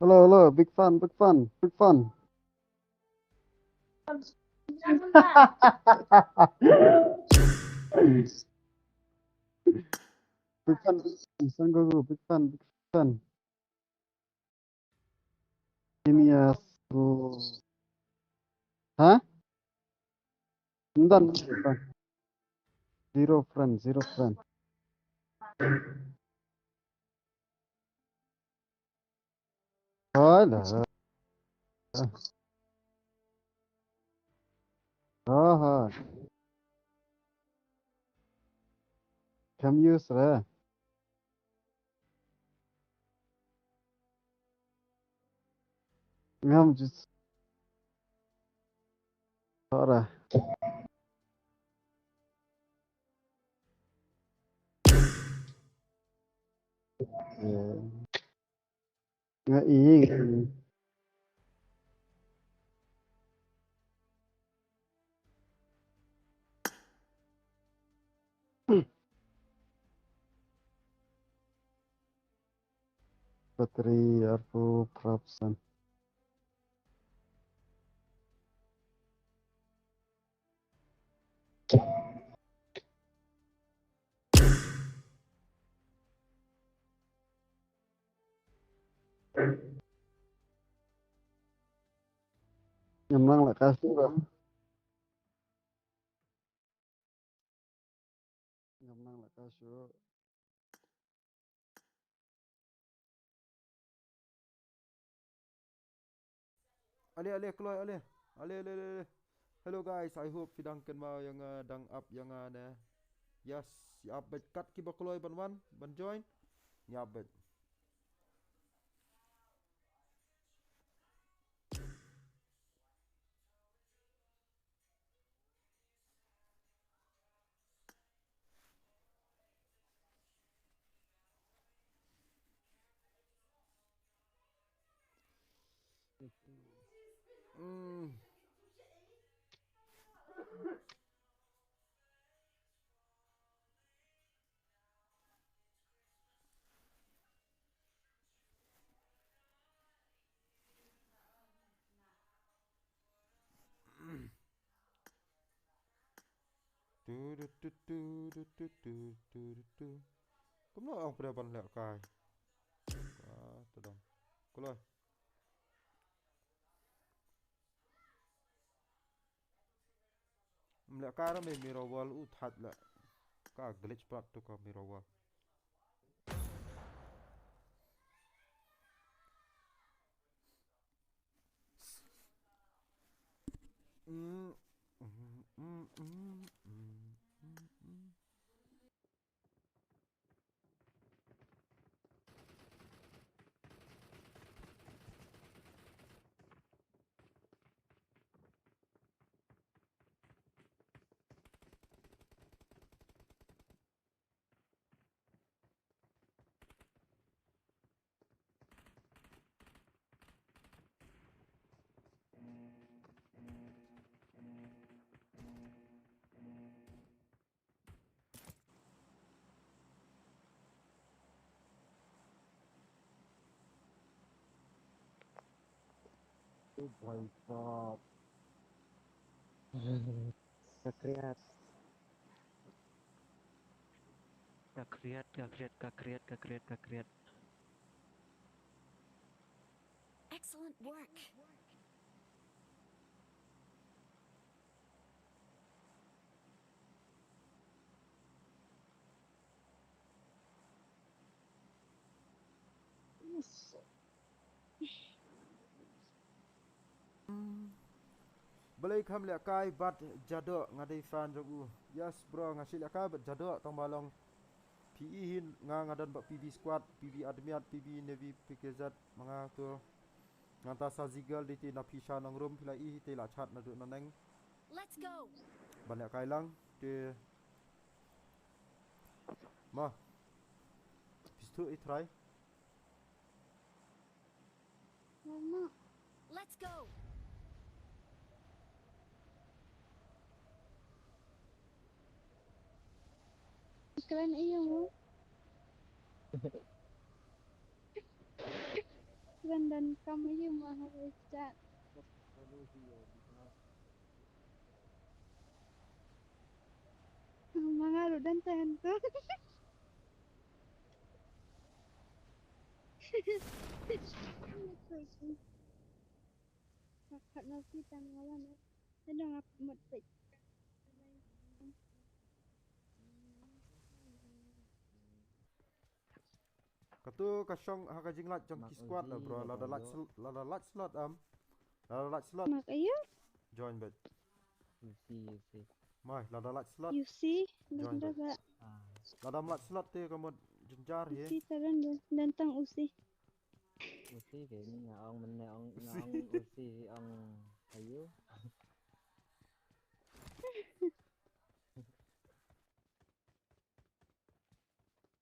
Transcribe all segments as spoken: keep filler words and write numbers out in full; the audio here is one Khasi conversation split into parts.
Hello, hello, big fan, big fan, big fan. Big fan, big fan, Sangoku, big fan, big fan. Ini ya, bro. Hah? Ndan, zero friend, zero friend. Hai lah. Aha. Kam use re. Ngam just. Ora. Nga ing. Battery arphew percent. Ngam nang leh ka shuh. Ngam nang leh ka shuh. Ale, ale, kloi, ale. Ale, ale, ale, ale. Hello guys, I hope phi dang kynmaw ïa nga, dang ap ïa nga ne. Yes, ïa ap bad kat kiba kloi ban wan, ban join. Ïa ap bad. Mm. Tu, tu, tu, tu, tu, tu, tu, tu, tu, tu. Kumno ong pynban leh kai. Ah, tu dong. Kuloi. Mleh kai ra me Mirror World u thait leh. Ka glitch plat tu ka Mirror World. Mm, mm, mm, mm, mm, mm, mm. Oh my God. Ka kriat. Ka kriat, ka kriat, ka kriat, ka kriat, ka kriat. Excellent work. Balei kham leh kai bad Jadok, nga dei fan jong u. Yes bro, nga shu leh kai bad Jadok tang ba long P E hi nga, nga don bad P B squad, P B admin, P B navy, P K Z, ma nga tu. Ngan ta sa Zigel di ti na pisa nongrum phi la i te la chat na du na neng. Let's go. Ban leh kai lang te. Ma. Pistu i try. Mama. Let's go. Keren iya mo. Wan dan kam ayu ma ha chat. Ma nga ruh dan tahan tu. Khat na pi tang nga wan. Te dang ap mut peit. Katu ka shong ha ka jinglait jong ki squad la bro. Lada lait sl- lada lait slot am. Lada lait slot. Mak ayu. Join bet. You see, you see. Mai lada lait slot. You see, Join nanda back. Ba. Ah, Lada lait slot te ka mut jynjar You hi. see, taran dan dan tang usi. you see ke ni nga ong men ong nga Usi. Ong you see ong ayu.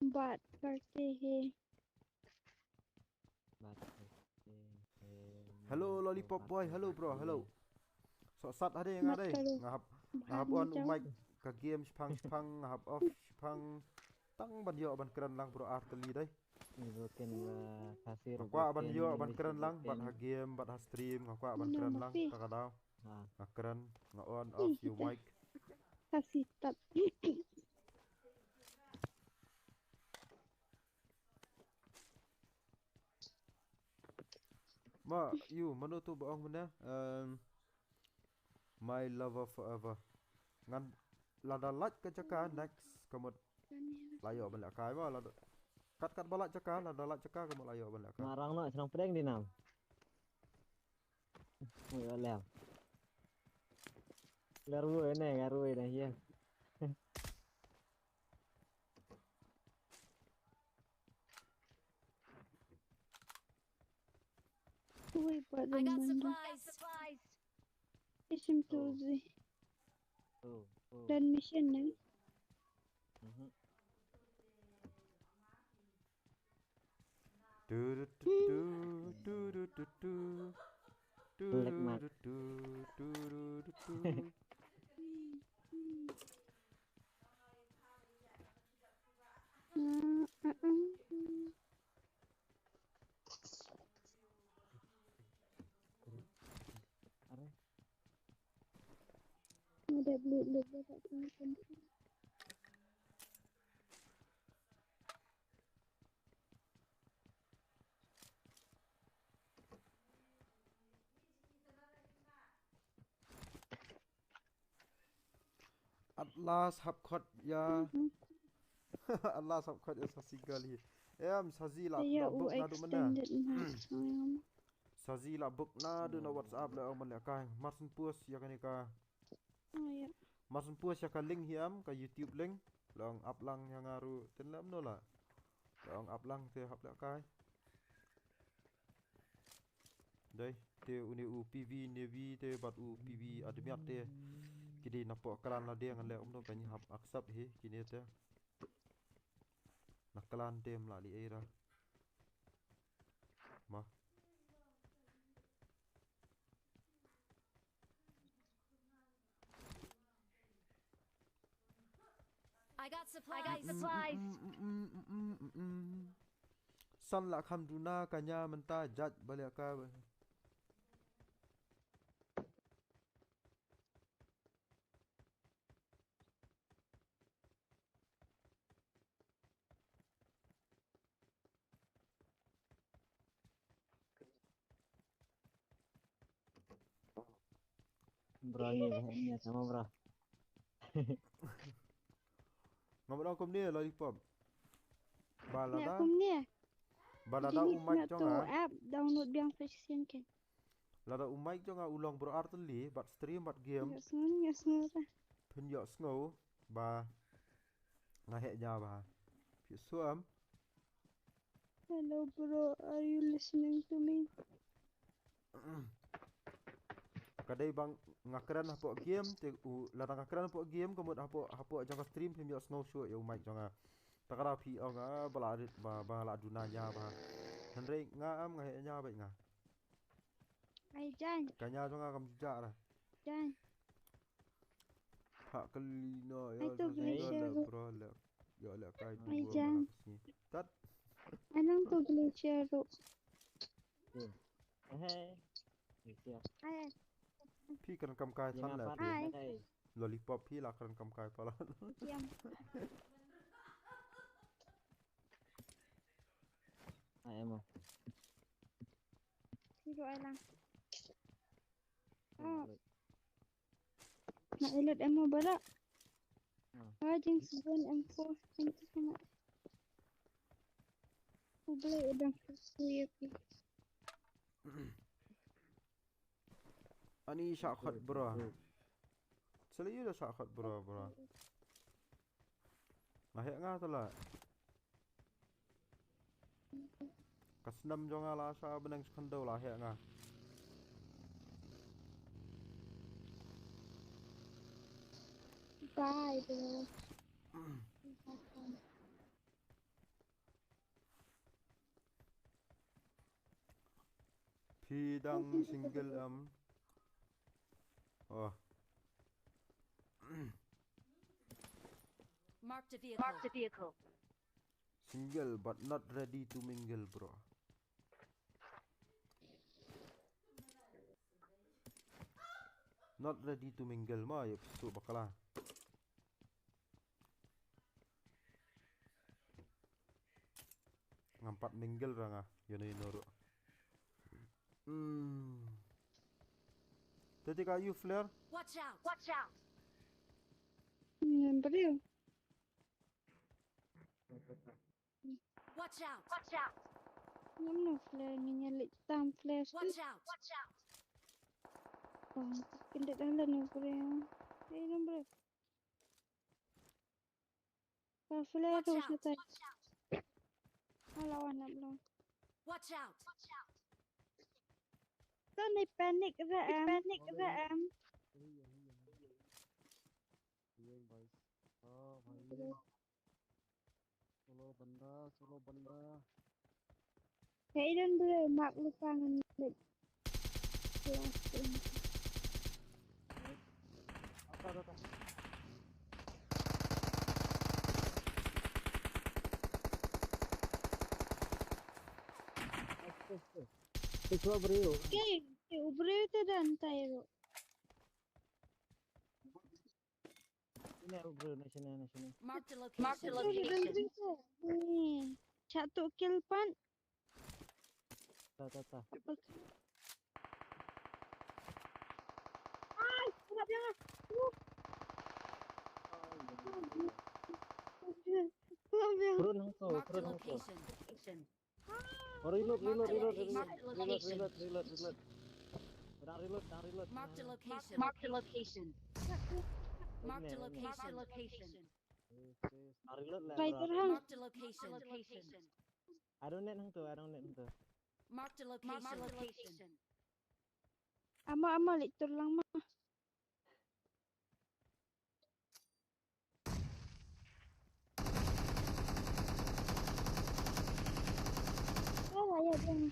Bat karte he. But okay. Hello lollipop boy, hello bro, hello. So sat hade nga dei. Nga hap nga hap on u mic ka game shipang shipang nga hap off shipang tang ban ïoh ban kren lang bro ar tylli dei. Ni broken la kasir. Nga kwah ban ïoh ban kren lang ban ha game ban ha stream nga kwah ban kren lang ta ka daw. Ha. Nga kren nga on off u mic. Kasi tat. Ma yu mano tu ba ong mena. Um, my lover forever. Ngan lada lait ka jaka next ka mut la ïoh ban leh kai ma lada kat kat ba lait jaka lada lait jaka ka mut la ïoh ban leh kai. Ngarang no serang prank di nam. Oi olem. Garwe ne garwe ne ye. Wait, but I got remember. Supplies. Isim tu zi. Oh, oh. Dan mission ne. Mhm. Du-du-du-du, du-du-du-du. Black Mark. Du-du-du-du, du-du-du-du. Mm, mm, mm. Are. Ada blue blue blue tak tahu kan. At last hap khot ïa. At last hap khot ïa sa single hi. Em sa zi la Saya la u book na du mana. Extended mas. Ayam. Sa zi la book na du na WhatsApp la ong man la kai. Mar syn post ïa kane ka. Oh ya. Mar syn post ïa ka link hi em ka YouTube link. Long up lang ïa nga ruh tin lam no la. Long up lang te hap la kai. Dei te une u P V Navy te bad u P V Admiat te. Ki dei na po klan la dei ngan le um no kan hap accept hi kine te. Na klan te mla li era. Ma. I got supplies. I got supplies. San la kham duna ka nya mynta jat bale ka. Bro ni ba ni sama bro. Ngam dang kumne lollipop. Ba Nya lada kum ni. ba lada u mic jong nga. App download biang session ke. Lada u mic jong nga u long bro ar tylli bad stream bad game. Nya sngew nya sngew ta. Phin ïoh sngew ba nga heh nya ba. Phi suam. Hello bro, are you listening to me? Ka dei bang nga kren hapoh game te u lada nga kren hapoh game ka mut hapoh hapoh jong ka stream phim ïoh sngew shuh ïa u mic jong nga. Ta ka da phi ong nga ba la rit ba ba la duna nya ba. Hynrei nga am nga heh nya ba nga. Ai jan, Ka nya jong nga kam jujak ra. jan. Ha kali no Ai, ïa tu sa glacier single tu. Bro le. Ïa le kai Ai, dua jan. ba la sngi. Tat. Anang tu glacier tu. Hey. Phi kren kam kai than la phi. Lollipop phi la kren kam kai palat. Ai mo. Phi do ai lang. Oh. Na ilat ammo bara. Ah. Ah, jing seven M four. Thank you so much. Ublei udah kuya pi. Ani shah khot bro. Seli yu da shah khot bro bro. Nga heh nga tala. Ka snam jong nga la sha bneng skhandau la heh nga. Bye bro. Phi dang single em? Oh. Marked a vehicle. Marked a vehicle. Single but not ready to mingle, bro. Not ready to mingle ma, ya psu bakla. Ngam pat mingle ra nga, yono yono ro. Hmm. Tadi ka you flare? Watch out! Watch out! Hmm, bro. Watch out! Watch out! Ngam no flare, ngi nyalik tam flare. Watch out! Watch out! Oh, kindik dalan no bro. Eh, no bro. Ka flare tu sa tai. Ala wan ap long. Watch out! Tani panic ra em. Panic ra em. Iya, iya, iya. Iya, guys. Oh, iya. Solo banda, solo banda. Hey, don't do it, Mark Lupangan. Apa, apa, apa? Astaga. Itu bro. Okay, okay, bro, itu dan tayo. Sini, bro, na sini, na sini. Marked a location. Marked a location. Ni, satu kill pan. Ta, ta, ta. Ai, kena dia. Uh. Turun hangtu, turun hangtu. Marked a location. Oh, reload, reload, reload, reload, reload, reload, reload, reload. Dah reload, dah reload. Marked a location. Marked a location. Marked a location. Dah reload lah, bro. Marked a location. I don't need hangtu, I don't need hangtu. Marked a location. Ama, ama, lik turlang ma.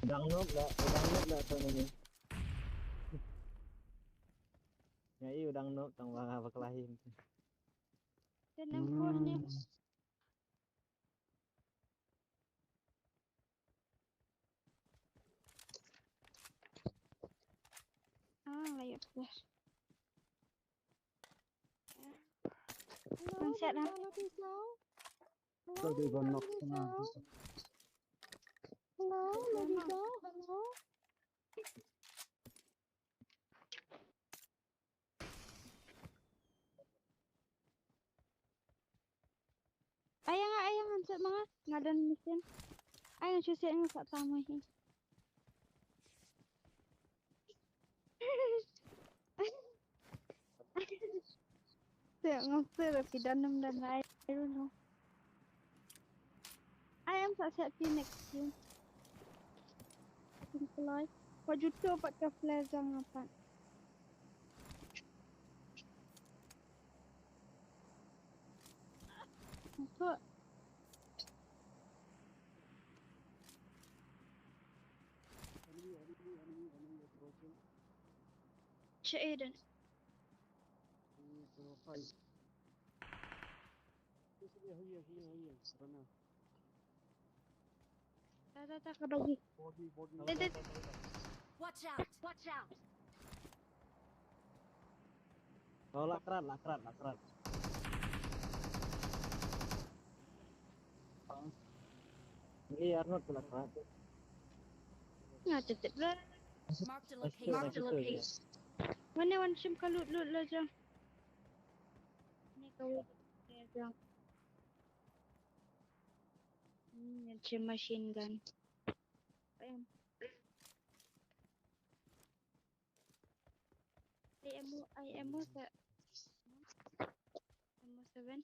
Dang noob dah, dang noob dah tu ni. Nga i u dang noob tang ba bakla hi. Dan yang four ni. Ah, layar flash. Hello, hello, hello. Hello, hello. Ayang, ayang, ansat manga ngadan mesin. Ayang shusi ayang sat tamai hi. Te ngam te ra pidan nam dan ai ru no. Ai am sa sa pi next game. Pink fly. Wa juto pat ka flare jang apat. Ko. Che Eden. Three, four, five. Yes, yeah, yeah, yeah, yeah, yeah. Run now. Ta, ta, ta, ka bagi. Body, body. Dai, dai, dai. Watch out! Watch out! Oh, la krat, la krat, la krat. Ni Arnold la krat. Nga tetep la. Mark the location. Mark the location. Mane wan shim ka loot, loot la jong. Ni ka wei ka jong. Hmm, ngan shim machine gun. Em. Ai ammo, ai ammo sa. Ammo seven.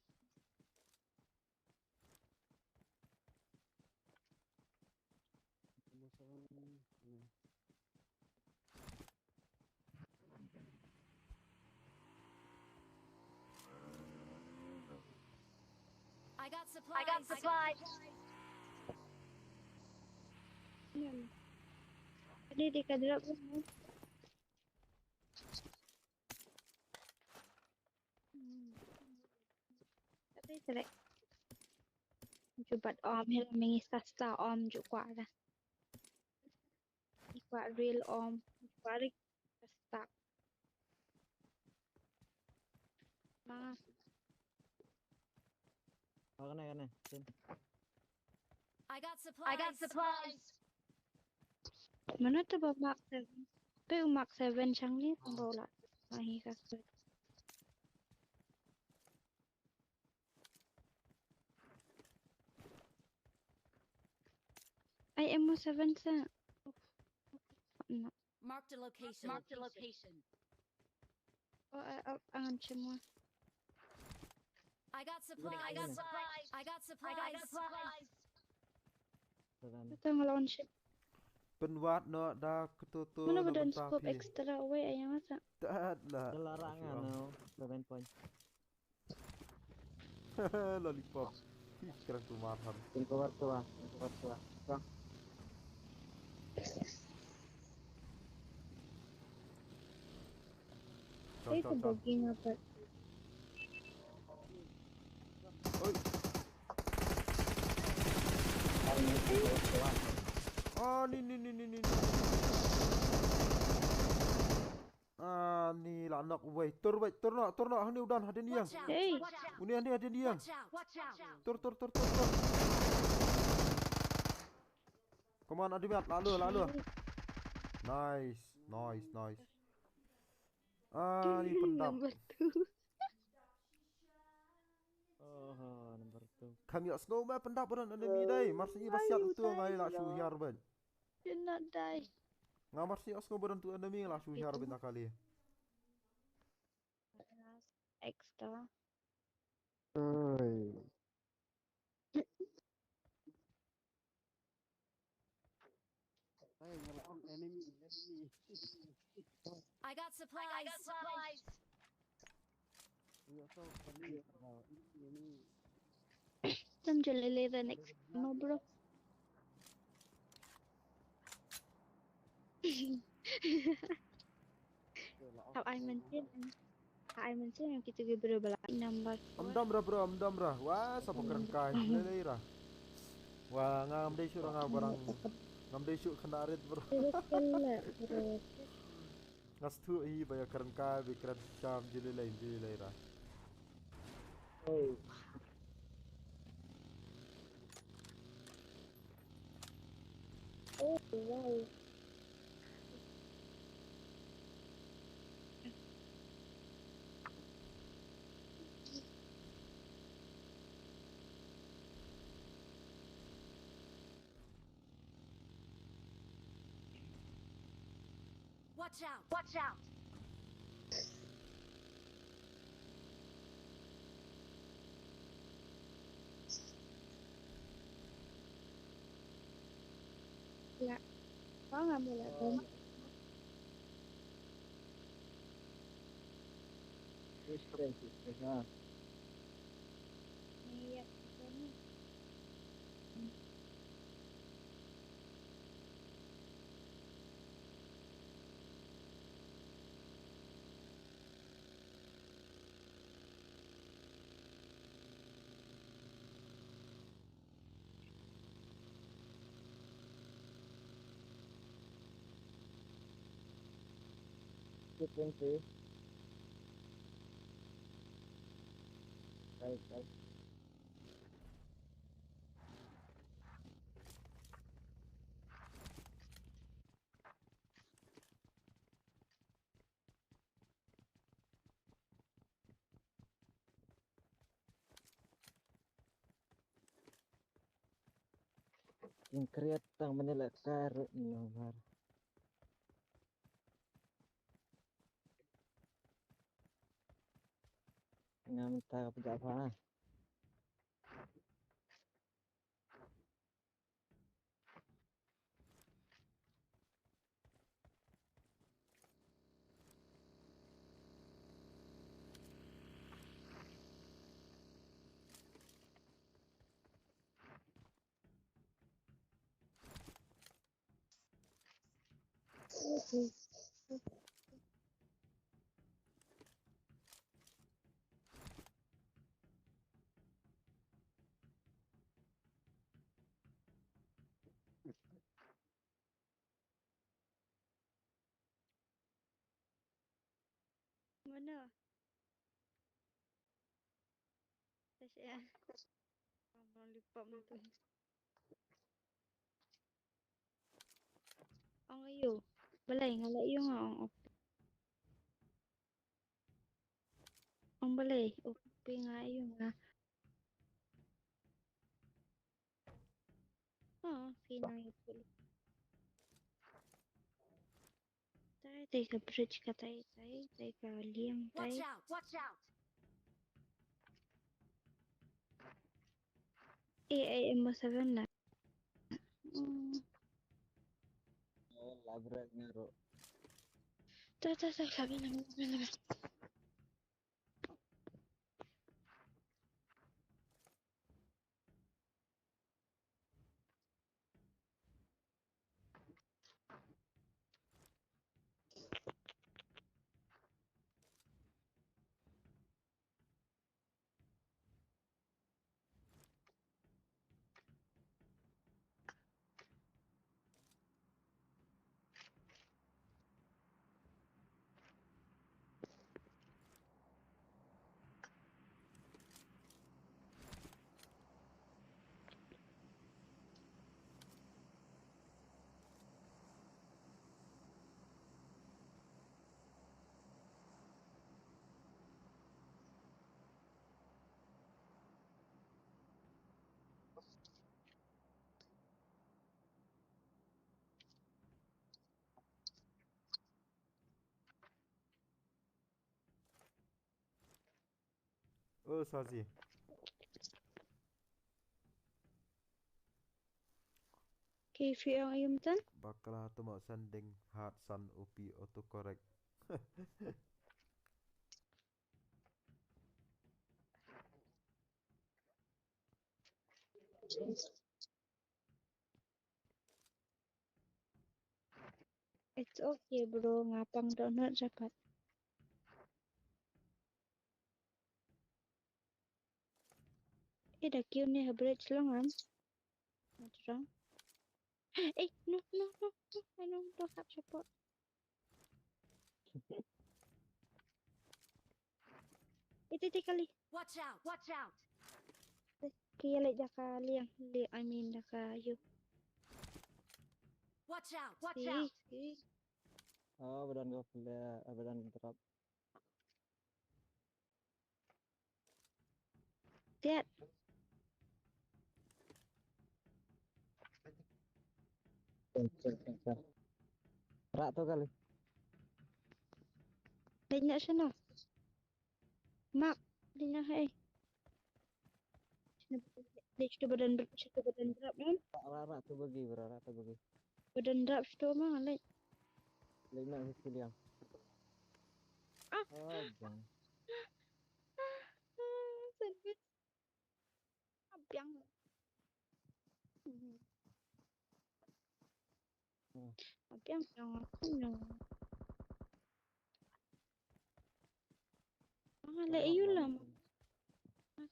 Ammo seven. Hmm. I got supplies. I got supplies. Hmm. Tadi dia ka drop tu. Hmm. Tapi selek. Jubat om hil mengi sasta om ju kwah dah. Kwah real om, kwah rik sasta. Ma. Oh, kane, kane. Sin. I got supplies. I got supplies. Mano tu ba Mark seven? Pe u Mark seven chang ni tang ba u la. Ai ka. Ai ammo seven sa. No. Marked a location. Marked a location. Oh, uh, uh, angan shim mo. I got supplies. I got supplies. I got supplies. Ito nga launch. Pynwad noh da kto to. Mano ba don scope extra wei aya nga sa. Tad la. Dalarang ano, seven point. Lollipop. Ih, kren keluar han. Keluar keluar, keluar keluar. Bang. Cok, cok, cok. Oi. Ah, ni, ni, ni. Ah, ni la nok wei. Tur wei, tur noh, tur noh, hangne u don hadien ïing. Hey. Une hangne hadien ïing. Tur, tur, tur, tur, tur. Come on, Adimat, la lu, la lu. Nice, nice, nice. Ah, ni pyndap. Number two. Oh, number two. Kam ïohsngew ma pyndap ba don enemy dei. Mar shu ba siat utu ngai la shu hiar ban. Did not die. Nga mar shu ïohsngew ba don tu enemy nga la shu hiar ban kali. Extra. Oi. Hey, nga la ong enemy, enemy. I got supplies. Ïa, so, enemy, uh, enemy. Tam jale le the next mo, bro. Hap ai mynsiem. Hap ai mynsiem ïa kito ki briew ba la number four. Ym dom ra bro, ym dom ra. Wa sa ba kren kai. Lei lei ra. Wa ngam dei shuh ra nga barang. Ngam dei shuh khynnah rit bro. Nga sngewthuh hi ba ïa kren kai ba kren sham jyllei lei jyllei lei ra. Oh. Oh, wow. Watch out! Watch out! Wala. Ong nga mula dong. Yes, friend, yes, friend, ha. Iya, friend. Twenty. Right, right. Kin kriat tang mane la kar no mar. Ngam ta ka pja pha. Mana? Tasya. Ang lollipop na to. Ang ayo. Balay nga la ayo nga ang op. Ang balay. Op nga ayo nga. Oh, okay na ito. Tai, tai ka bridge ka tai, tai, tai ka liang, tai. Watch out! Watch out! Eh, eh, M seven na. Hmm. Oh, labrak ngaro. Tai, tai, tai, sabi na, sabi na. Oh, Sazi. Ke fi ang ayum tan? Bakla tu mau sending hat san upi autocorrect. It's okay, bro. Nga pang download dapat. Eh, da kiew ne ha bridge long am. What's wrong? Eh, no, no, no, no. I don't, don't have support. Iti, iti kali. Watch out! Watch out! Ki ya leh jaka liang, li, I mean jaka you. Watch out! Watch out! Si, si. Oh, badan ko flare, ah, badan drop. Tiat. Rak tu kali. Dei na sano. Mak, dei na hai. Dei sito badan, sito badan drop kan? Rak, rak, rak tu bagi, bro, rak tu bagi. Badan drop sito ma, lek. Lek na sito liang. Ah. Oh, jang. Ah, sandwich. Abiang. Hmm. Hmm. Abiang yang aku nang. Ah, le iu lam.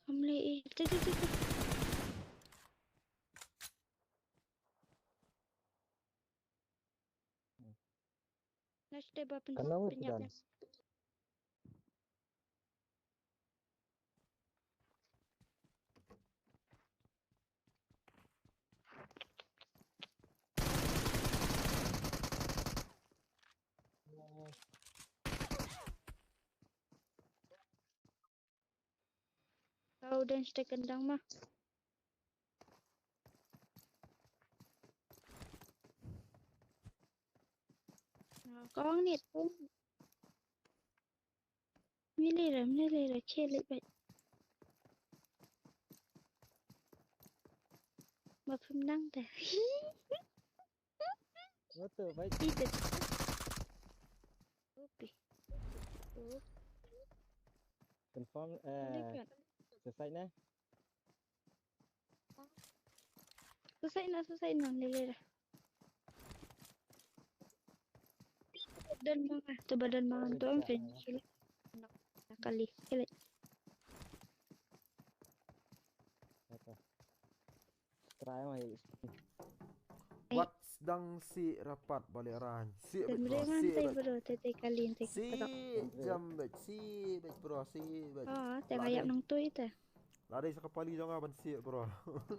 Kam le i. Cek, cek, cek, cek. Hmm. Na Step up and Ka nang pynjap dance. Kau dance te kendang mah. Kong ni tu. Mili ra, mili ra, khel leh bad. Ba phim nang te. What the fight? Ih, te. Upi. Up. Confirm, eh, Dekat. Suicide na? Suicide na, suicide na, ni le. Don manga, to ba don manga to am fen sila. Kali, kali. Apa? Try mai. Wat dang si rapat balik rang. Si bit bro, si bit. Bro, te te kali te. Si jam bit, si bit bro, si bit. Oh, te ngayap nang tu ita. Lari sa kapali jong aban si bro.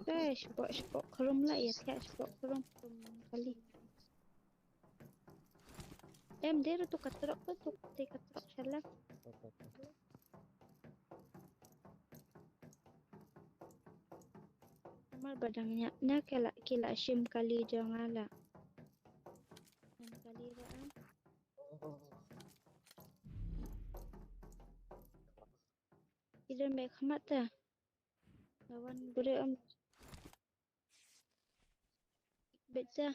Eh, spok spok kerum lah ya, spok kerum kali. Em, dei ruh tu ka trok tu, tu te ka trok shalak. Mar ba dang ñiah na ka la ki la shim kali jong nga la. Shim kali ra am. Ida me khmat ta. Lawan gure am. Bit sa.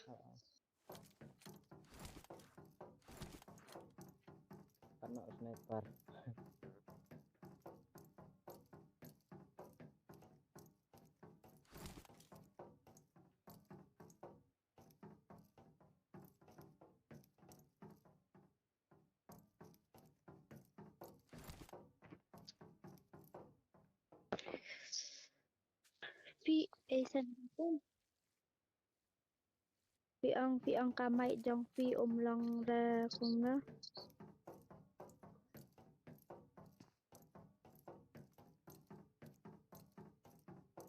Kano sniper. Phi, eh, san pun. Phi ong, phi ong ka mic jong phi um long da kumno.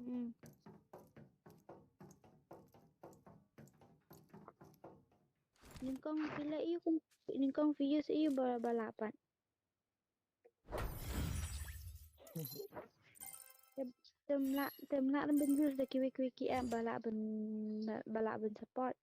Hmm. Nyngkong phi la ïoh, nyngkong phi ïoh sa ïoh ba, ba la pat. Tem, tem la, tem la ban use da kiwei kiwei ki app ba la ban, ba la ban support.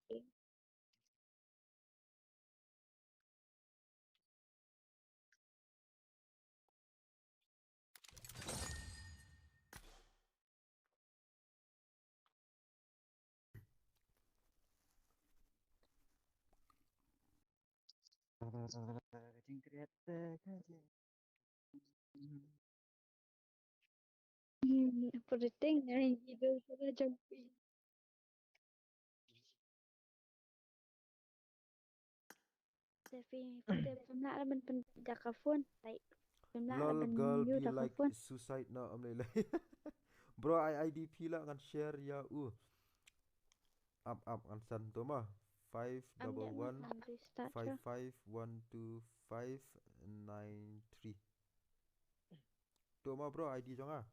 Hmm, apa rating ai video tu lah jong phi. Te phi, phi te phi lah ban pyn da ka phone. Like, phi lah ban use da ka phone. Lol, girl be like suicide na am lei lei. Bro, ai I D phi lah ngan share ïa u. Ap ap ngan send to ma. Five double one five five one two five nine three. To ma bro, I D jong nga.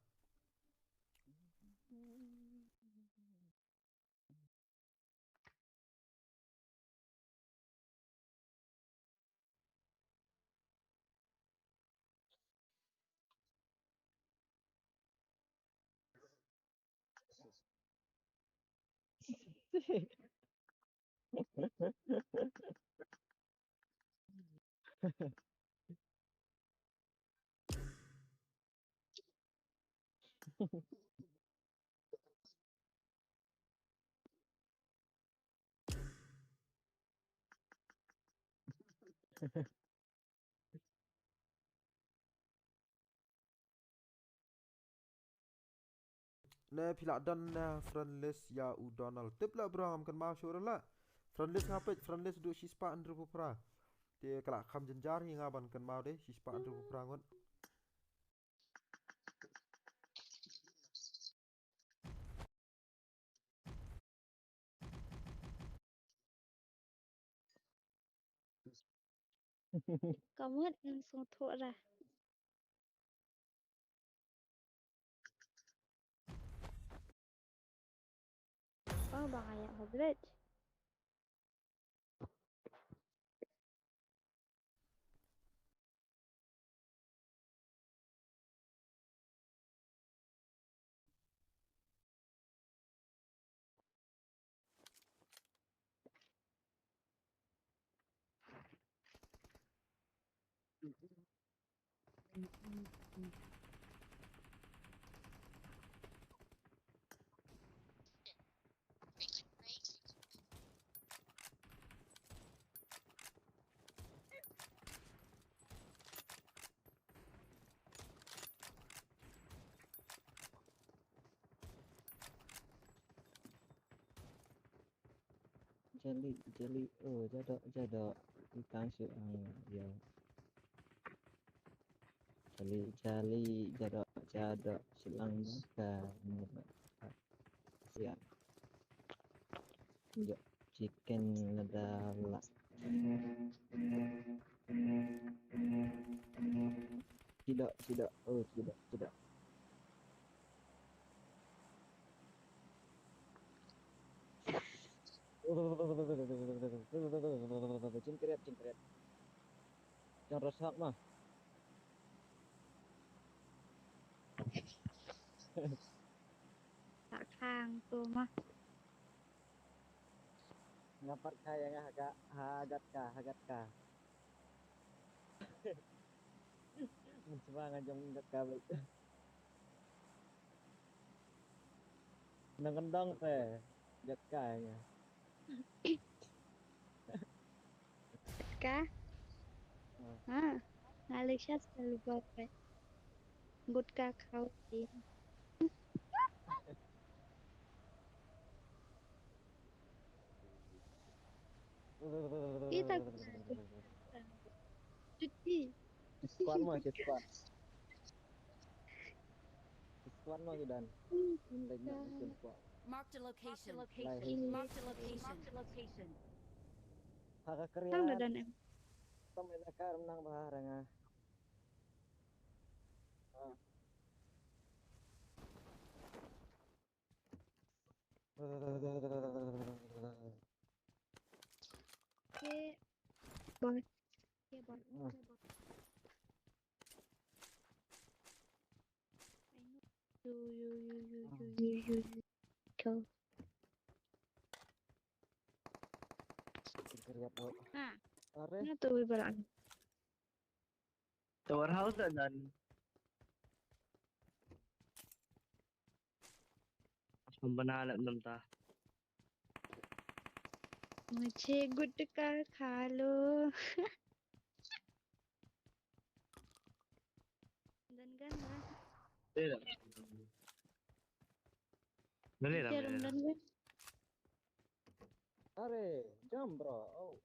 Ne phi lah don, eh, friend list ïa u Donald. Tip lah bro, ngam kynmaw shuh ruh lah. Friend list nga peit, friend list duh shispah hynriewphew phra. Te ka lah kham jynjar hi nga ban kynmaw de, shispah hynriewphew phra ngut. Ka mut ngan sngewthuh ra. Oh, ba nga ïa ha bridge. Jali, jali, oh, jadok, jadok. Ki kang shu ang, ya. Jali, jali, jadok, jadok. Shu ang ka. Siap. Jok, chicken nada la. Tidak, tidak. Oh, tidak, tidak. Jingkret, jingkret. Jang rosak mah. Tak khang tu mah. Nga pat kha ïa nga ha ka, ha gat ka, ha gat ka. Mun sma nga jong gat ka balik. Nang kendang te gat ka ïa nga. Ka? Ah. Ha, nga leh sha sel ba pe. Gutka khau ti. Ita. Cuti. Squad mo, squad. Squad mo ki Dan. Like na squad. Marked a location. Like. Marked a location. Marked a location. Haka kriya. Tang da Dan em. Tang da kar menang ba ranga. Ah. Okay. Bye. Okay, bye. Ah. Okay, bye. I know. You, you, you, you, you, you, you, you. Go. Kita lihat dulu. Nah. Are? Nah, tuh, ibarat. Tower house da Dan. Sambana lek nam ta. Mujhe gutka kha lo. Dan gan ba. Dale, dale. Dale, dale. Dan gan. Are, jump, bro. Oh.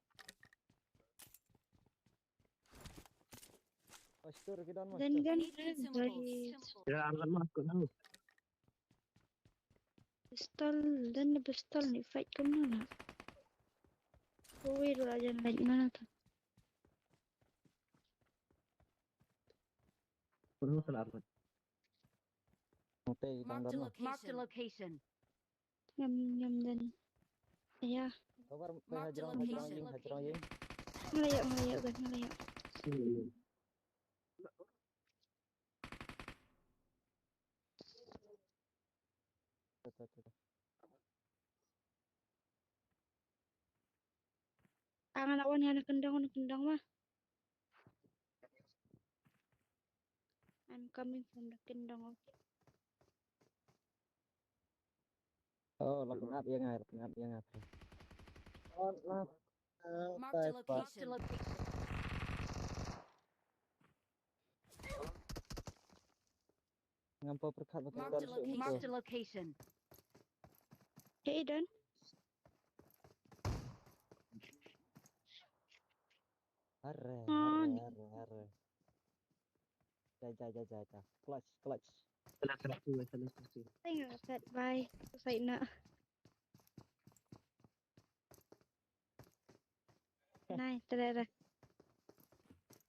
Pastor ki Dan, dan master. Gan, dan. Kira angkat masuk now. Pistol, dan pistol ni fight kumno na. Oi, ru aja naik mana tu. Penuh selamat. Mate, marked a location. Ngam, ngam dan. Ya. Cover, marked a location. Hajrong, hajrong, hajrong, ying. Ngalayo, ngalayo, guys, ngalayo. Ang anak wan, anak kendang, anak kendang mah. I'm coming from the kingdom of. Oh, la pynap ïa nga, la pynap ïa nga. Oh, la. Marked a location. Ngam pyrkhat. Marked a location. Marked a location. Hey, Dan. Are, are, are, are. Jai, jai, jai, jai, jai. Clutch, clutch. Salah satu, salah satu. Thank you, Fat. Bye. Susah nak. Nai, tara, tara.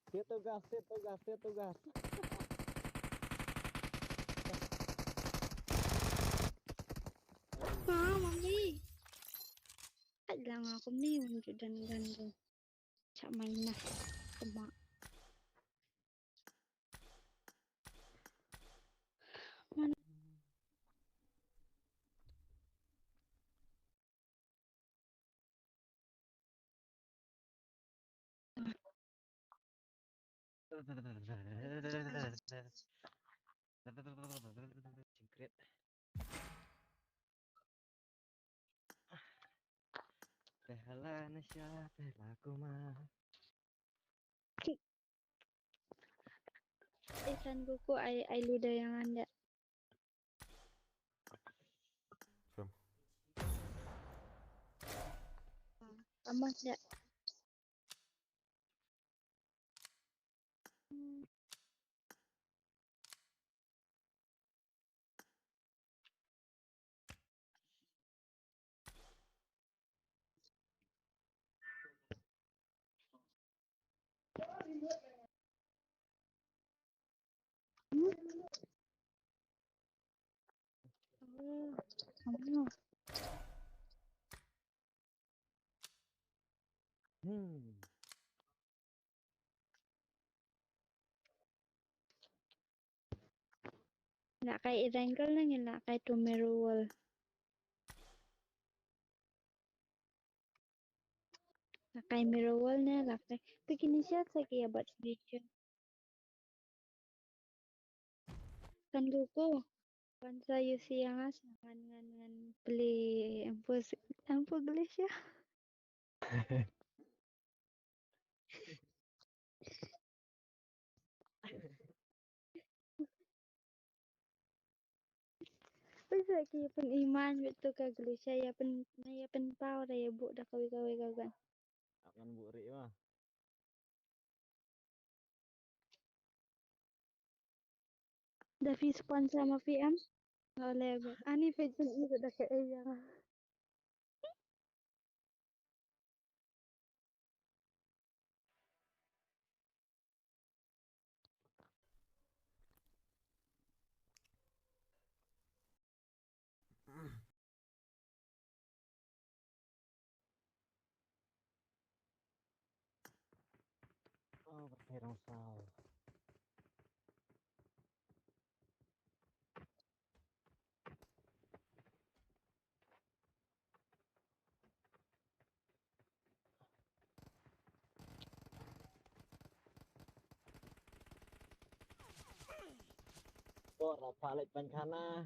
Siatu gas, siatu gas, siatu gas. Ah, mami. Kat lang aku ni wujud dan ganda. Cak main lah. Kemak. Mana? Jingkret. Pehla nasha, pehla coma. Isan kuku ai ai luda yang anda. Sam. Amas ya. Hmm. Lah kai Erangel ne ngi lah kai tu Mirror World. Lah kai Mirror World ne lah kai. Tu kini siat sa ki abat station. Kan kuku. Kan sa you see yang as ngan ngan ngan play ampu ampu Glisha. Pisa ki pun iman betul ka Glisha ya pun ya pun pau da ya bu da kawi kawi kawi kan. Akan bu ri ma. Da phi sponsor ma phi em? Ole ba. Ani phi jin i da ka eya. Oh, pakai rong sao. Por apa lek pankana.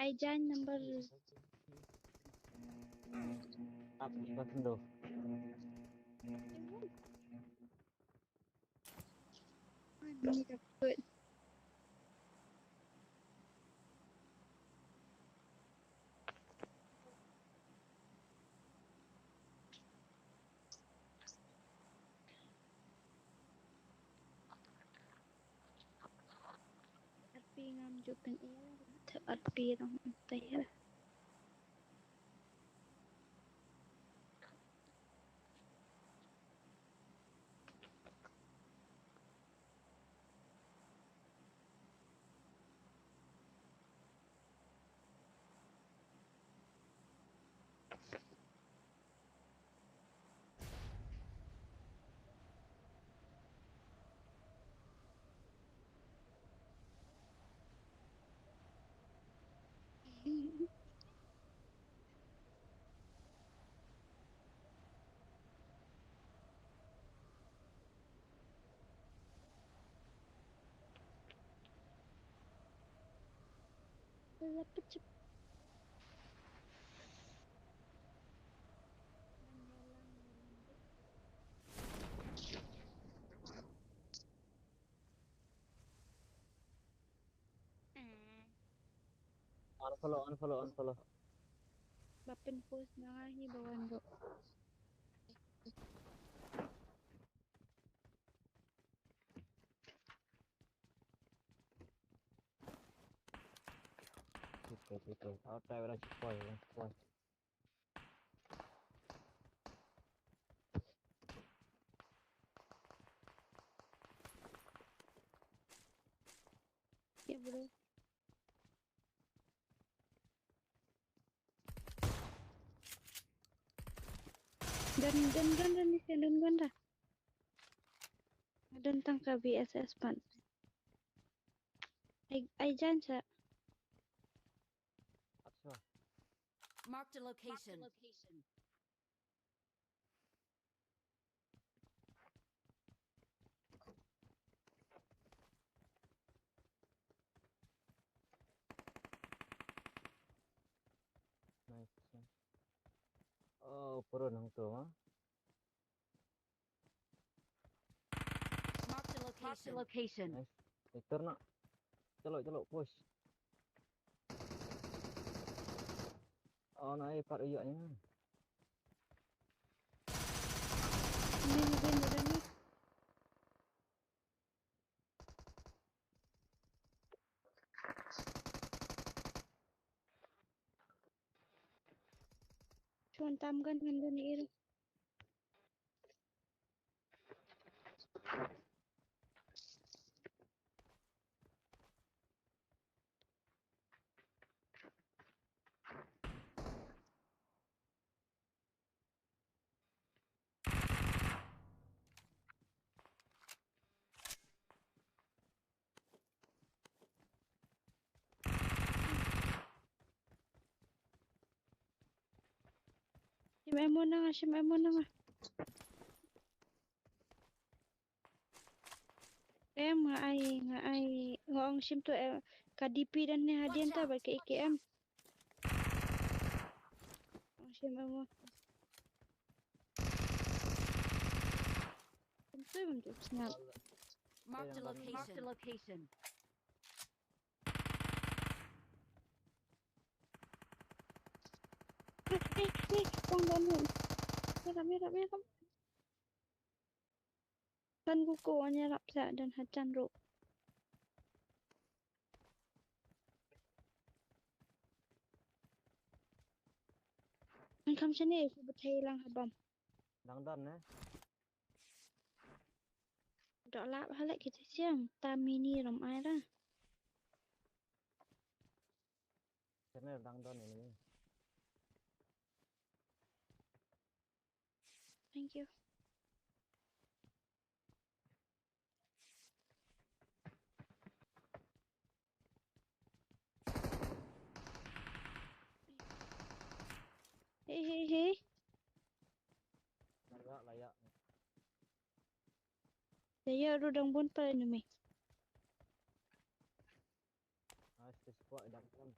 I join number. Apa sih pas tuh? Arpi ngam ju pyn-i, thep arpi dang tayar. Unfollow, unfollow, unfollow. Ba pynpost na nga hi ba wan ruh. People, people. Outside, wala checkpoint, wala checkpoint. Yeah, bro. Don, don, don, don, don, don, don. Don tang ka V S S pat. Ai, ai jan sa. Acha. Marked a location. Nice. Oh, puro nang tu, ha? Marked a location. Nice. Ito na. Chalo, chalo, push. Oh, na, eh, pat uyak ni. Ni, ni, ni, ni, ni. Chun tam gan ngan dan ir. Shim ammo na nga, shim ammo na nga. Em, nga ai, nga ai, nga ong shim tu, eh, ka D P don ne hadien ta ba ka A K M. Ong shim ammo. Shim tu bam tu snap. Marked a location. Marked a location. Eh, eh, eh, kong don ni. Merah, merah, merah. Kan ku ko wan ïarap sa don ha jan ruh. Ngan kham shane, eh, shu bthei lang ha bam. Dang don, eh? Dok lap halak kita siang, ta mini rom ai ra. Channel dang don ini. Thank you. Hey, hey, hey. Laya, laya. Laya ruh dang bun pala enemy. Nice, this spot dang bun.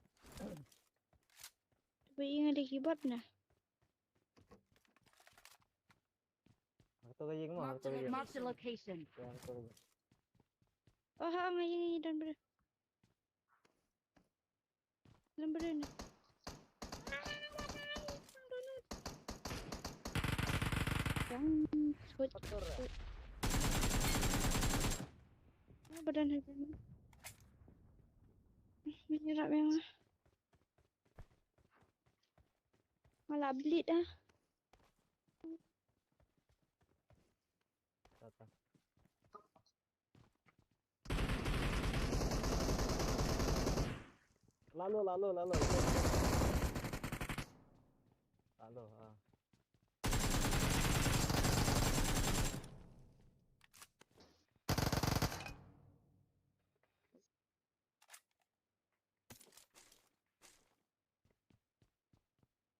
Tapi ingat di keyboard na. Aku tu kaying mo, aku tu kaying. Marked a location. Ya, aku tu kaying. Oh, ha, nga ïeng, nga ïeng, don bro. Don bro na. Yang sut. Patur. Ah, badan haja ni. Menyerap yang. Malah bleed ah. Tata. Lalu, lalu, lalu, lalu. Lalu, ah.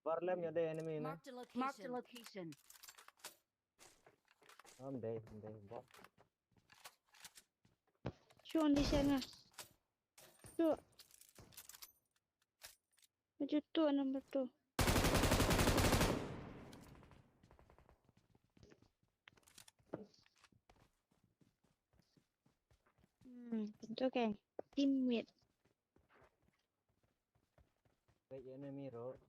Bar lem ïa de enemy ne. Marked a location. Am dei, am dei, bot. Shun di sana. Tu. Maju tu, number two. Hmm, tu kan. Teammate. Wait, enemy ro.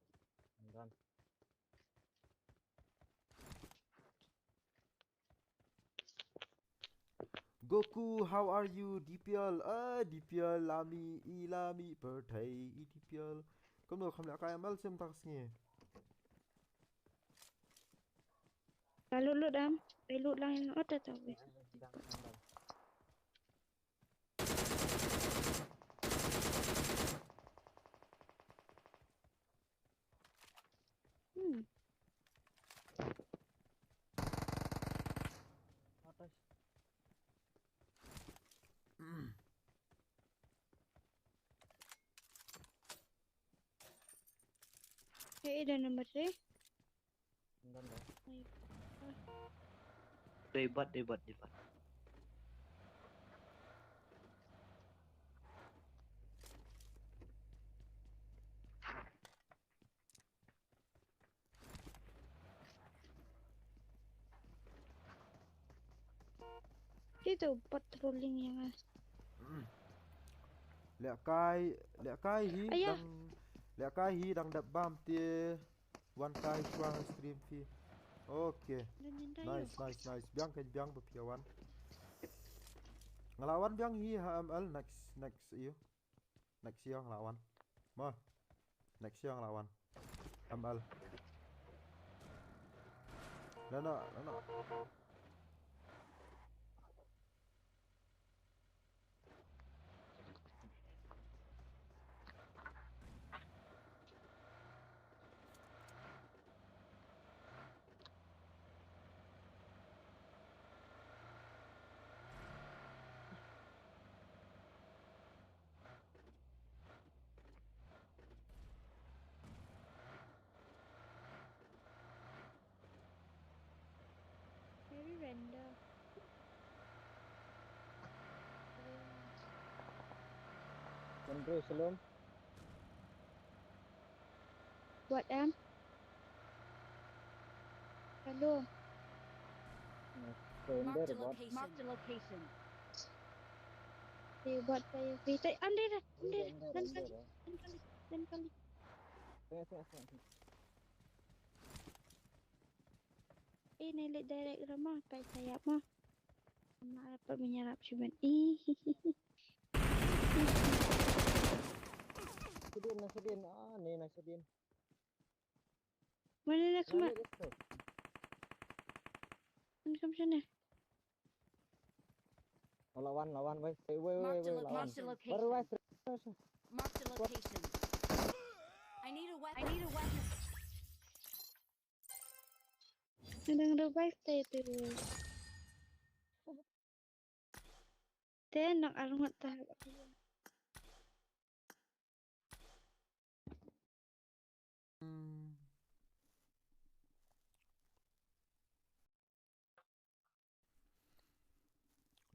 Goku, how are you? D P L, ah, D P L, lami, i lami, pyrthei, i D P L. Kumno kham leh kai M L sim tak sngi. Lalu lut am, eh, lut lang yang otot tau. Hmm. Hey, dah number three. Dei bot, dei bot, dei bot. Itu patrolling yang ah. Lehkai, lehkai hi dang, lehkai hi dang dap bam te wan kai shuwa stream phi. Okay. Nice, nice, nice. Biang kan biang ba phi wan. Nga la wan biang hi ha M L next, next ïa. Next year nga la wan. Mo. Next year nga la wan. M L. Lano, lano. Maybe render. Andrew, shalom. What am? Hello. Marked a location. Marked a location. Eh, what are you? Wait, wait, ande da, ande da. Dan kali, dan kali, dan kali. Tengok, tengok, tengok. Eh, nelit direct ra mo, pai sayap mo. Ama apa menyerap cuman. Ih. Nasruddin, Nasruddin. Ah, ni Nasruddin. Mana nak kemar? Mana dia tu? Mana kamu sana? Oh, lawan, lawan, weh. Weh, weh, weh, weh, lawan. Marked a location. Baru, weh. Marked a location. I need a weapon. I need a weapon. Nang revive te tu. Te nang arngut ta. Hmm.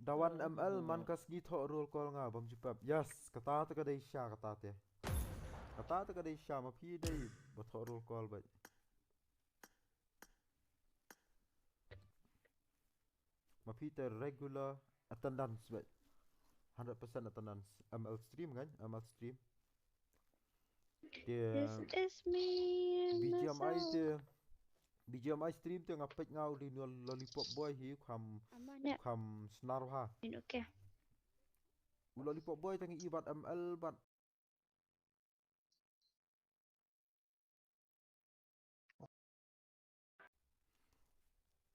Da wan M L man ka sngi thoh roll call nga bam jipap. Yes, kata te ka dei sha kata te. Kata te ka dei sha ma phi dei ba thoh roll call ba. Ma phi te regular attendance ba. Hundred percent attendance. M L stream kan? M L stream. Te this is me, B G M I myself. Te B G M I stream te nga peit nga u li u Lollipop Boy hi kham, kham snar ha. Okay. U Lollipop Boy tang i bat M L bat.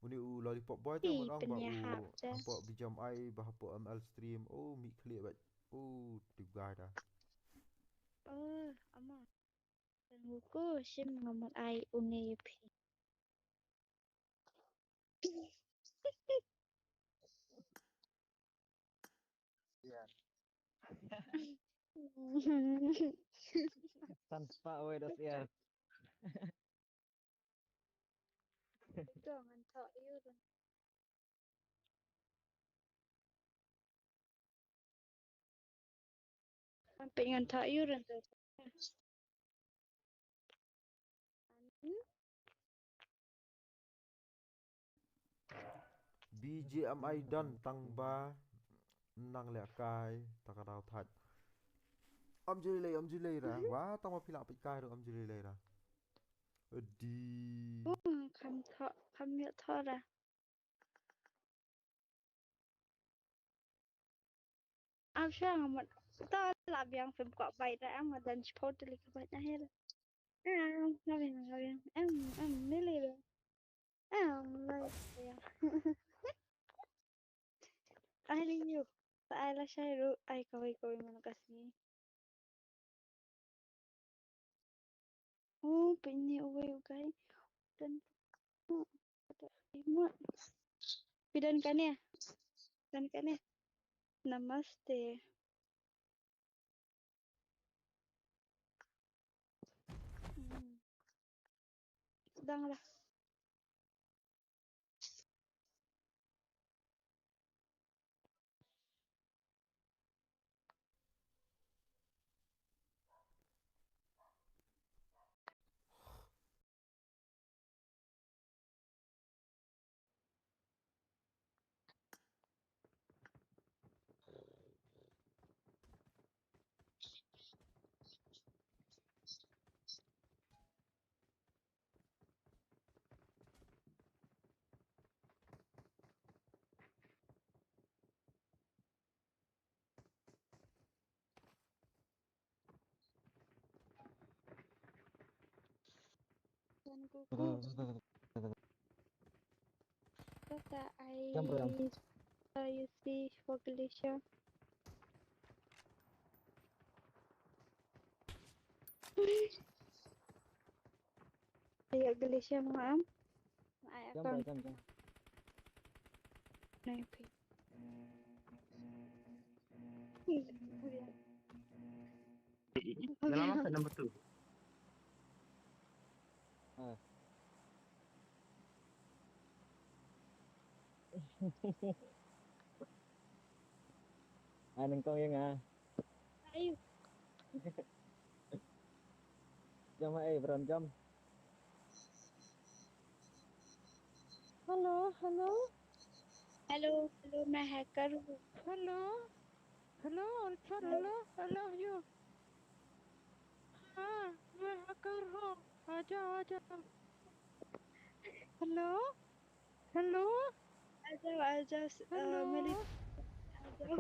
Uni u Lollipop Boy te. Ih, mon ong ba u pynïahap te. Hapoh B G M I ba hapoh M L stream. Oh, mih khlieh bad. Oh, tu guy da. Oh, ama. Kan wuku sim ngamon ai une phi. Tan spah wei das ya. Ito ngan thoh ïa u. Ngan peit ngan thoh ïa u. B G M I done tang ba nang leh kai ta ka daw thait. Am ju lei, am ju lei ra. Wa tang ba phi lah peit kai ruh am ju lei ra. Adi. Hmm, kham thoh, kham ïoh thoh ra. Am shuwa nga mut. To la biang phim kwah bait ra, am nga don shiphew tylli ka bait na hel. Am nga biang, nga biang. Am, am, lili biang. Am, lili biang. Ai li yu. Sa ai lashai ruh, ai kawei kawei man ka sngi. Oh, pynne uwei u guy. Don. Phi don kane? Don kane? Namaste. Hmm. Sdang lah. Tata ai. Jump, jump. Uh, you see for Galicia. Ayo Galicia mo am. Ai jump, account. Jump, jump. Naipi. Dalam apa number tu? Ah. Ah, nyngkong ïa nga. Ayo. Jam ai bron jam. Hello, hello. Hello, hello, मैं hacker हूँ। Hello. Hello, Ultra, hello, I love you. हाँ, मैं hacker हूँ। आ जाओ, आ जाओ। Hello, hello. आ जाओ, आ जाओ, स-, अ, hello. मेरी, आ जाओ।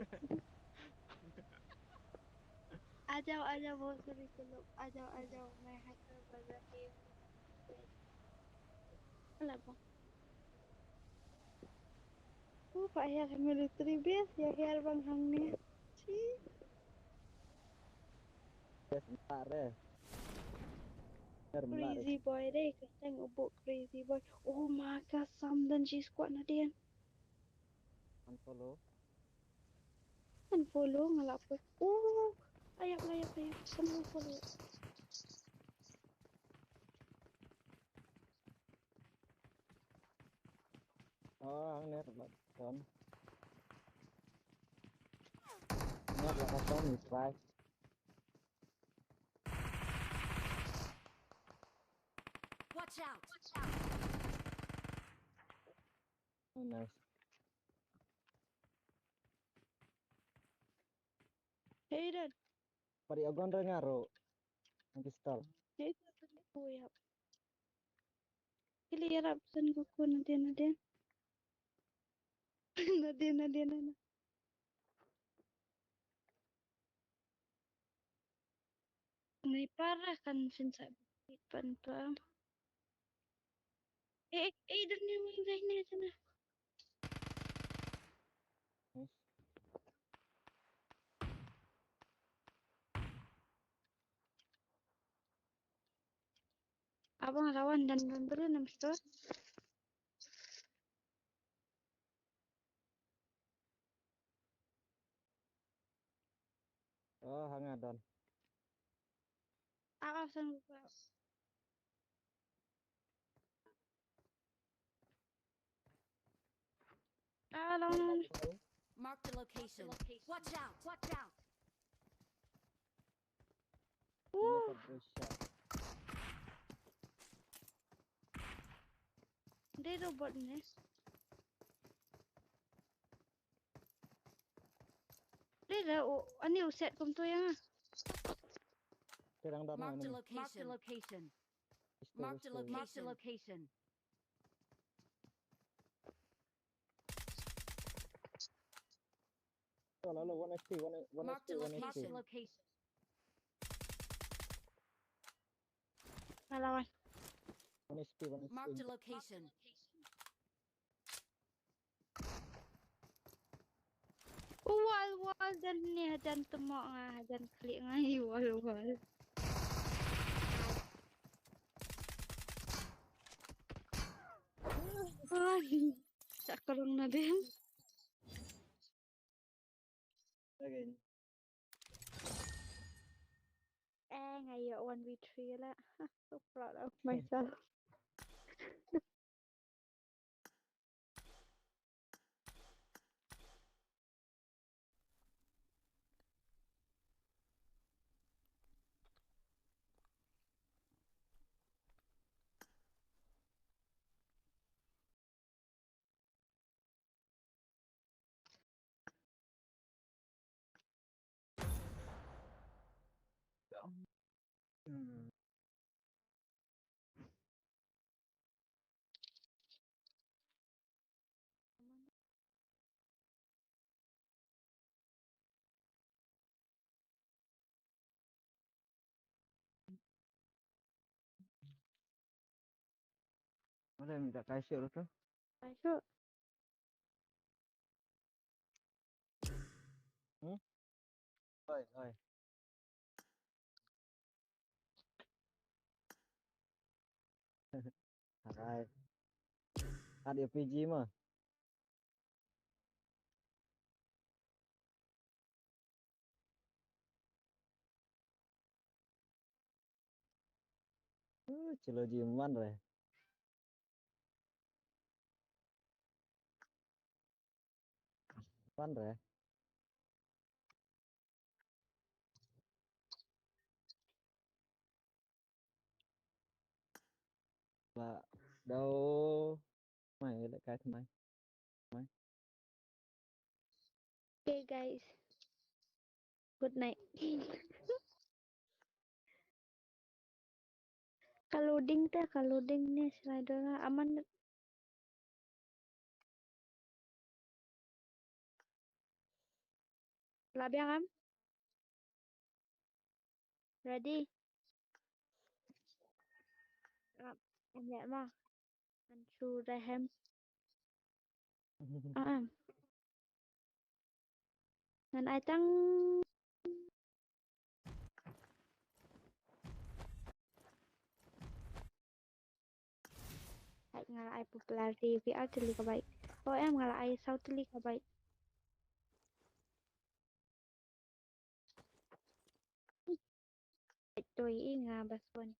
आ जाओ, आ जाओ, बहुत सारे को लोग। आ जाओ, आ जाओ, मैं hacker बन रही हूँ। Hello. Uh, pa hiar ha military base, ïa hiar bang hangne. Chi. Yes, mla re. Hiar mla re. Crazy boy re, ka tang u bok crazy boy. Oh ma ka sam dan shi squad na dian. Unfollow. Unfollow nga la poi. Uh, ayap, ayap, ayap. Sam unfollow. Oh, ang ner la kon. Ner la kon ni try. Watch out. Oh, nice. Hey, Dad. Pari agon re nga ro. Ang pistol. Hey, Dad. Oh, ya. Kili yarap san ko ko nadin, nadin. Nadin, nadin, nadin. Ngi para kan fin sa bit pan pa. Eh, eh, eh, dan ni mun dai ni sana. Abang lawan dan memberi enam store. Oh, hang on. Ah, ah, san buka. Ah, lawan, lawan. Mark the location. Watch out! Watch out! Woo! Dei robot ne. Dei da, o, ani u set kumto ïa nga. Terang da. Mark the location. Mark the location. Marked a location. Marked a location. Oh, no, no, one H P, one, one Marked a H P, one location. Marked a H P. Location. Nga lawan. One H P, one H P. Marked a location. Wall, wall, dan ni hajan temok nga, hajan klik nga, i wall, wall. Ai, tak kerang na beng. Again. Eh, nga ïoh one v three la. So proud of myself. Ada minta kasih tu. Kasih. Hmm? Oi, oi. Hai. Ada P G mah. Uh, chilo ji man re. Man re. Ba dau mai le kai tmai. Mai. Okay, guys. Good night. Ka loading te, ka loading ne, slider nga aman. La biang am? Ready? Ap, em ya ma. An chu rehem. Ah, ah. Ngan ai tang. Ai, nga la ai popularity V R tylli ka bike. O em, nga la ai saw tylli ka bike. Ai, to i nga bas pon.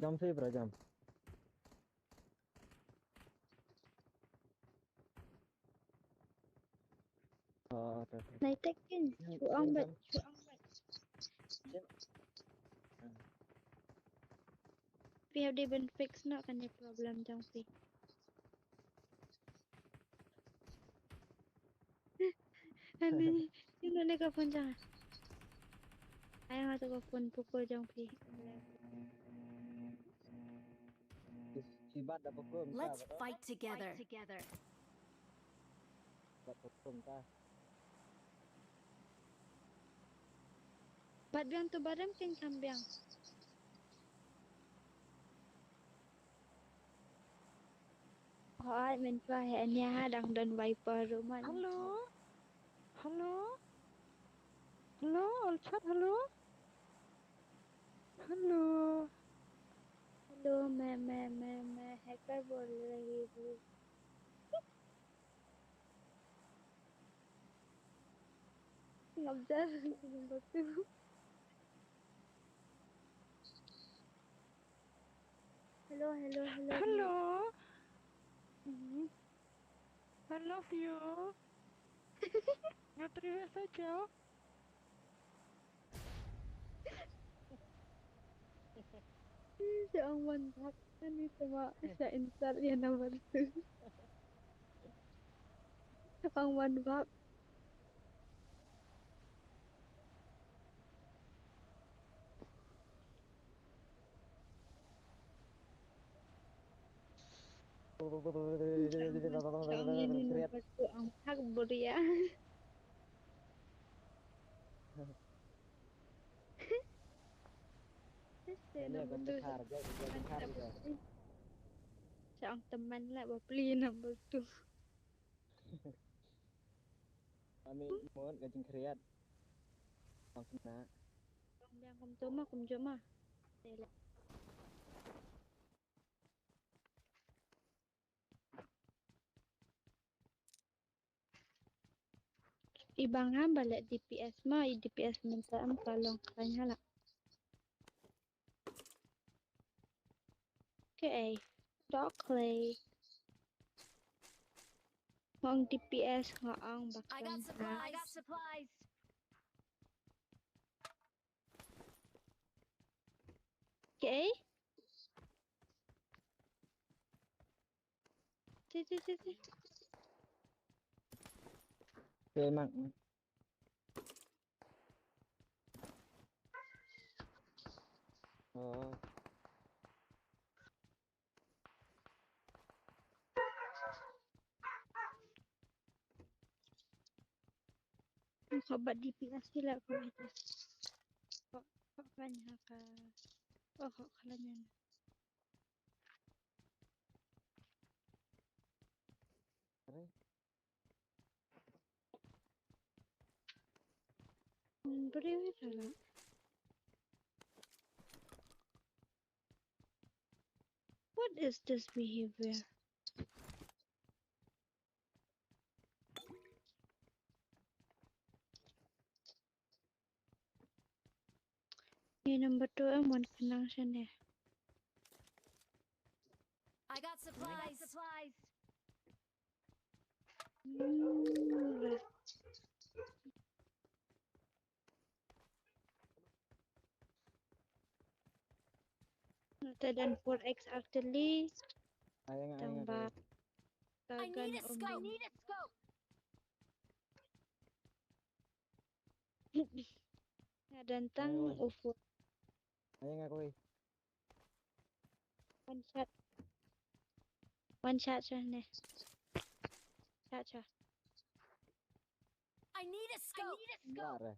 Jump sih, bro, jump. Oh, okay, okay. Nai tek kin. Nai tek kin. Chuang bet, chuang bet. Sip. Phi hap dei ban fix noh kane problem jong phi. Ani, ino ne ka phone jong. Ai, nga to ka phone Poco jong phi. Let's fight together. Bat pom ka. Bat biang tu barem ken kam biang. Hoi, men chwa he ania ha dang don wiper ruh man. Hello? Hello? Hello, all chat, hello? Hello? Hello, me, me, me, me, hacker bol rahi hu. Ngam jal, ngam batu. Hello, hello, hello. Hello. Mm. I love you. Nga trei sa jauh. Sa ang wan bak ani sama sa insult ïa number two. Sa ang wan bak. Sa ang wan bak tu ang hak buria. Sa number two. Sa ang teman lah ba pli number two. Mami mut ka jingkhriat. Bang kena. Bang biang kumto ma kumjama. Tela. I bang ham ba leh D P S ma, i D P S mynta am ka long khlaiñ hala. Okay, dog clay. Ngong D P S ngong ba. I got supplies. I got supplies. Okay. Ti, ti, ti, ti. Memang. Oh. Khabat D P S ki la ko. Ko ko kan ha ka. Oh ko kala nyan. What is this behavior? Ni number two em wan khnang shane. I got supplies. Hmm. Nata dan four X artillery. Ayang, ayang, ayang. Tang ba. I need a scope. I need a scope. Nga dang tang ufu. Ayang aku. One shot. One shot sha ne. Shot sha. I need a scope. I need a scope.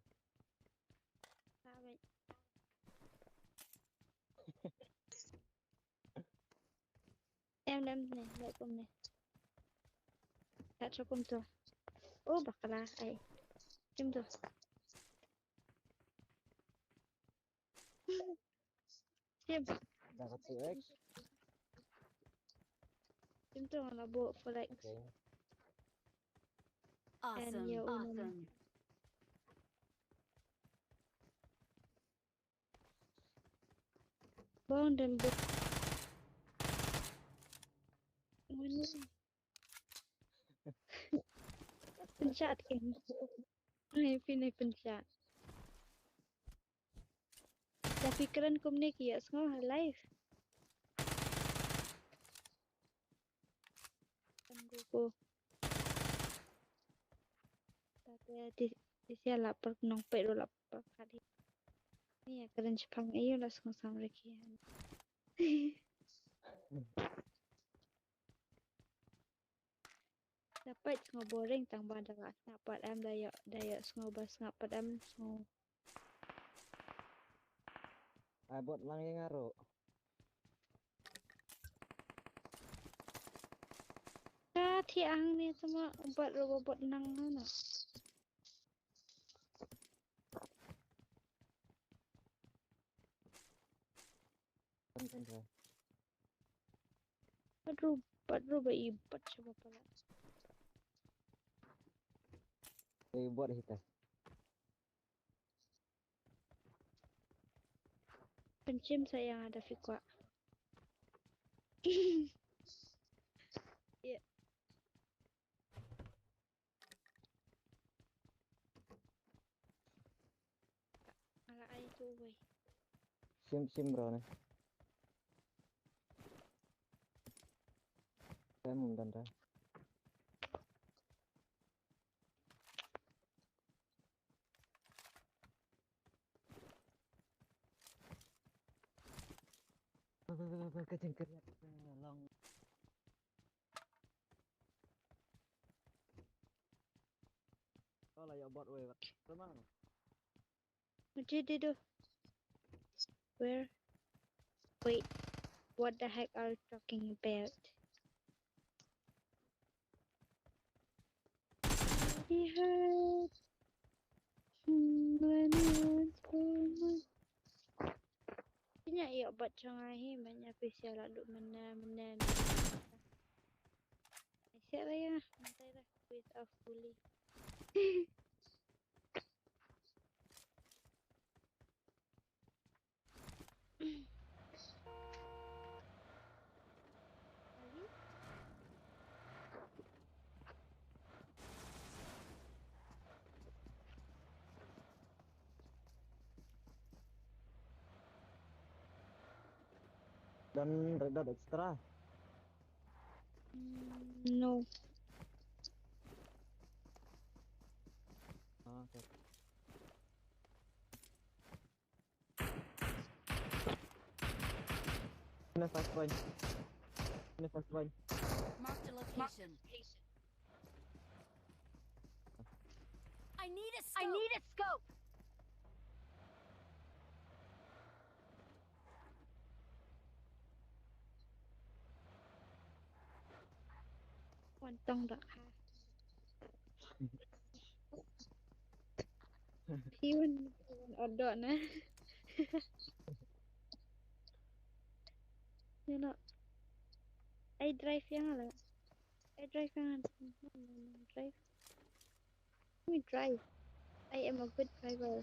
Em em ne, leh kumne. Kat sha kumto. Oh, bakla ai. Kumto. Tim. Dah kat tu, eh. Kumto nga la buh flex. Okay. Awesome. Awesome. Bong dan buk. Ngene. Pynshah kan. Ai pynai pynshah. Tapi kren kumne ki ïa sngew ha live. Kan gu ko. Tate ti ti sia la per nong pe ro la per kali. Ni ya kren chipang ayo la song sam reki. Dapat sngew boring tang ba da la snap pat em da yo da yo sngew ba snap pat em sngew. Ai bot lang ïa nga ruh. Ka thiang ni tama bot ruh bot nang na. Kan kan. Pat ruh, pat ruh ba i pat sha ba pala. Ei bot hita. Pynshim sa ïa nga da phi kwah. Yeah. Ala ai tu wei. Sim, sim, bro, ne. Saya mau dan dah. Ka jingkyrpad ka long. Ka la ïa bot wei bad. Tamam. Mujhe de do. Where? Wait. What the heck are you talking about? He heard. When you want so much. Ïa bad jong nga hi, man ïa pisa la duk mana, mana, mana. Siap lah ya, mantai lah, with a fully. Dan red dot extra. Mm, no. Ah, okay. Ini first point. Ini first point. Marked a location. I need a scope. I need a scope. Wan tong dak ha. Hiun, hiun odok na. Nino. Ai drive ïa nga la. Ai drive ïa nga la. Drive. Let me drive. I am a good driver.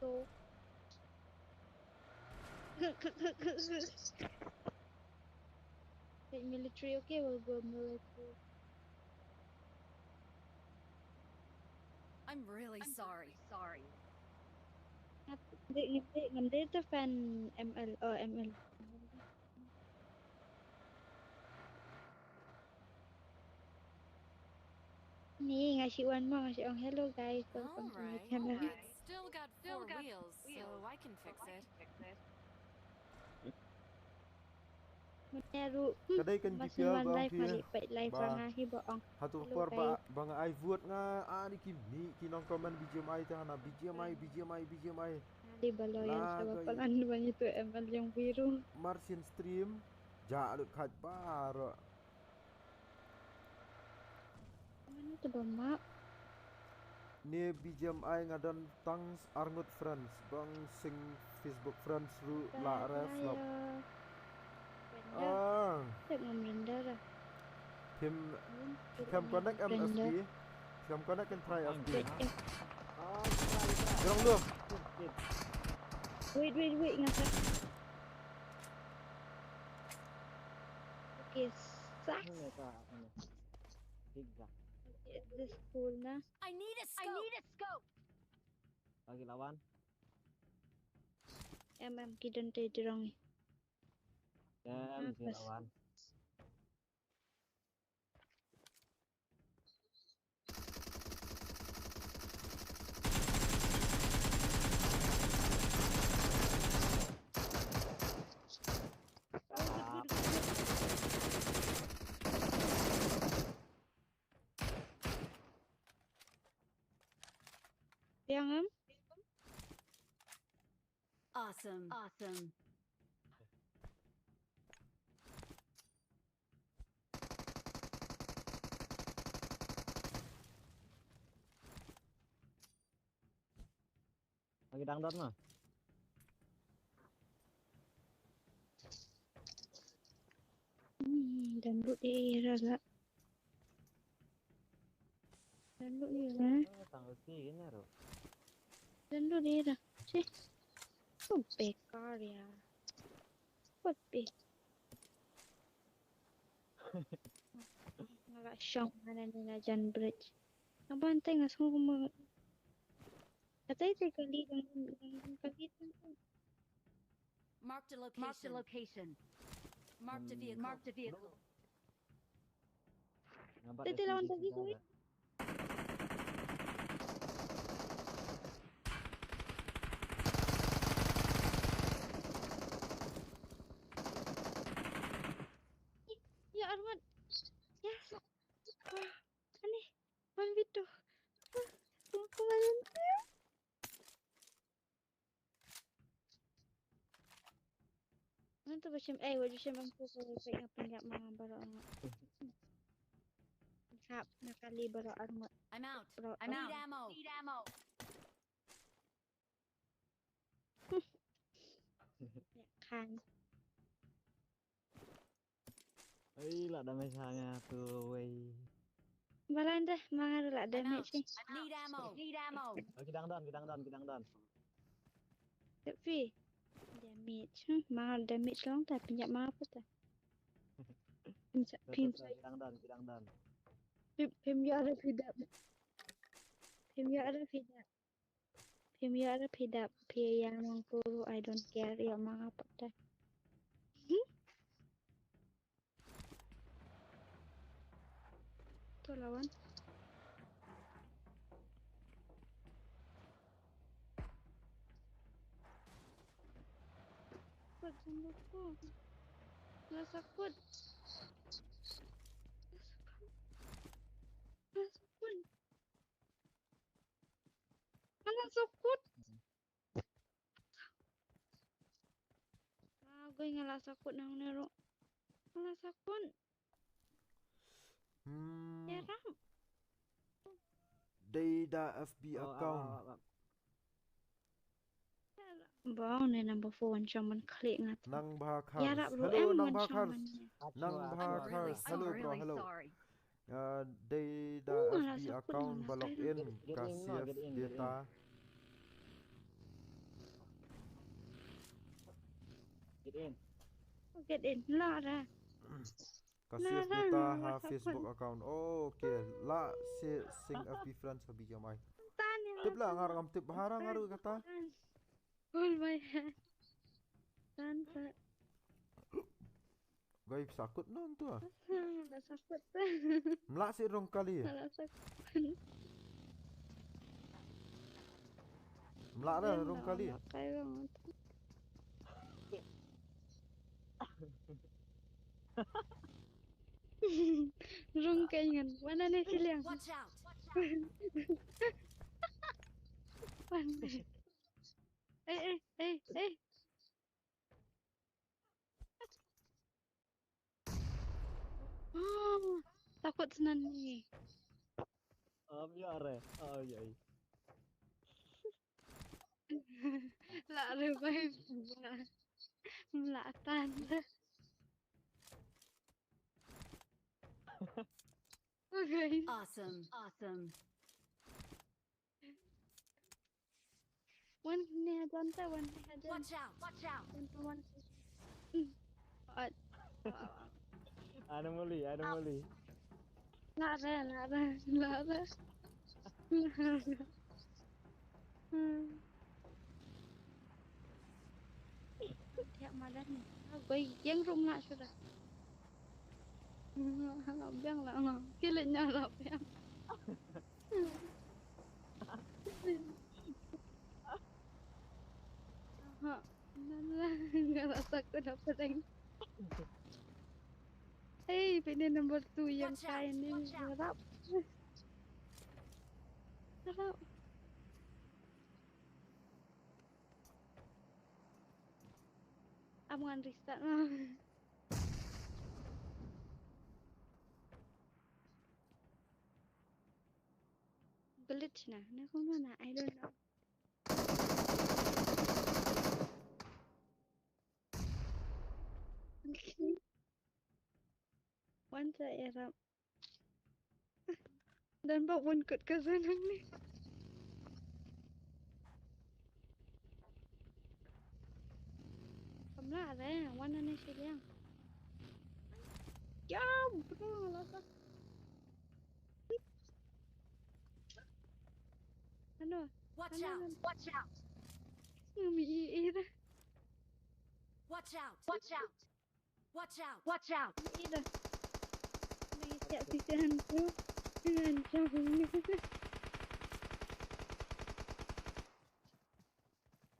So, take military, okay, we'll go military. I'm really sorry. Sorry. Ngam dei, ngam dei, ngam dei tu fan M L, oh, M L. Ni nga shu wan mo, nga shu ong hello guys, welcome to my channel. It's still got four wheels, so I can fix it. Ka dei kan ki pia ba ong phi ba hatu por ba ba nga ai vote nga ani ki mi ki nong comment B G M I te hana B G M I, B G M I, B G M I. Di ba loyal sa ba palan ba ngi tu M L jong biru. Martian stream ja lut khat baroh. Mano tu ba map? Ne B G M I nga don tang arngut friends, bang sing Facebook friends ruh la re flop. Ah. Tep ngam render ah. Phim, phim connect M S P. Phim connect and try F P. Wait, wait, wait, ngasa. Okay, sak. This cool na. I need a scope. I need a scope. Lagi lawan. Em, em, ki don te dirong. Em, ki lawan. Yang em? Awesome. Awesome. Lagi dang don ma. Hmm, download ïa ra la. Download ïa ra. Tang usi gini ro. Download ïa ra. Cih. Kut bekar ïa. Kut be. Nga la shong hangne na jan bridge. Nga ban teng nga sngew kumba. Katai te kali dang dang kali dang. Marked a location. Marked a location. Marked a vehicle. Marked a vehicle. Nampak Te te lawan lagi tu. Ya Armad. Ya. Ani. One v two. Aku main. Nanti bashim eh wajib shim aku ko ko yang pinjak mama baru amat. Hap nakali baru amat. I'm out. Baru I'm out. Need ammo. Need ammo. Ya kan. Ai la damage ha nga tu wei. Balan deh mangar la damage ni. Need ammo. Need ammo. Oh, kidang don, kidang don, kidang don. Tapi damage. Hmm, mangar damage long ta pinjak mama apa ta. Pinjak pinjak. Kidang don, kidang don. Phim phim ïa ra phi dap. Phim ïa ra phi dap. Phim ïa ra phi dap. Phi ïa nang puru I don't care ïa ma nga pat da. Hmm? To lawan. Kut jumbo ko. La sakut. La sakut. La sakut. Nga la sakut. Ah, goi nga la sakut nang nero. Nga la sakut. Hmm, Ya ram. dei da F B account. Bong ne number four wan shaman klik ngat. Nang Bha Ya Khars. rap ru Hello, em Nang wan Bha Khars. shaman. Nang Bha I'm Khars. really, I'm Hello, bro. really Hello. Sorry. Ya, dei da Oh, F B la sakut account nang ba la log sakut. in ka Get in, save get in, get in. data. Get in. Get in la ra. Ka Nah, save nah, data nah, ha WhatsApp Facebook pun. Account. Oh, okay. La se sing F B friends ha B K M I. Tan ya. Tip la ngar ngam tip bha ra ngaru kata. Hold my hand. Tan ta. Gai sakut non tu. La sakut. Mla si rong kali. La sakut. Mla ra rong kali. Kai rong. Rong kai ngan. Mana ne siliang. Watch out. Mana. Eh eh eh eh. Oh, takut senan ni. Am ya re. Ai ai. La revive. La tan. Okay. Awesome. Awesome. Wan ne hajan ta, wan ne hajan. Watch out. Watch out. Wan tu wan. Hmm. At. Anomaly, anomaly. La ra, la ra, la ra. Hmm. Tiap malam ni. Goi yang rum nak sudah. Biang lah, kilit nya lah biang. Ha, nan lah, nga rasa aku dapat yang. Hey, pini number two yang Watch out, kain ni watch out. Harap. Harap. Am ngan restart lah. Glitch na, na kung na, I don't know. Wan sa ïarap. Don ba bun kut ka sa nangne. Kam lah re, wan nangne shiliang. Ya, bro, lah sa. Ano? Watch out! Watch out! Ngam i i ra. Watch out! Watch out! Watch out! Watch out! I i ra. Ni siap siap tu. Dengan jauh ni.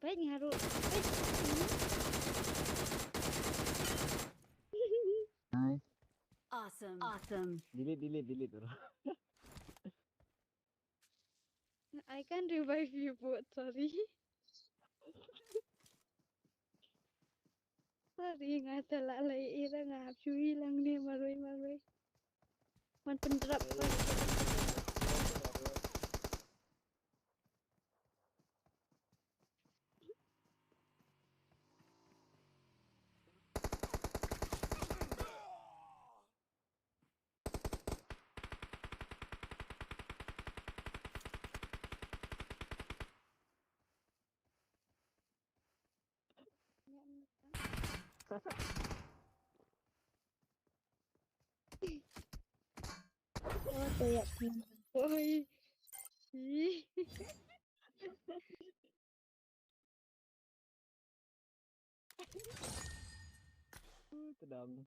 Baik ngaruh. Baik. Nice. Awesome. Awesome. Delete, delete, delete tu. I can't revive you, but sorry. Sorry, nga te la lai ira nga hap shui lang ne marwei marwei. Man pendrop. Oi. Ih. Tedang.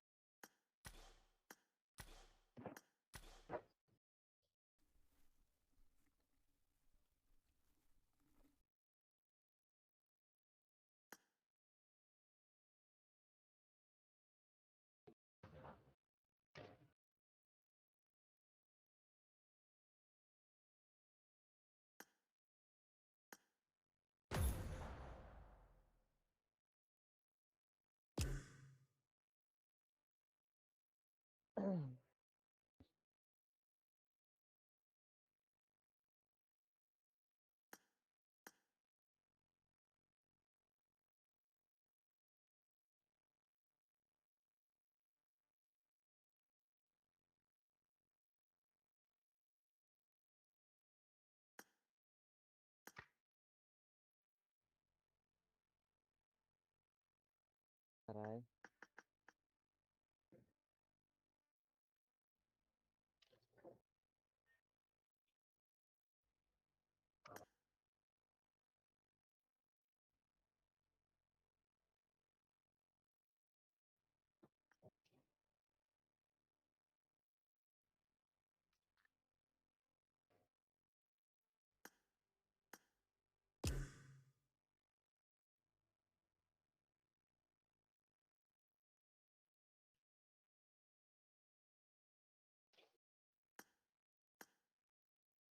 Arai.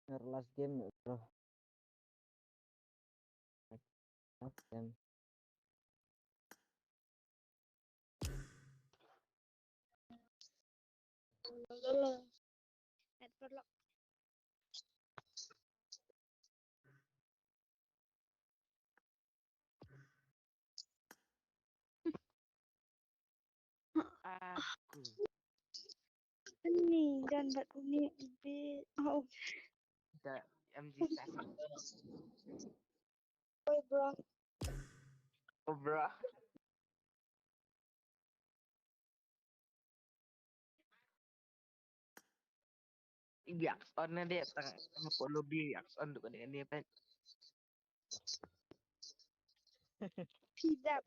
Your last game, bro. Last game. Net block. Aku. Ni dan bat ni bit. Oh. The M G seven. Oi, bro. Oh, bro. Yak on na dia tang, tang ko lobby yak on tu kan dia pen. Pidap.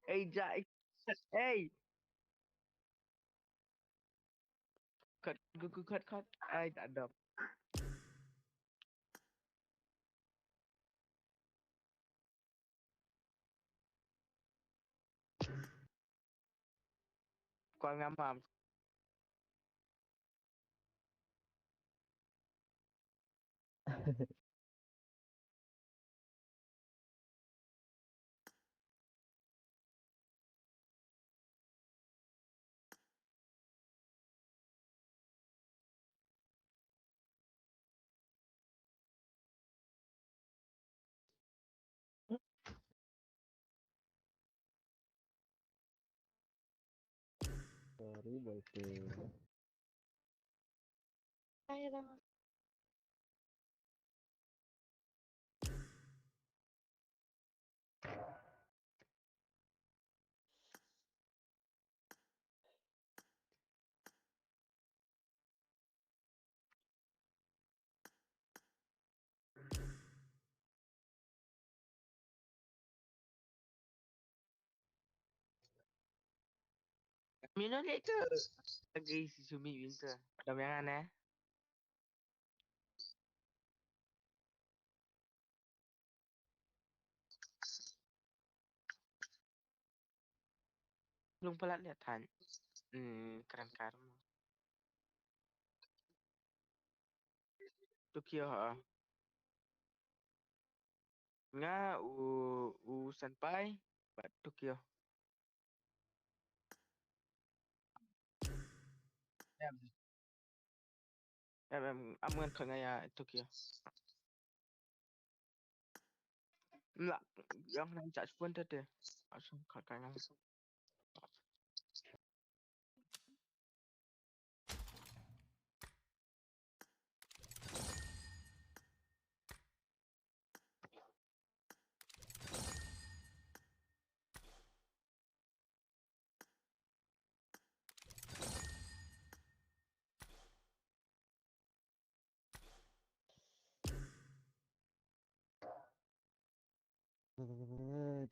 Hey, Jai. Hey. Cut, go, go, cut, cut. Ai, tak ada. Kual ngamam. Baru boleh. Hai, Ram. Mino le tu. Lagi si Sumi winter. Ada yang aneh. Lung palat le tan. Hmm, keren kar. Tokyo ha. Nga u u senpai bad Tokyo. Em. Em em am ngan khang ïa Tokyo. Mla yang nang chat pun tete. Asal khang khang.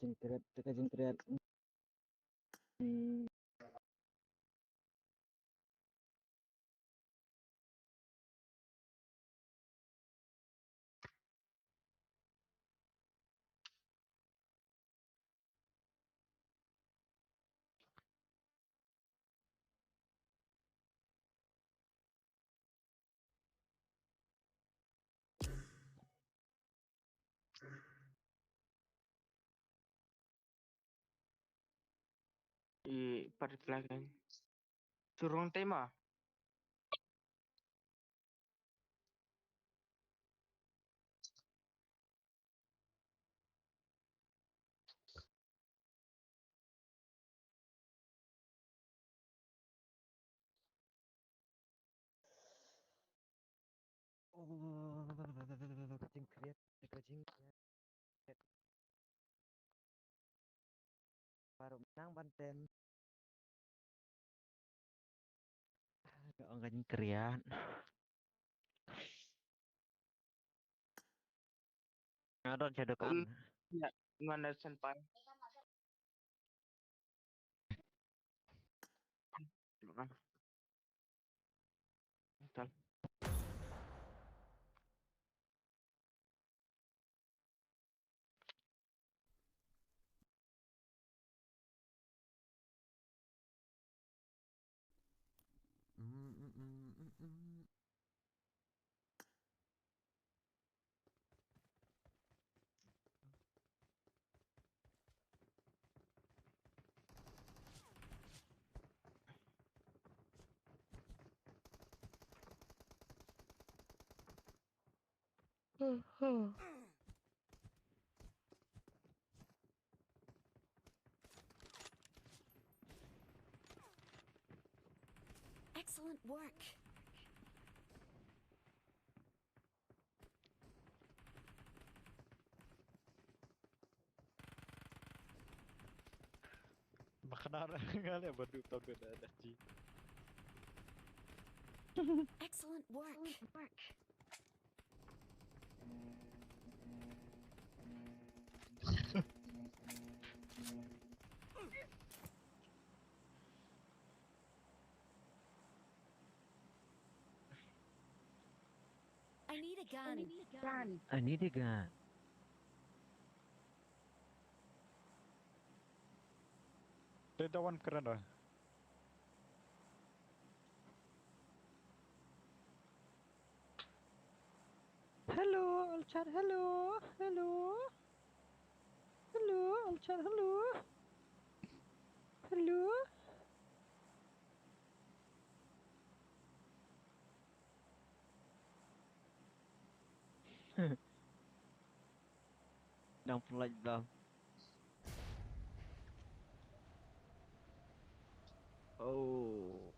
Jingkret, teka jingkret. Hmm. I pat reply kan. Surong tema. Oh, ka jingkret, ka jingkret. Baru menang banten. Ka ong ka jingkret. Nga don shadow kan. Ïa, ngan na senpai. Tal. Excellent work. Makna nga le badu tau da da ji. Excellent work. I need a gun. I need a gun. Te da wan kren da. Hello, Alchar, hello, hello. Hello, Alchar, hello. Hello. Dang pynlait bla. Oh.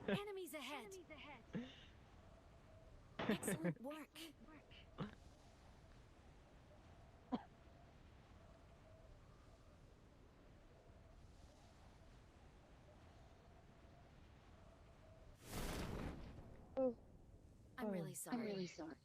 Enemies ahead. Excellent work. I'm really sorry. I'm really sorry.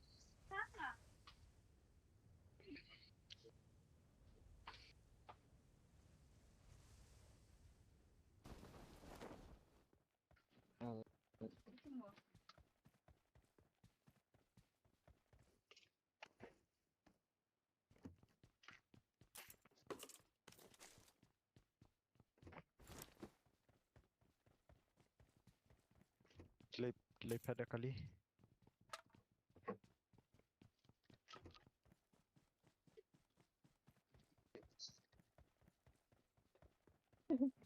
Lei, lei phet da kali.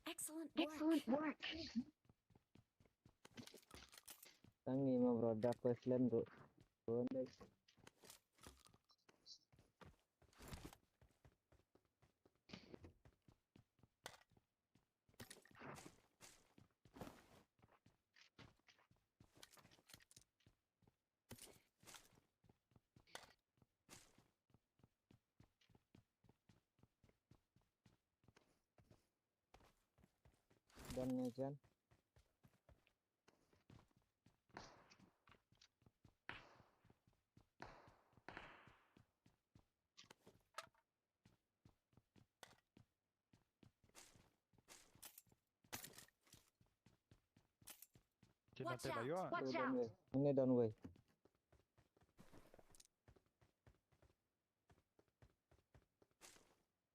Excellent work. Excellent work. Tangi ma bro, da ko slam bro. Don ne jan. Watch out! Watch out! Hangne don wei. Hangne don wei.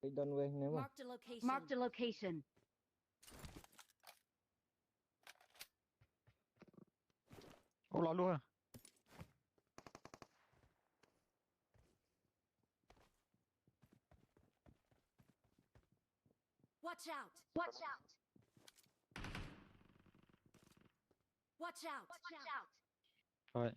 Wei don wei hangne mo. Marked a location. Marked a location. Oh, la lu ha. Watch out! Watch out! Watch out! Watch out! Right.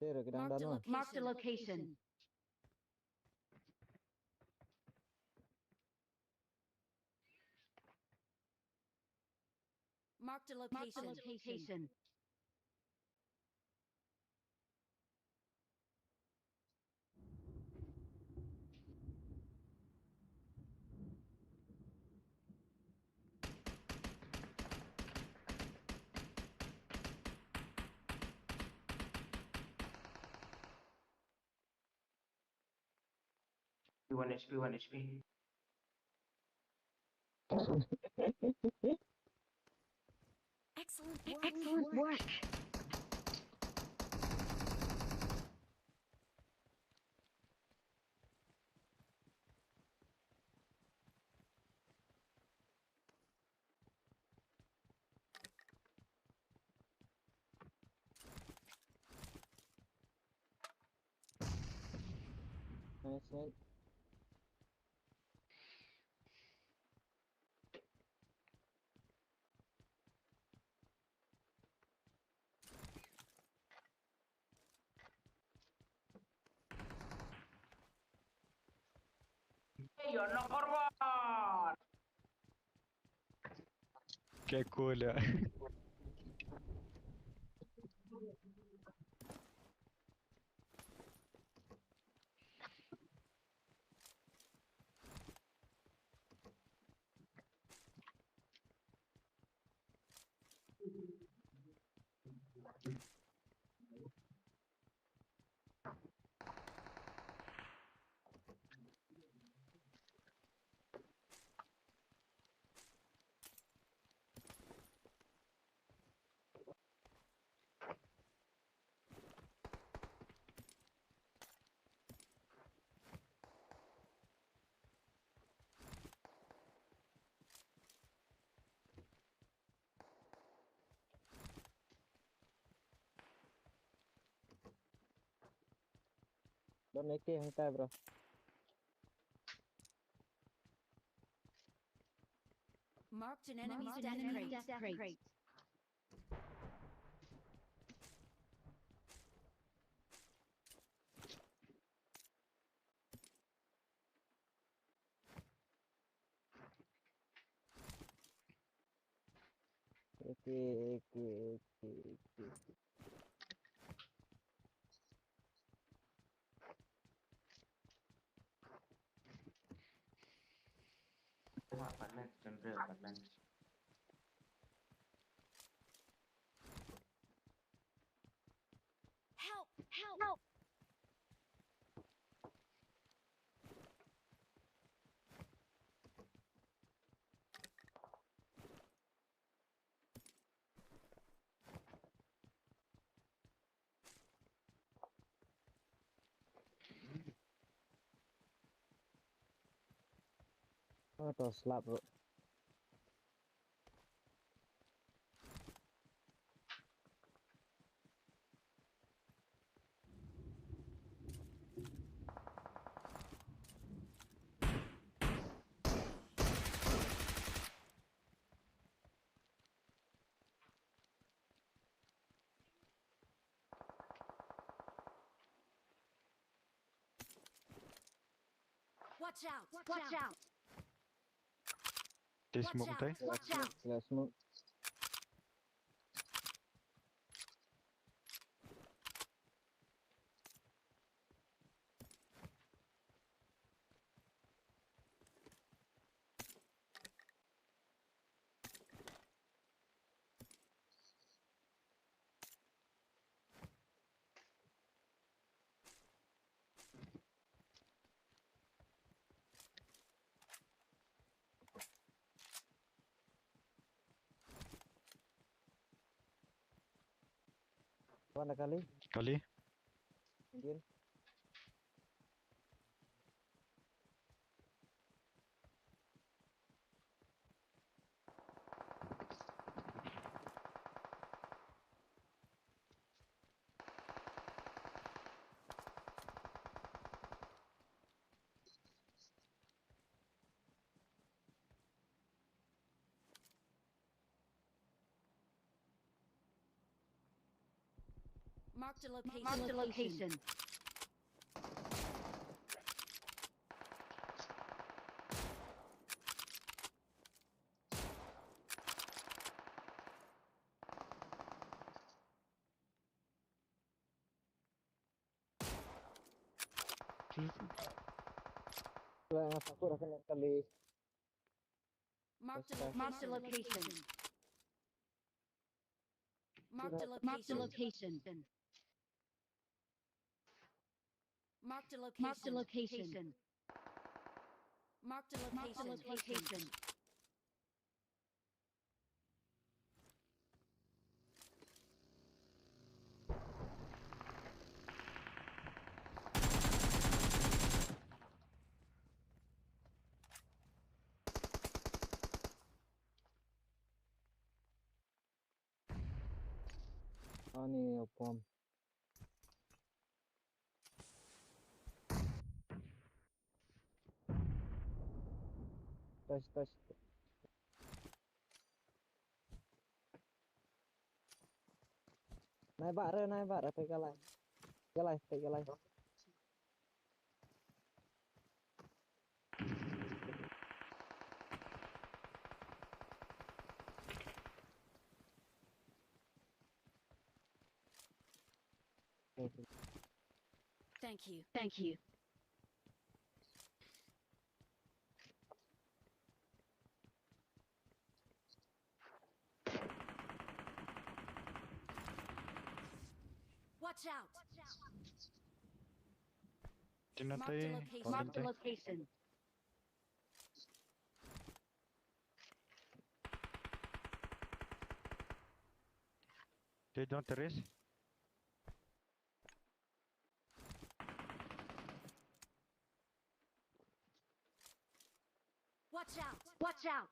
Marked a location. Marked a location. Marked a location. Marked a location. One H P, one H P. Excellent work. Excellent work. Nice, nice. Hey, you're number one. Kekula. Don A K hangtai, bro. Marked an enemy stand crate. Okay, okay, okay, okay. Apartment, central apartment. Help! Help! Help! Oh, to slap, bro. Watch out! Watch out! They smoke, tai? Watch out! Let's move. Wan da kali. Kali. Din. Marked a location. Marked a location. Marked a location. Marked a location. Marked a location. Marked a location. Marked a location. Marked a location. Ani opom. Touch, touch. Nai ba re, nai ba re, pega lai. Pega lai, pega lai. Thank you. Thank you. Watch out! Marked a location. Marked a location. They don't risk. Watch out! Watch out!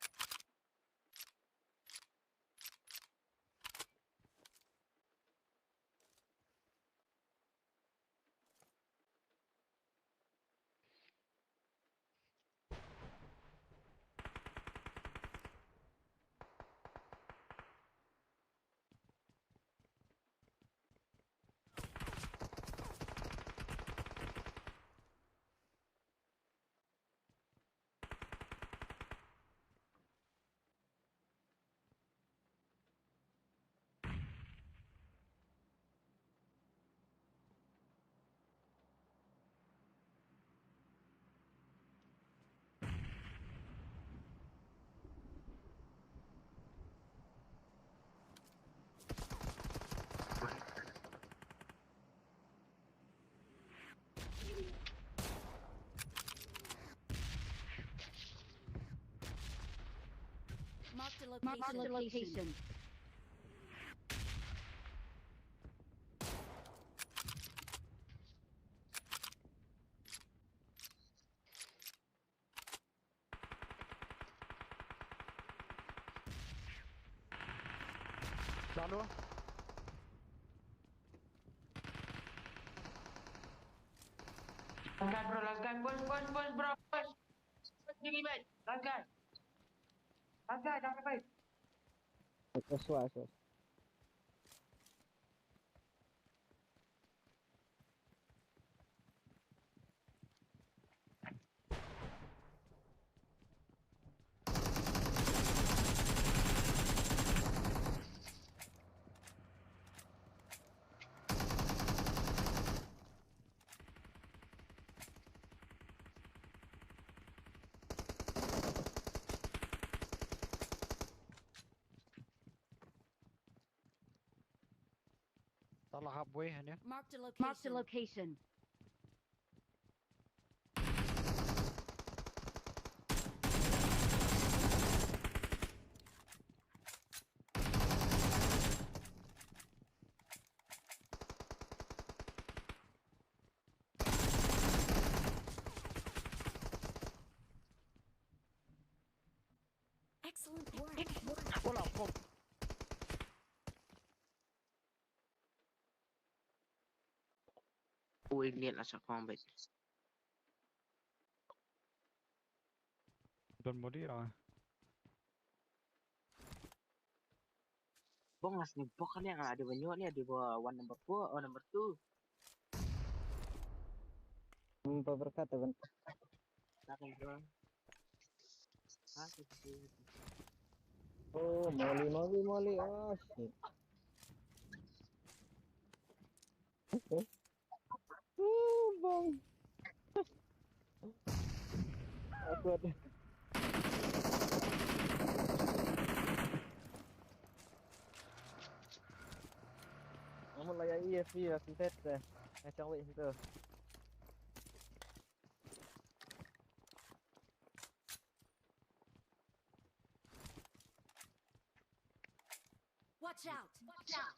Marked a location. Down one. Last guy, bro, last guy. Push, push, push, bro, push. Push, give me back. Last guy. Last guy, down the fight. That's why, that's why. Tala halfway, hanya. Marked a location. Marked a location. Excellent work. Hola, pop. Ui, niat la sa kong bet. Don body ah. Bong, last ni bok ni, ada banyak ni, ada one number four, oh, number two. Hmm, berkat, teman. Oh, molly, molly, molly. Oh, shit. Oh, bang. Awkward. Namun lah ya, iya sih, ya, sempet deh. Ngacang wei situ. Watch out! Watch out!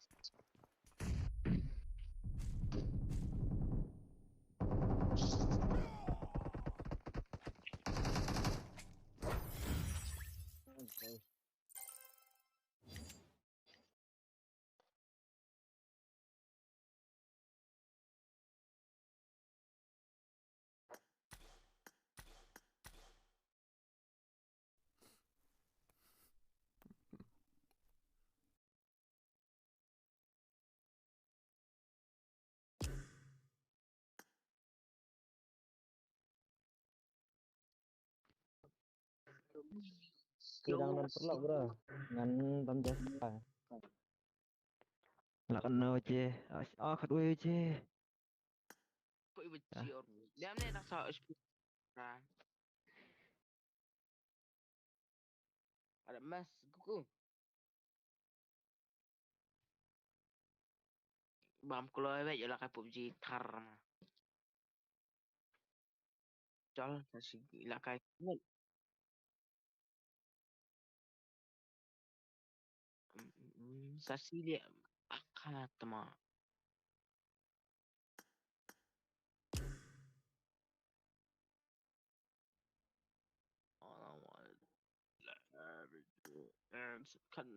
Ki dang don paralok, bro. Ngan bam jasa. Lah kano je. Ah, khatwei je. Ko iba ji or. Diam ne tak sa. Ada mas kuku. Bam kloi wei, ïa la kai PUBG thar ma. Chal, sa shi la kai. Sa shi le akha tama. Kan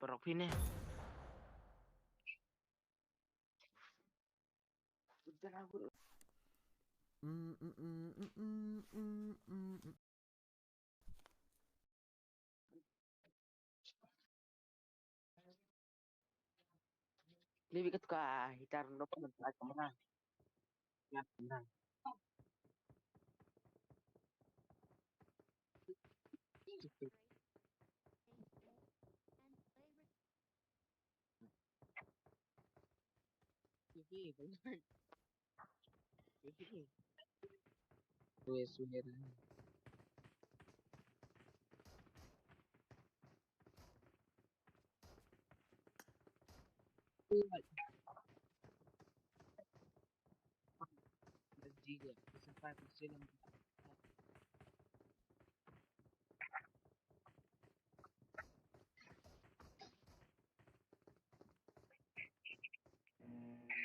parok phi ne. Lebi ka tuka hitar ndok ka kamera. Ya, kamera.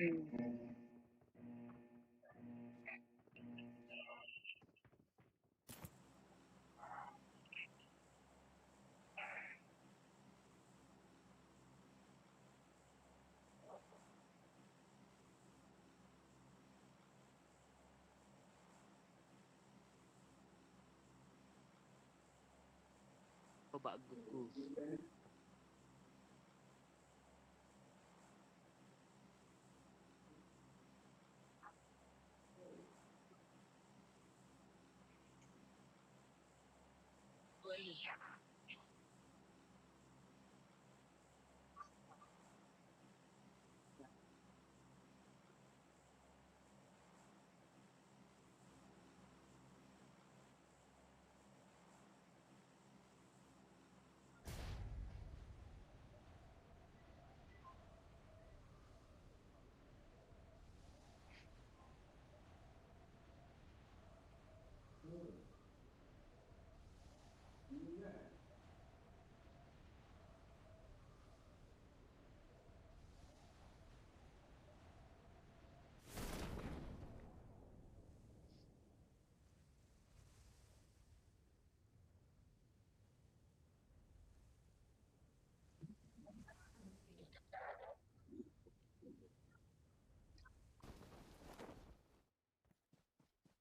Ko ba guku.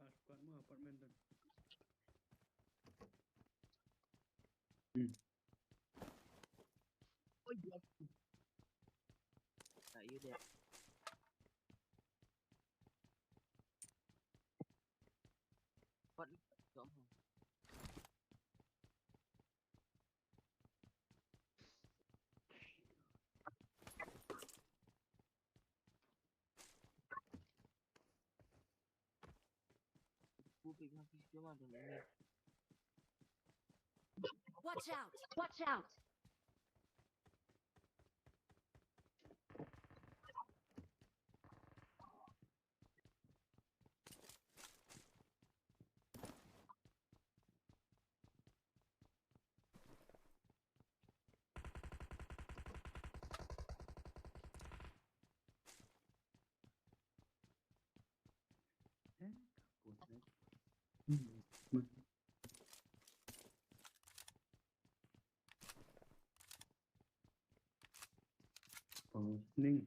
Ar kwat mo apartment dun. Hmm. Oh, iya. Nah, iya deh. Kwat, jom. Watch out! Watch out! Ning.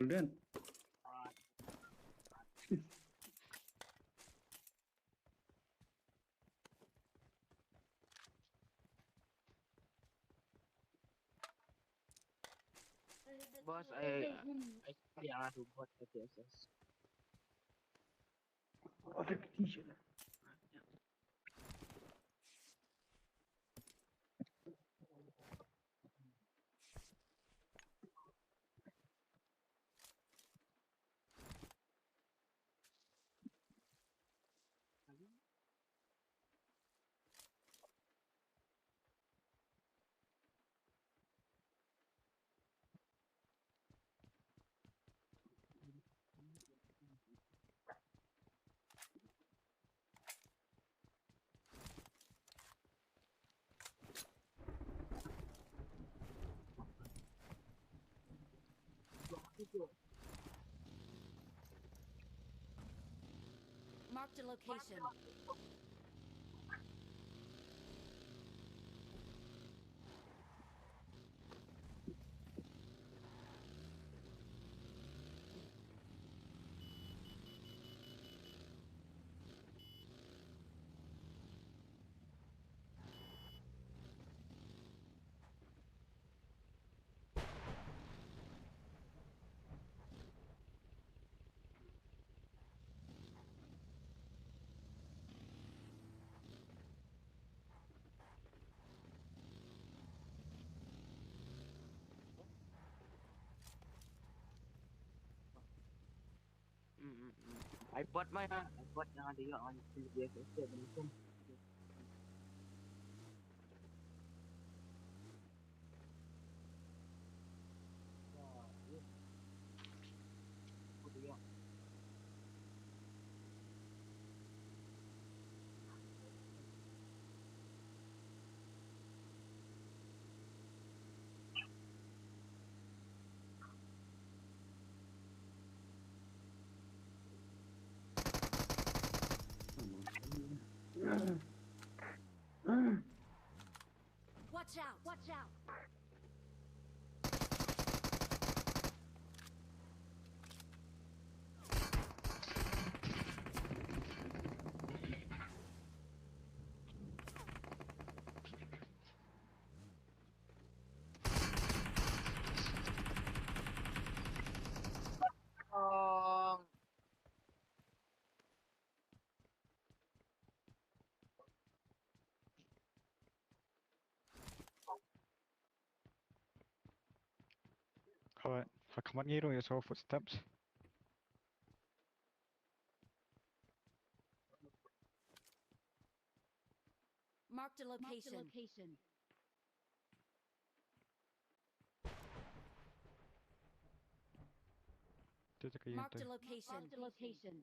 Golden. Boss, I, I, yeah, I do bot at the S S. What a condition. Marked a location. Ai bot ma ya, ai bot yang ada ya, orang yang dia saya belum. Watch out! Watch out! Alright, fa khmat ngi rung ïa so footsteps. Marked a location. Marked a location.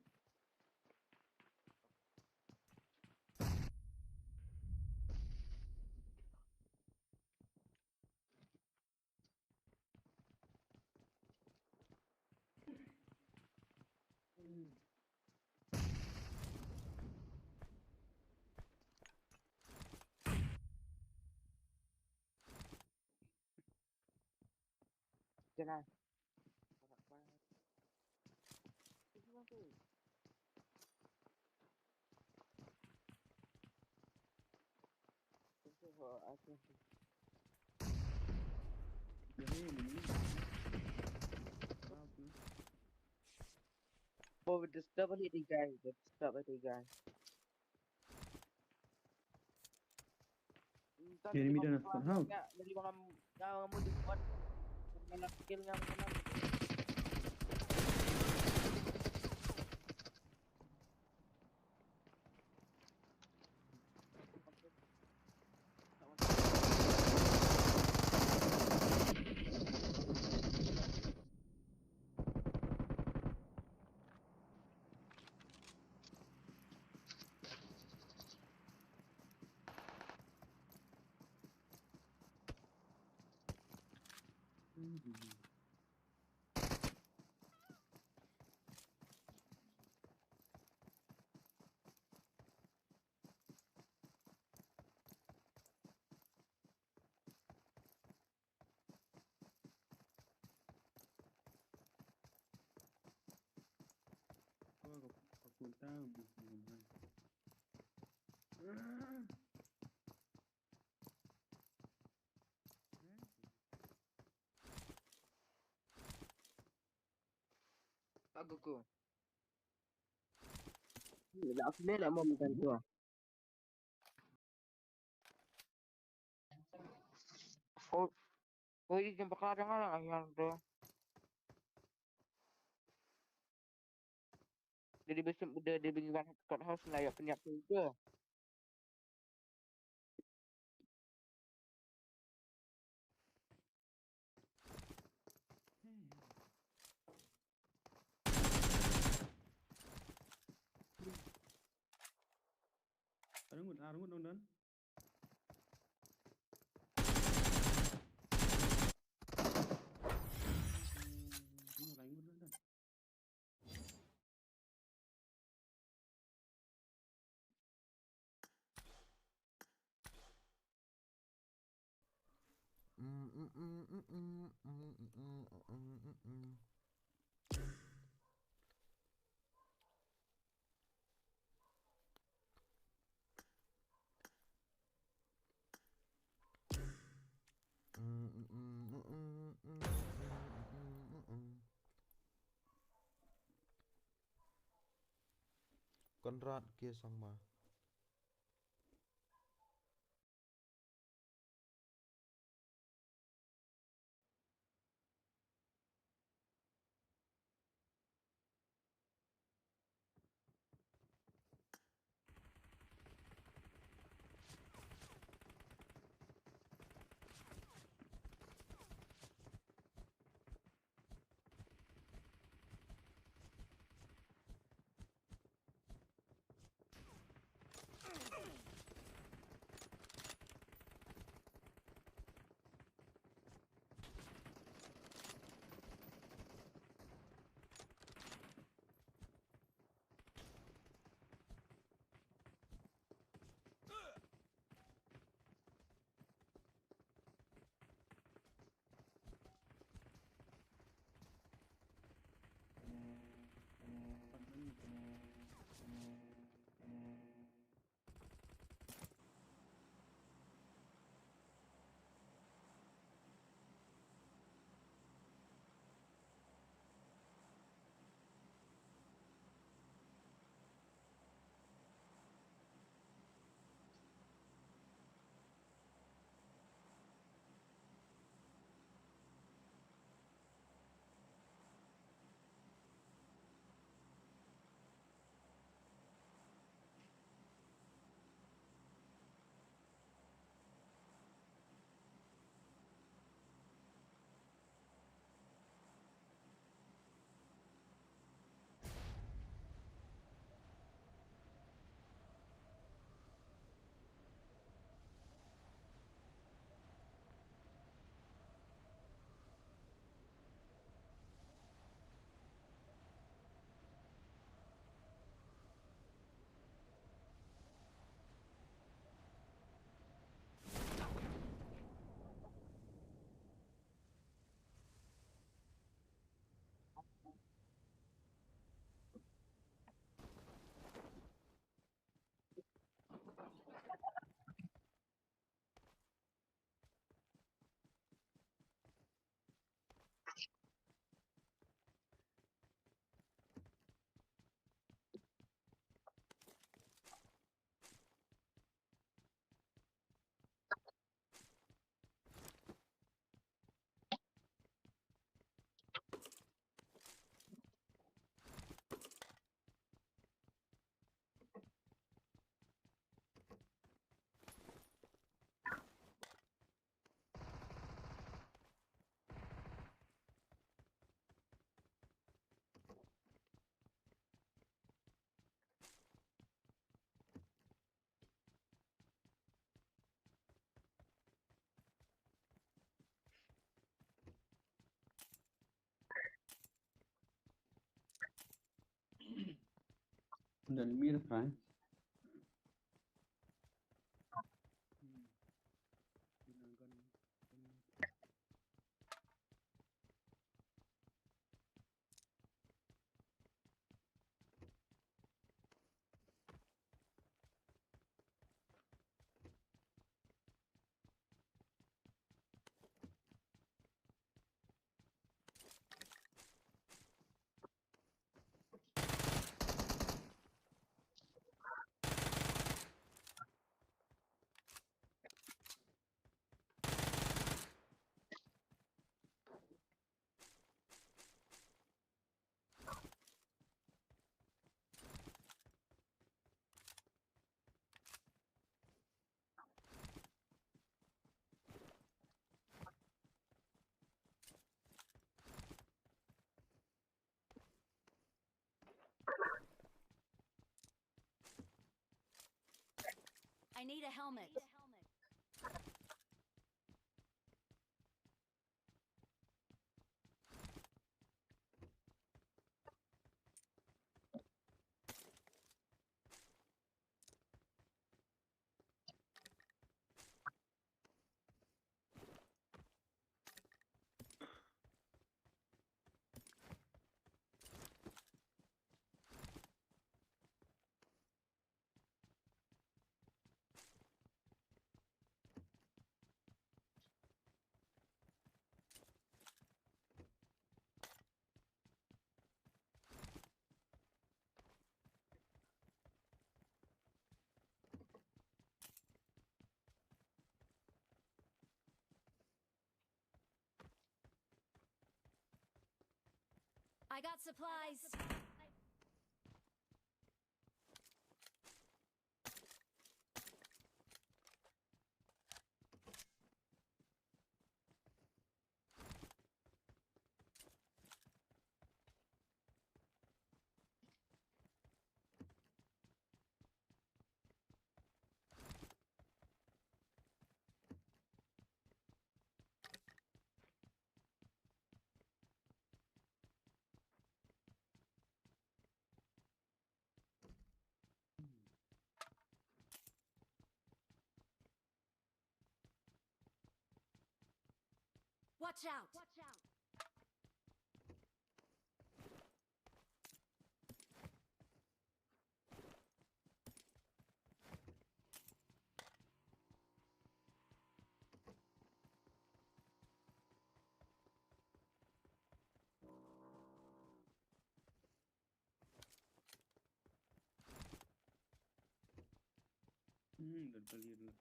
Oh, disturb the guy, disturb the guy. Enemy down at the house. Aguku. Dah aku ni nak mau makan tu. Oh, oh, ini jam bakal ada ngalang yang tu. Jadi besok udah dia bagi one headshot house lah ya, penyak tu. Arngut, arngut dong don. Hmm, ini lain dong don. Conrad K Sangma. Dal mir, Frank. I need a helmet. I got supplies. Watch out! Watch out! Hmm, dan kali dulu.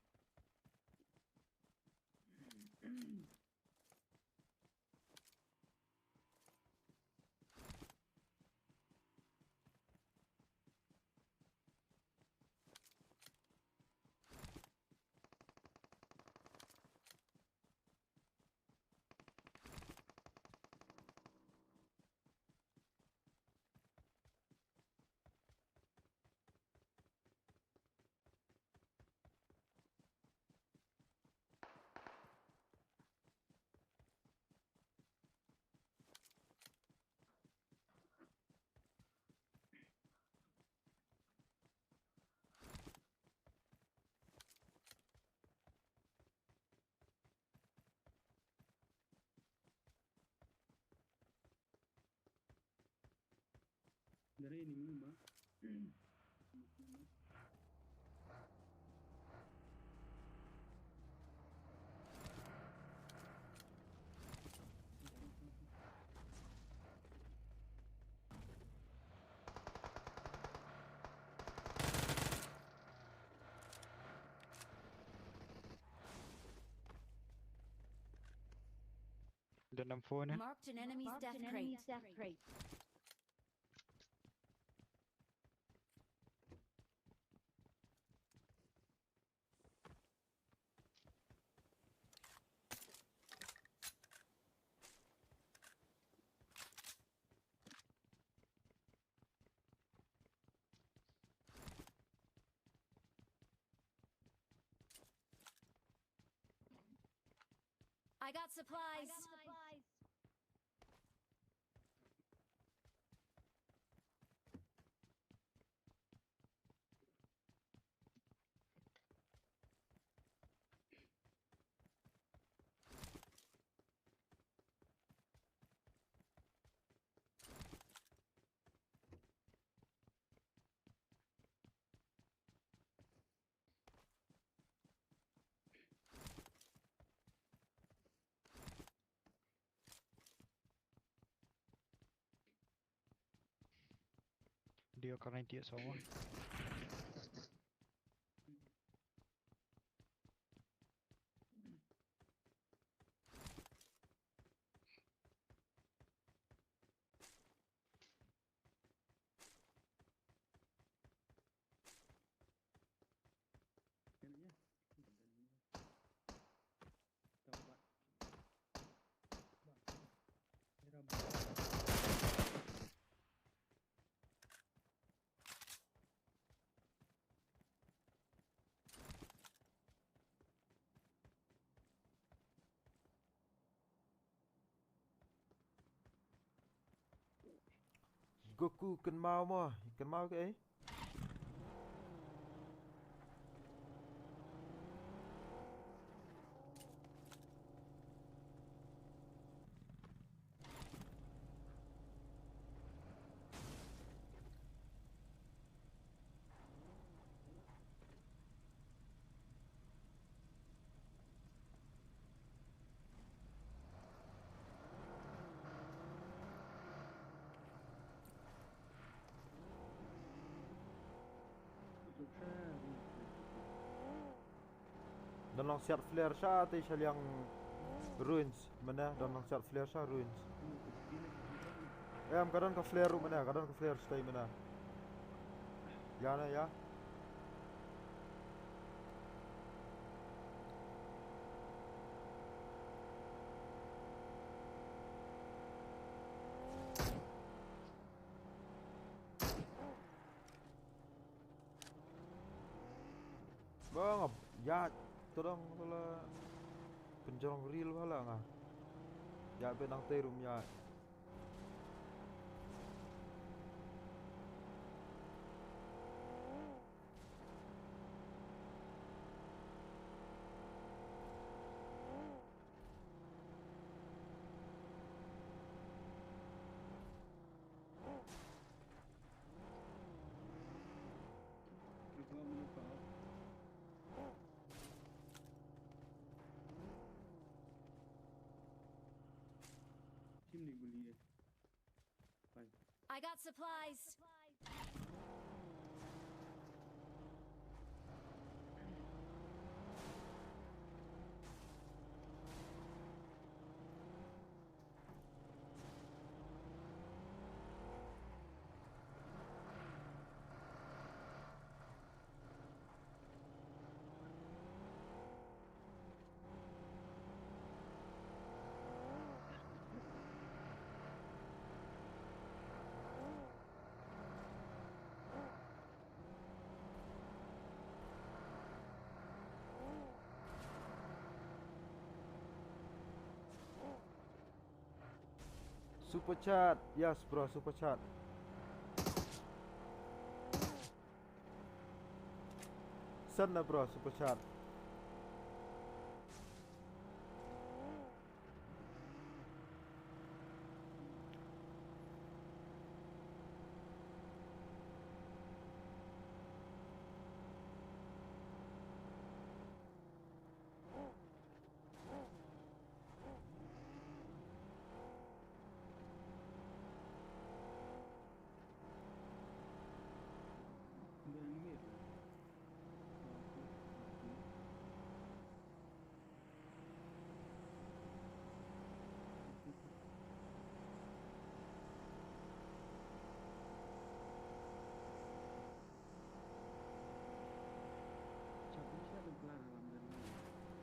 Dari ini mama. Don M four ne? Marked an enemy's death crate. I got supplies. Yo, karena dia sama. Goku kynmaw mo, kynmaw kaei? Don long siat flare sha te sha liang ruins mynne, don long siat flare sha ruins. Em, ka don ka flare ruh mynne, ka don ka flare sha te mynne. Ïa ne ïa. Ba nga ïaid tyrang tala pynjrong ril ba la nga. Ïaid beit nangtei ruh ym ïaid. Team ni guli eh. Fine. I got supplies. Super chat. Yes, bro, super chat. Send na, bro, super chat.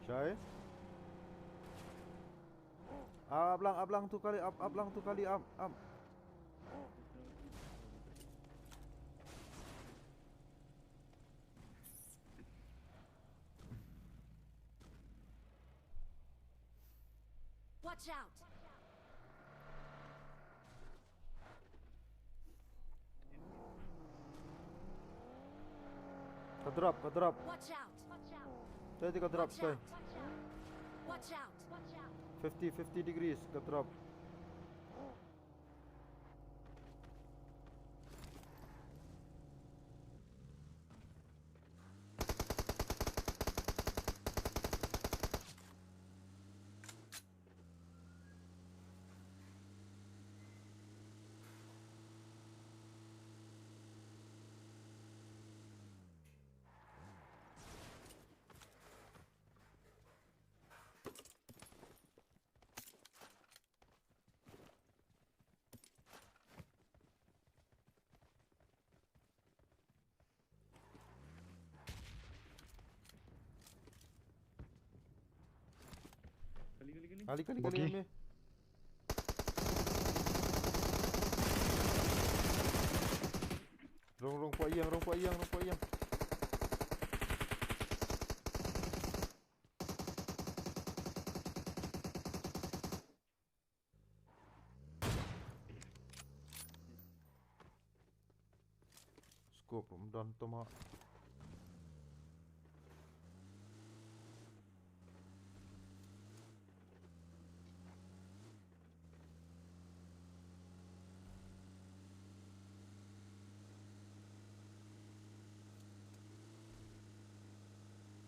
Shai? Ap lang, ap lang tu kali, ap, ap lang tu kali, ap, ap. Watch out! Ka drop, ka drop. Watch out! Tadi ka drop, watch out! Watch out! Fifty, fifty degrees, ka drop. Kali, kali, kali, Bogi. Ame. Rong, rong, pok yang, rong, pok yang, rong, pok yang. Scope rum don tuma.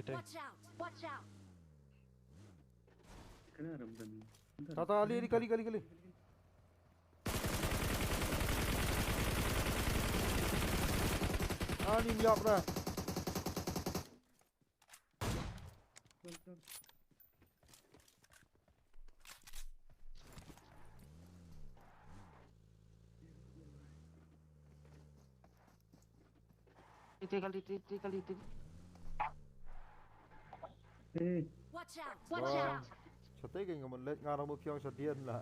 Watch out! Watch out! Kena ram dan. Tata, ali, ali, kali, kali, kali. Ani miap na. Titi kali, titi kali, titi. Eh. Watch out! Watch out! Sa te keng ka man leit nga rang ba phi ong sa dien la.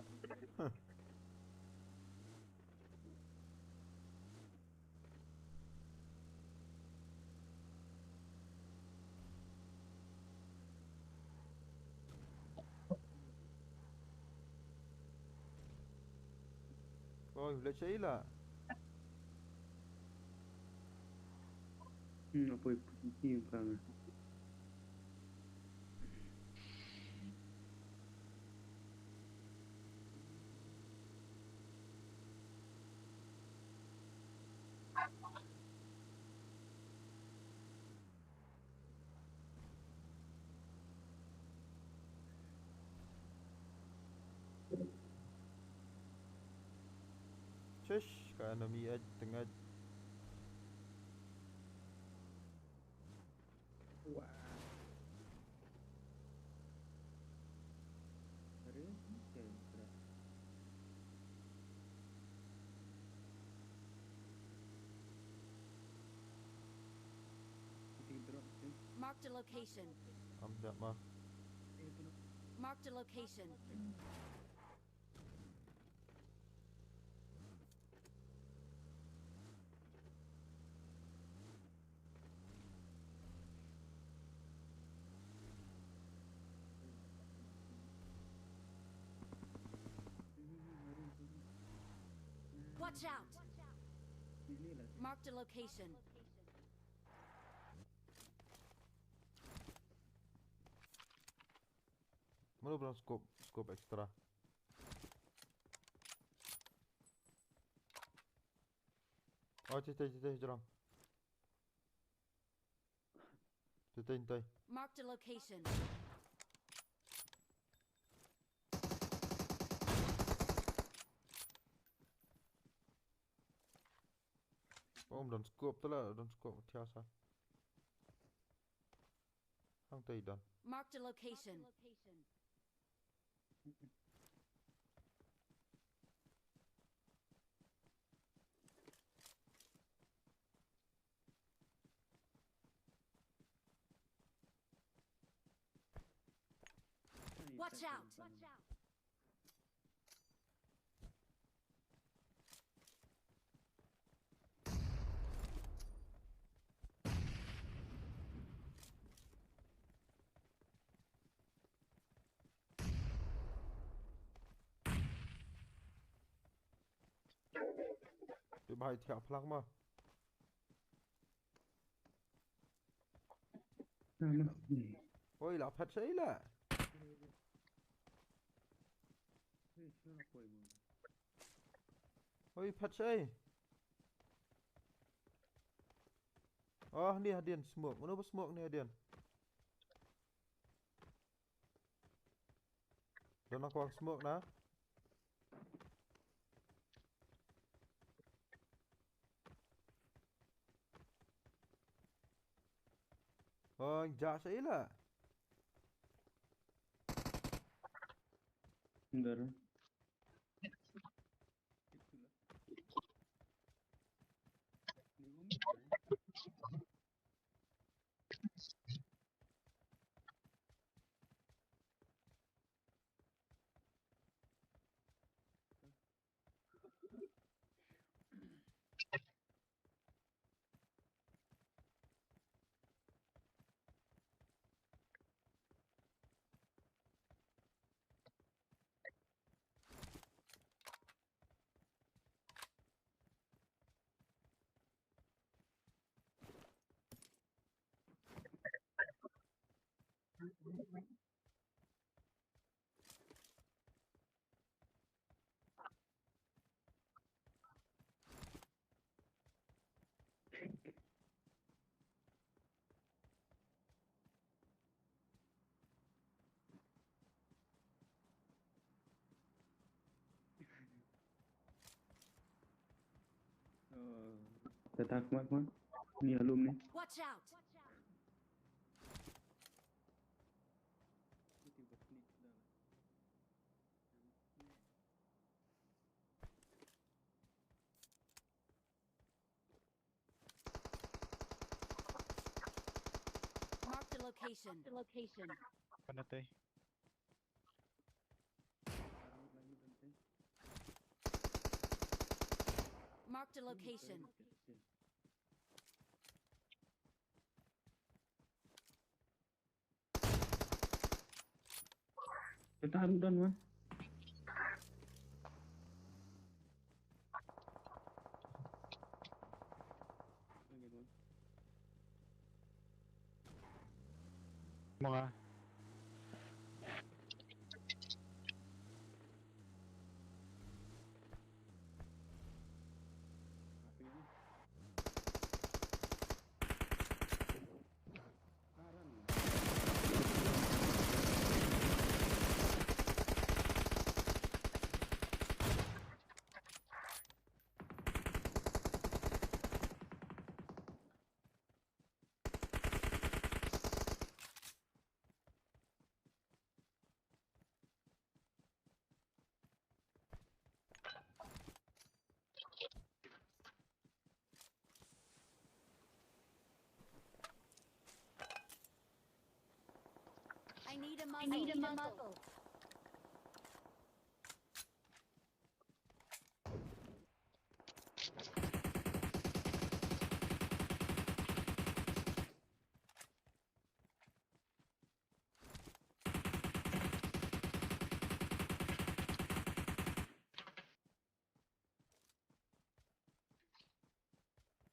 Oi, leit sa ila. Hmm, apa itu yang kang? Shush, ka enemy edge, tengah. Wah. Hari ni saya kira. Marked a location. Am da ma. Marked a location. Watch out! Marked a location. Mano bro scope, scope extra. Oh, cete, cete, jrong. Cete, cete. Marked a location. Oh, don scope tu la, don scope thiah sa. Hang tai don. Marked a location. Watch out! Te bhai thiah phlak ma. Oi, la phat sei la. Oi, phat sei. Oh, ni hadien smoke. Mano ba smoke ni hadien? Don na kwang smoke na. Oh, ja sa ila. Ndar. Tata, come on, come on. Ni alum ni. Watch out! Marked a location. Marked a location. Marked a location. Kita anu dan mah. Mga. I need a muzzle. I need a muzzle.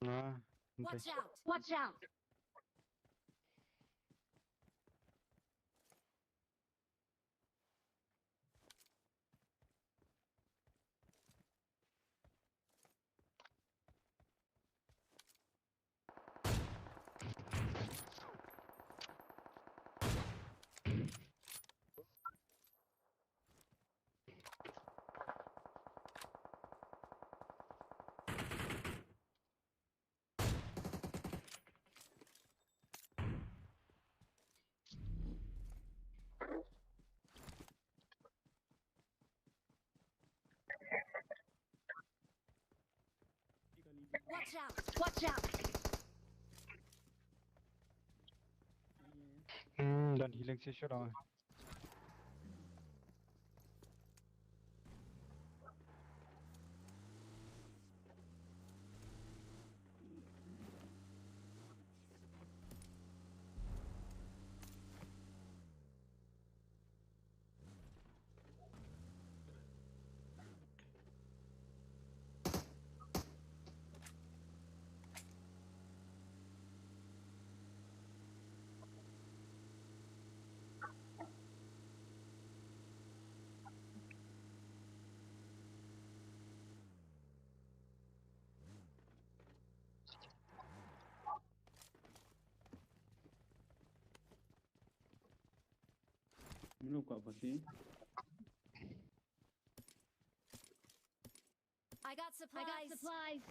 Ah, okay. Watch out! Watch out! Watch out! Watch out! Hmm, don healing session on. Mano ka pati? I got supplies. I got supplies.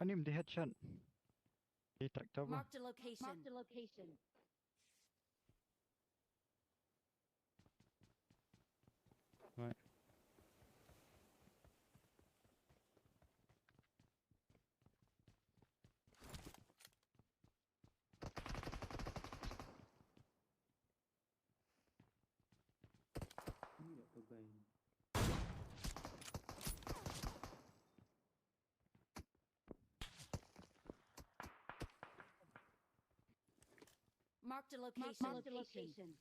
Ani mdi headshot. Di tractor ba. Marked a location. Marked a location. Right. Iya, pegawai. Marked a location. Marked a location.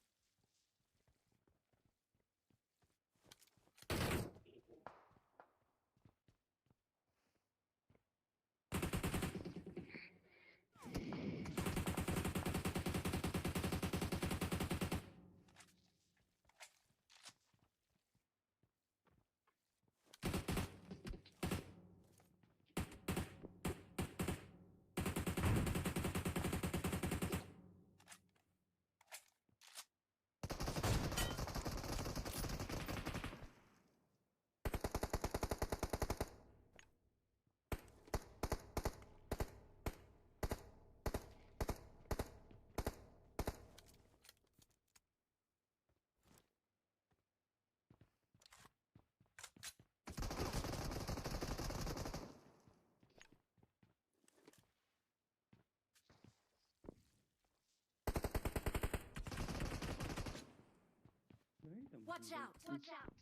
Watch out! Watch out!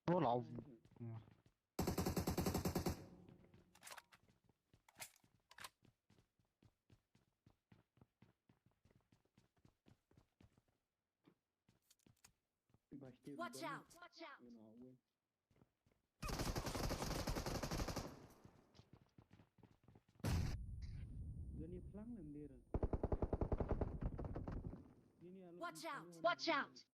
Oh, lau. Watch out! Watch out! Watch out! Watch out!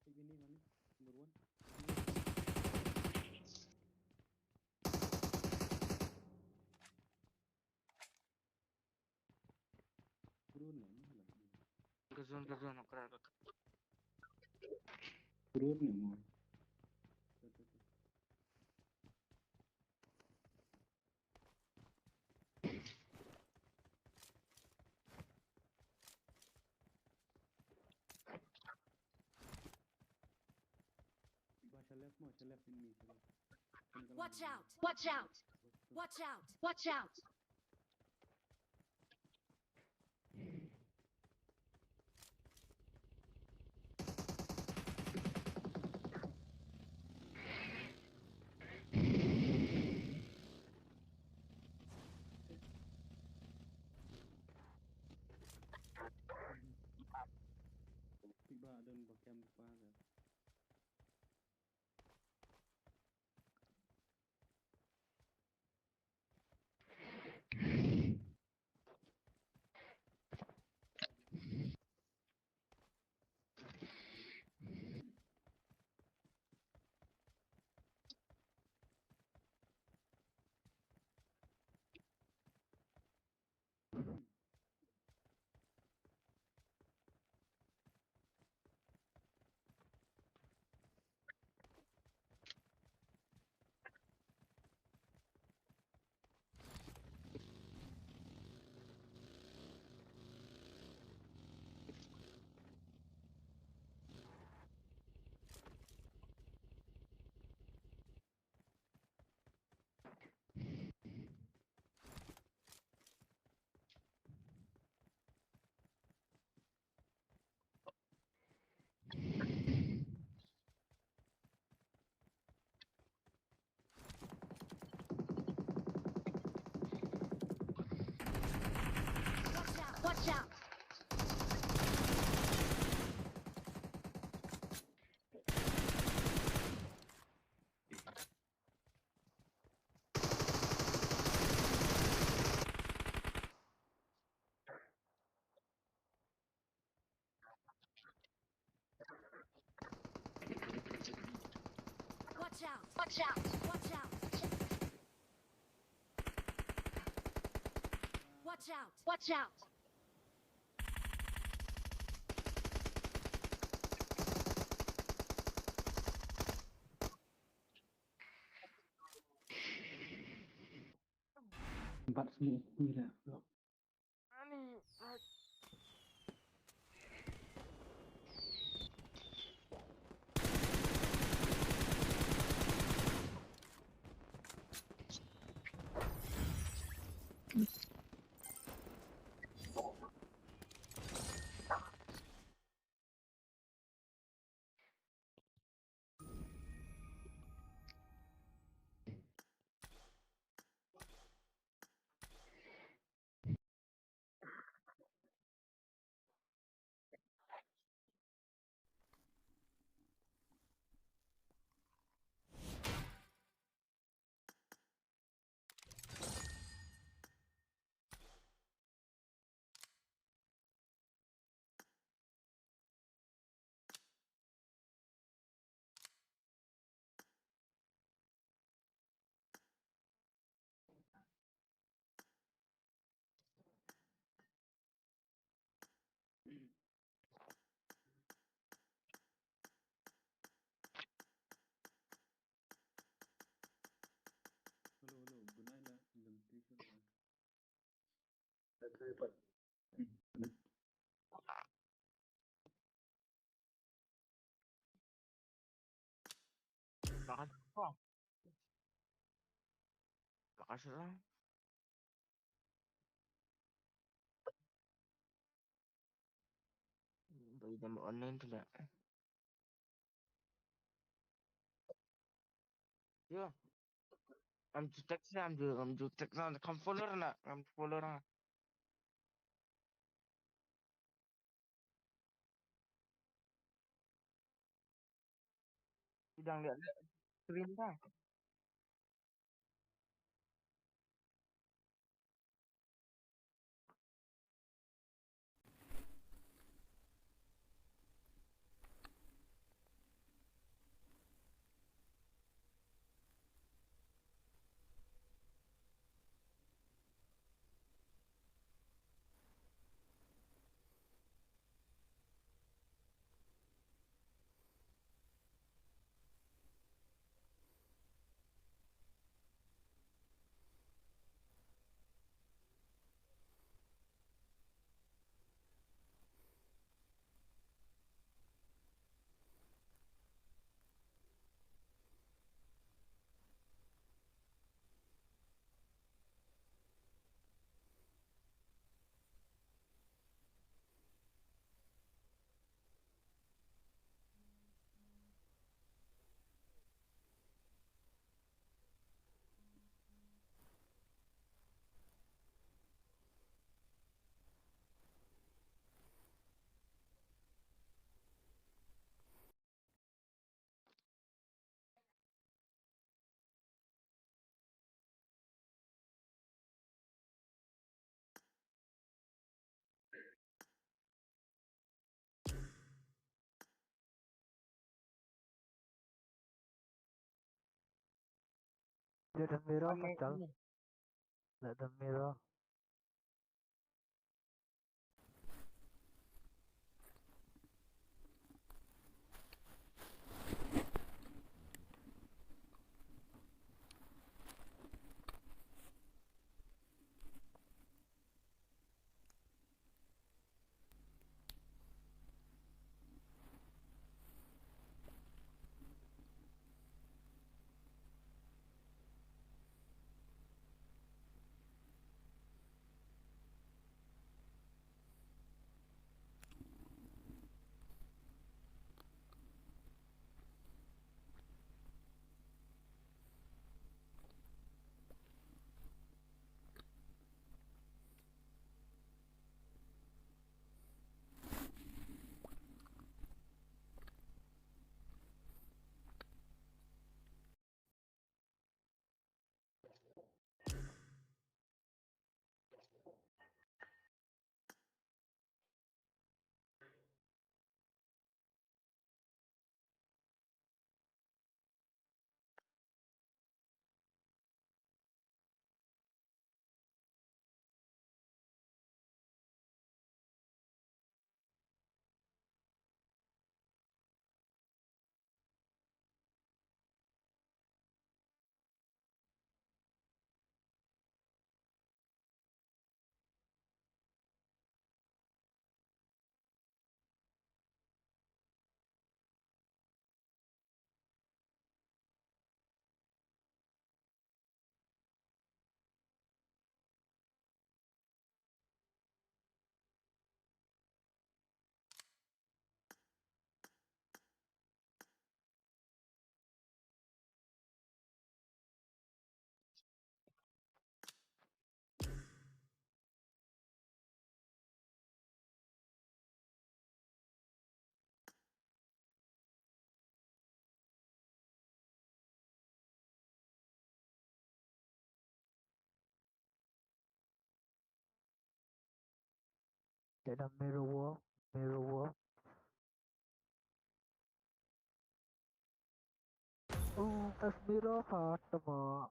Ka zone, ka zone, ka. Watch out! Watch out! Watch out! Watch out! Watch out! Watch out! Watch out! Watch out! Watch out! Watch out! Watch out! Bat sini ni lah. Ani. Bai dam online tu lah. Yo. Am ju text na, am ju, am ju text na, kam follower na, kam follower na. Sidang lihat, lihat stream dah. Let them mirror, Patel. Let them mirror. Take the mirror wall, mirror wall. Oh, that's mirror fatima.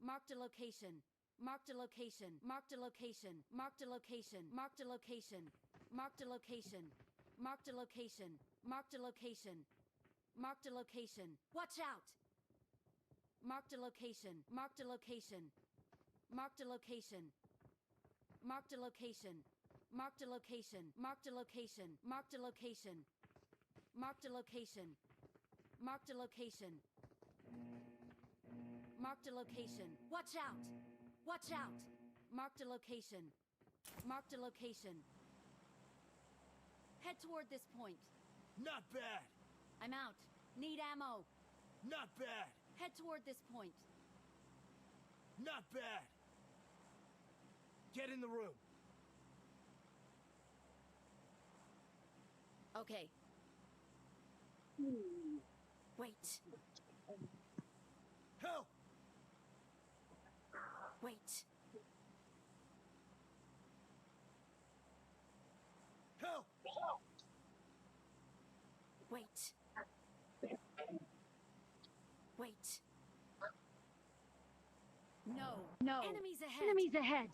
Marked a location. Marked a location. Marked a location. Marked a location. Marked a location. Marked a location. Marked a location. Marked a location. Marked a location. Watch out! Marked a location. Marked a location. Marked a location. Marked a location. Marked a location. Marked a location. Marked a location. Marked a location. Marked a location. Marked a location. Watch out! Watch out! Marked a location. Marked a location. Head toward this point. Not bad. I'm out. Need ammo. Not bad. Head toward this point. Not bad. Get in the room. Okay. Wait. Help! Wait. Help! Wait. Wait. No. No. Enemies ahead. Enemies ahead.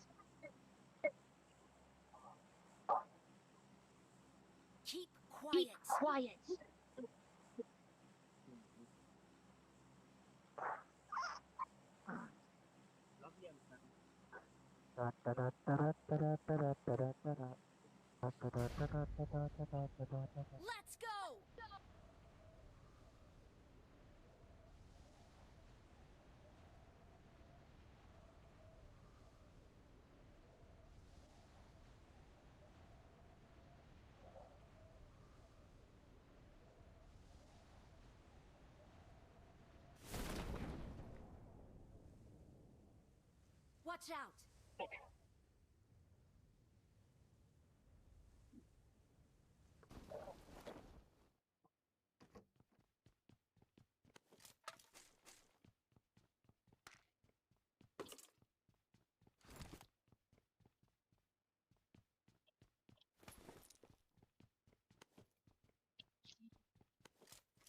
Keep quiet. Keep quiet. Let's go. Watch out!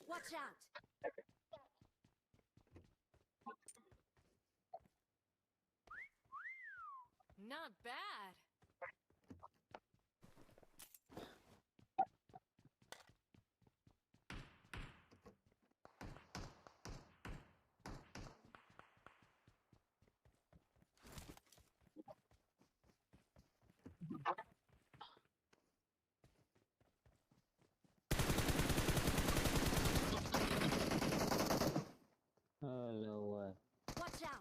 Watch out! Not bad. Hello, uh, Watch out!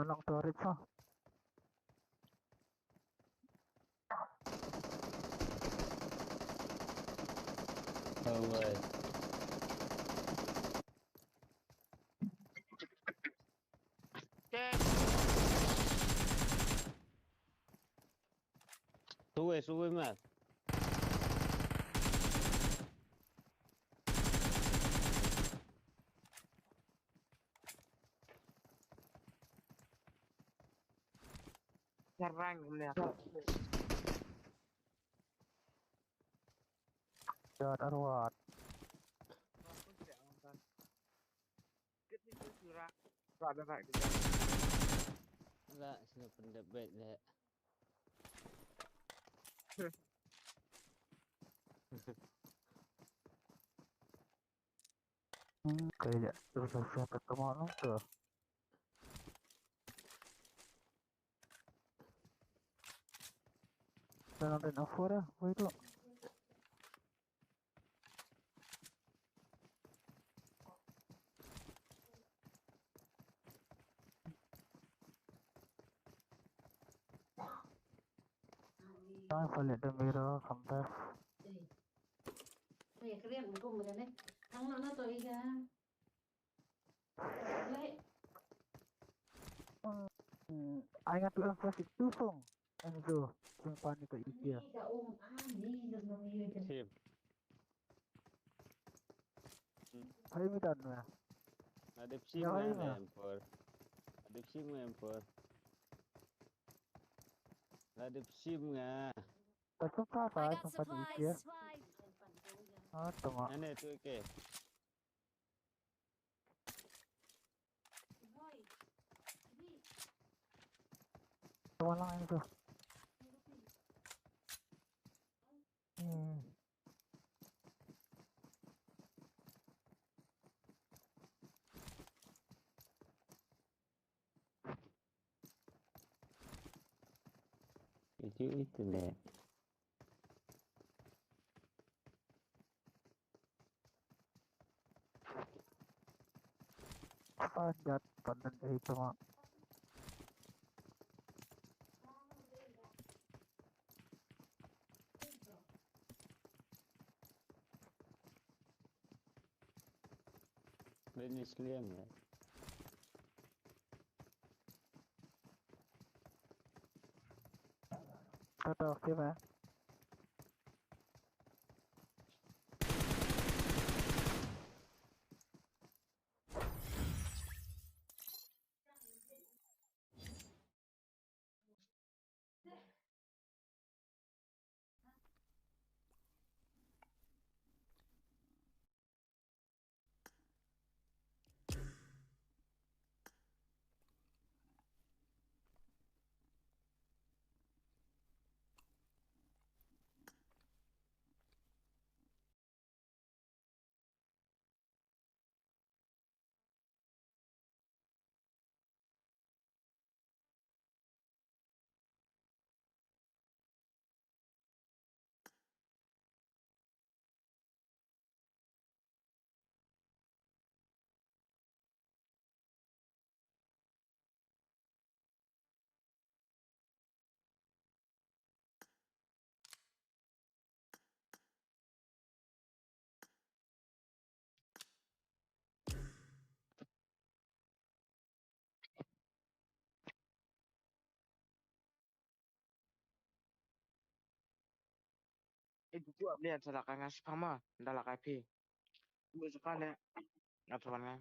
Anong turret mo? No way. Two way, two way, man. Nyerang dia. Jot arwat. Lah, sino pendebet deh. Hmm, kaya tu sa sa ka tama no tu. Dalam dan afuera, apa itu? Tang sa leh da mira khamtas. Hmm, ai ngat tu ang plastik tu song. Ang tu song pani ka ikia. Sim. Hai mi dan na. Adep sim Ya, nga hai na nga. Empor. Adep sim nga Empor. Adep sim nga. Satu pa I pa got song pani ikia. Supplies. Ah, tama. Ane tu ke. Tama lang itu. Hmm. Itu itu deh. Panjat pandan eh tama. Beni sliang ya. Kata oke ba. Eh, buku apa dia salah kan ngasih pama, dah lah kapi. Buku sekarang ya, apa mana?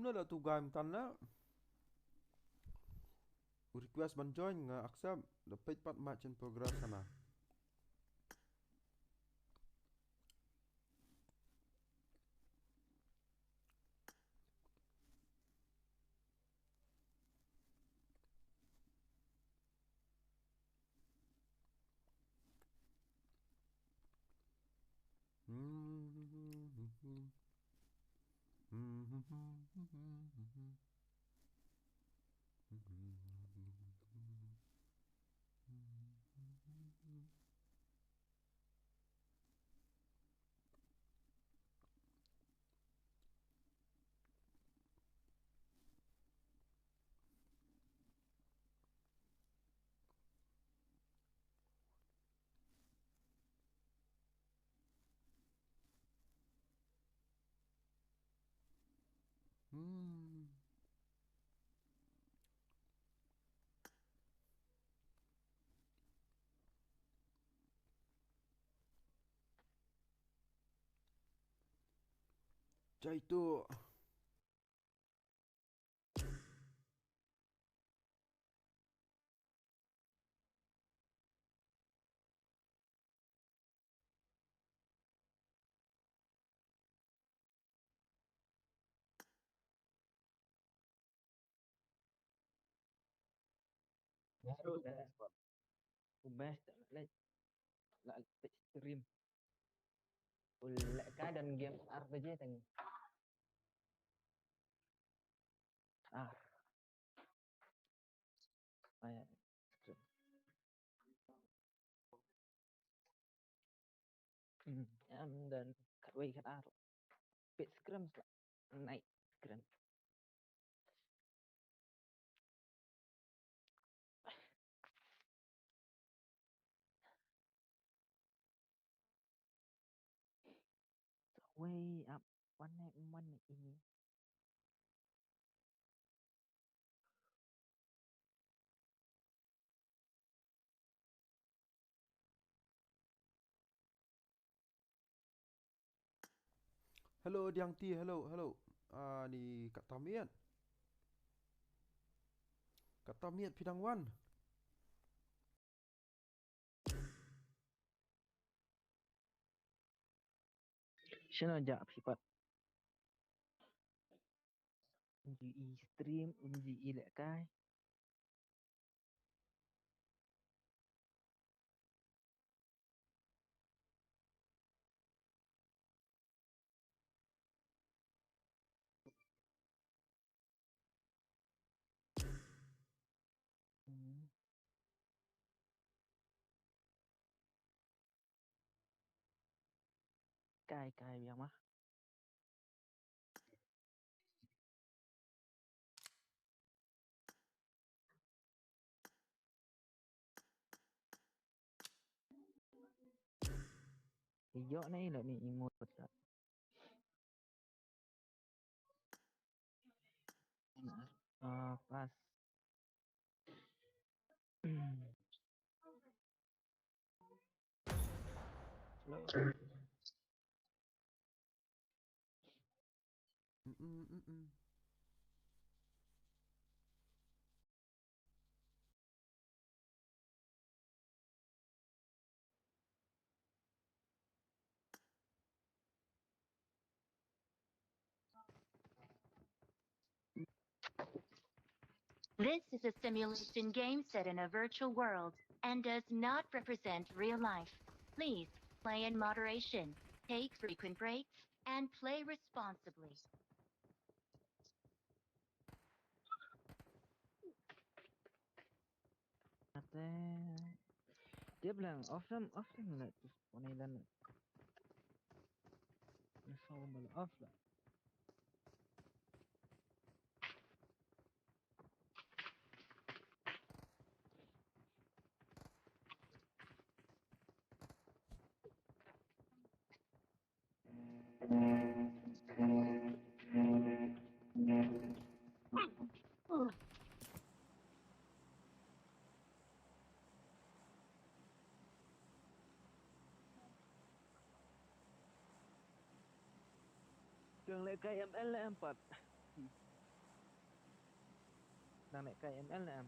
Kumno la tu game tan la. U request ban join nga accept. Da peit pat match in progress hana. Hmm. Jai tu. Baru dah. Umbes tak nak leh. Nak leh stream. Uleh ka dan game R P G tang. Ah. Ay. Hmm, em dan kat wei kat ar. Pit scrim sla. Night scrim. Wei ap wan ne man ne ini. Hello Diang T, hello, hello. Ah, ni kata miet. Kata miet pidang wan. Shano ja phi pat? Unji i stream, unji i lehkai. Hmm. Kai kai biang mah. Iyok na ilo ni imut. Ah, pas. Hello. Mm-mm, mm-mm. This is a simulation game set in a virtual world and does not represent real life. Please play in moderation, take frequent breaks, and play responsibly. Ate. Dia bilang off lam, off lam lah tu. Mana lam? Off lam. Kong lehkai M L lah em pat. Dang lehkai M L ne em?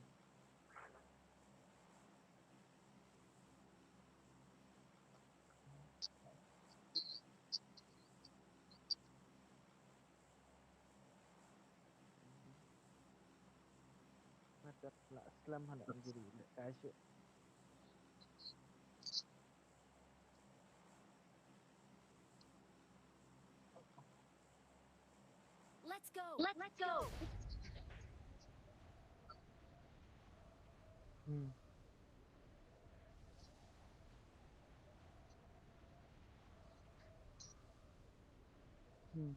Nga tep la slem ha la injury lehkai shuh. Let's go. Let's go. Hmm. Hmm.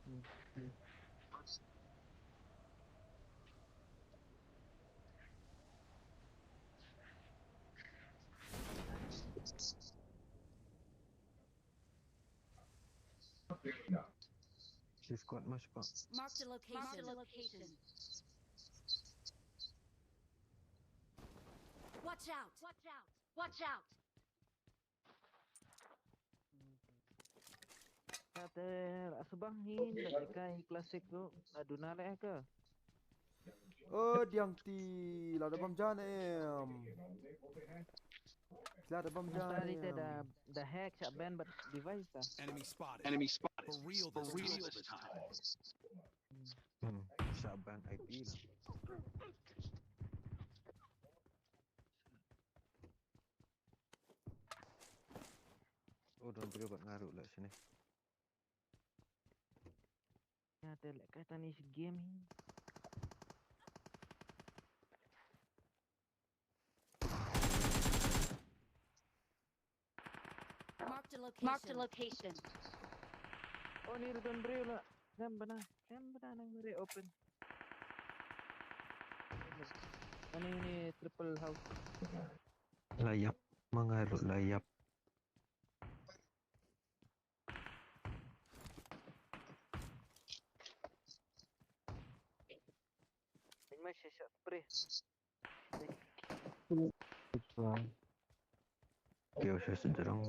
Hmm. Hmm. She's got much spot. Marked a location. Marked a location. Watch out! Watch out! Watch out! Kata la subang hin, la kai classic tu, la duna le ka. Oh, Diang T, la da bam jan em. La da bam jan em. Da, da hack sha ban bad device ta. Enemy spotted. Enemy spotted. For real this time. Hmm, sha ban I P la. Oh, don briew bad nga ruh la shane. Nga te lehkai tani shi game hi. Marked a location. Marked a location. Oh, ni ruh don briew la. Lem bana, lem bana nang mari open. Ani ni triple house. La ïap, ma nga ruh la ïap. Ini masih shot spray. Kiew sha sdrong.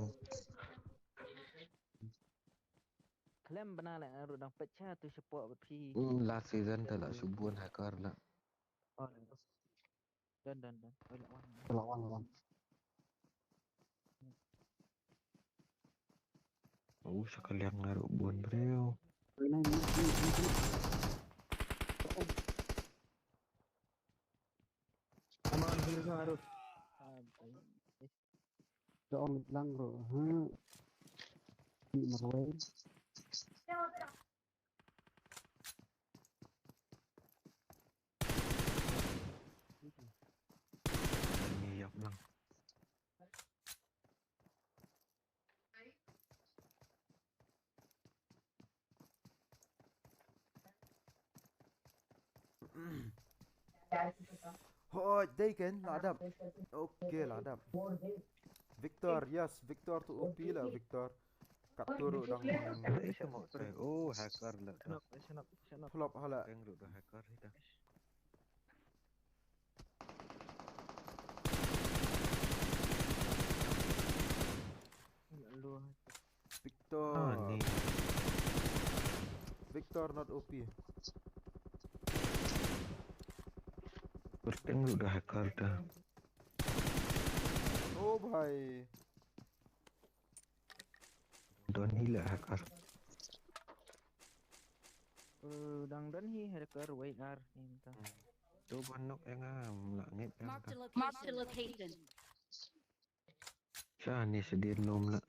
Khlem bna leh nga ruh dang peit sha tu shapoh bad phi. Hmm, last season te la shu bun hacker la. Oh, don, don, don. Oh, la wan. La wan, la wan. Oh, sha ka liang nga ruh bun briew. Come on, bun nga ruh. Ah, da ong lang ruh, ha. Ni marwei. Ni ïap lang. Hooid, dei ken, la dap. Okay, la dap. Victor, yes, Victor tu O P la, Victor. Katto ruh dang. Oh, hacker la. Shanap, shanap, shanap. Flop hala. Teng ruh da hacker hi ta. Victor. Ah, ni. Victor not O P. Berteng ruh da hacker ta. Oh, bhai. Don hi la hacker. Eh, dang don hi hacker, wait ar, ni ta. Tu ban nok ïa nga, la ngeit ïa nga. Marked a location. Marked a location. Sha ni sdien lum la.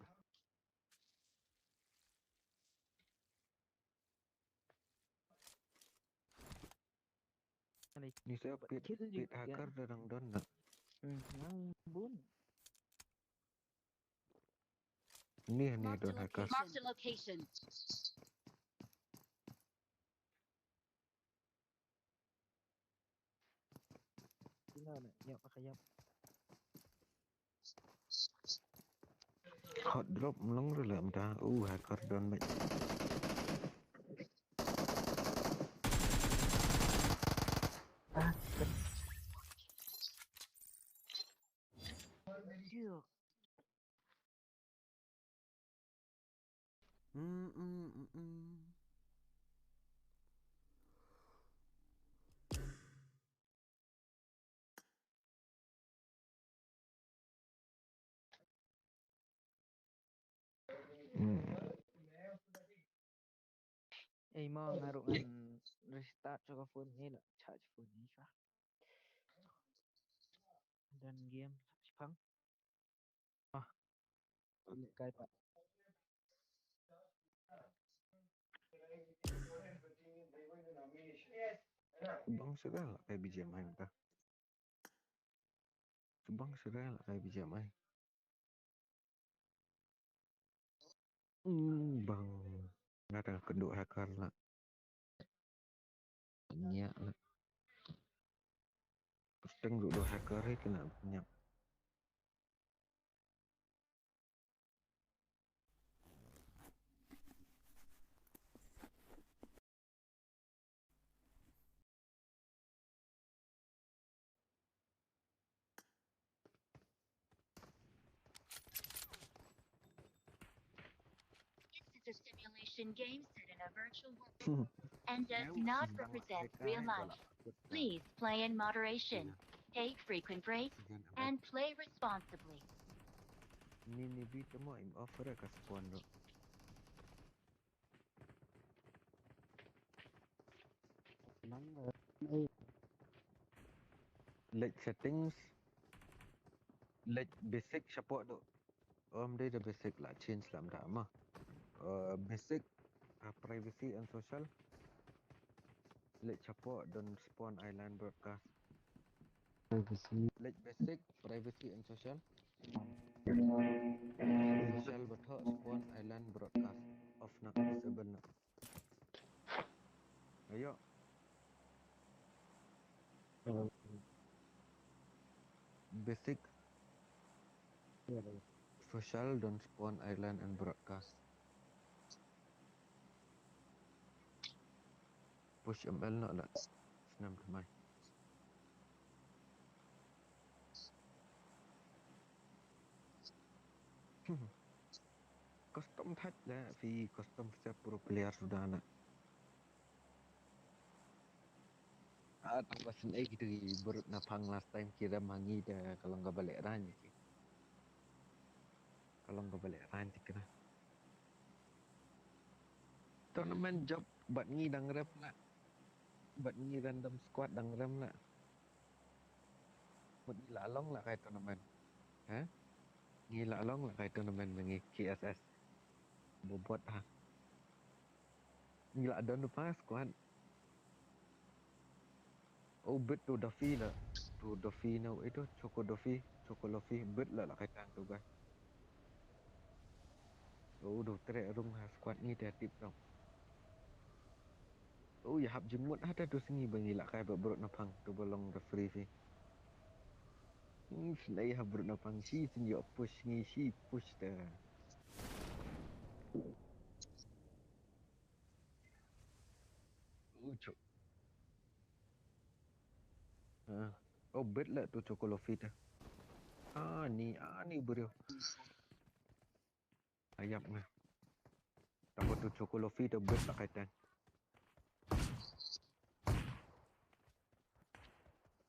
Ni sa pit, pit hacker da dang don na. Hmm, nang bun. Ni, ni don hacker. Marked a location. Hot drop mlong ruh lem ta. Uh, hacker don bad. Mm, mm, mm, mm. Hmm. Ei mo, nga ruh ngan restart shuh ka phone hi, la charge phone hi shuh. Don game shipang. Ah. Lehkai pat. Bang shuh ka la kai B G M I mynta. Bang shuh ka la kai B G M I. Hmm, bang. Nga tang kynduh hacker la. Ngiah la. Pyrshang ruh da hacker hi kane ngiah. This is a simulation game set in a virtual world and does not represent real life. Please play in moderation, take frequent breaks, and play responsibly. Ni ni bi temo im offer ka spawn ruh. Leit settings. Leit basic shapoh tu. Ym dei da basic, la change lem da ma. Uh, basic, uh, privacy and social. Leit shapoh don spawn island broadcast. Privacy. Leit basic, privacy and social. Social ba thoh spawn island broadcast. Off noh, disable noh. Ayo. Basic. Social don spawn island and broadcast. Push M L noh la. Snam thymmai. Custom thait la, phi custom sa pro player suda na. Ah, tang ba sngewsih ki brot na phang last time ki rem ha ngi da ka long kaba lehraiñ ki. Ka long kaba lehraiñ ti kena. Tournament jop bad ngi dang rem la. Bad ngi random squad dang rem la. Mut ngi la long la kai tournament. Ha? Ngi la long la kai tournament ma ngi K S S. Bobot ha. Ngi la don pa squad. Oh, bit tu Duffy la. Tu Duffy na, itu Choco Duffy, Choco Luffy, bit la la kai tang tu guys. Oh, tu trei rung ha squad ngi te tip tong. Oh, ïa hap jingmut ha ta tu sngi ba ngi la kai ba brot na phang tu ba long referee phi. Hmm, snei ha brot na phang shi sngi ïoh push ngi shi push ta. Oh, chok. Ah, oh, bet la tu Choco Luffy ta. Ah, ni, ah, ni briew. Ayap nga. Tang ba tu Choco Luffy tu bet la kai tang.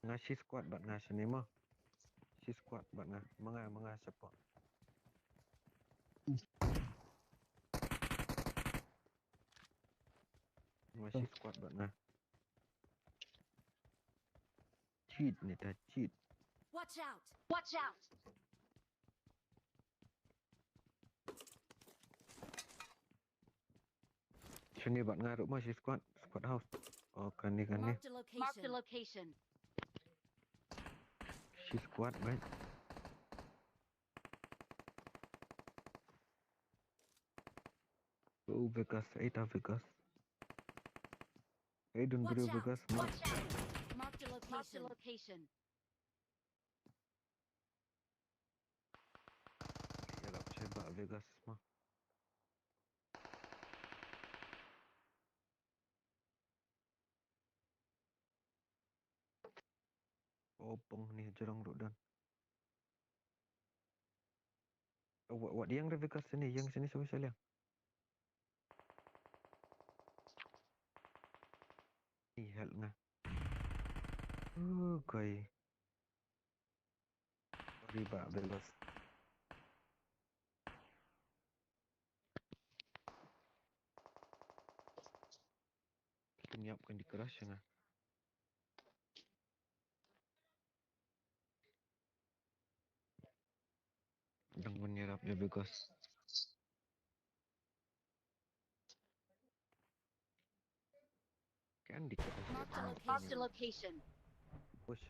Nga shi squad bad nga shane mo. Shi squad bad nga. Ma nga, ma nga shapoh. Nga shi squad bad nga. Cheat ni ta cheat. Watch out! Watch out! Shane bad nga ruh ma shi squad, squad house. Oh, kane, kane. Marked a location. Marked a location. Shi squad, mate. Oh, Vegas, ai ta Vegas. Ai don briew Vegas ma. Watch out! Marked a location. Marked a location. Ïa la shai ba Vegas ma. Oh, pong ni jrong ruh don. Oh, wat, wat ïeng re Vegas sini, ïeng sini sawei sa liang. Ni help nga. Oh, koi. Sorry ba Vegas. Yap, Candy Crush nga. Dang ban ïarap ïa Vegas. Candy Crush. Marked a location. Push.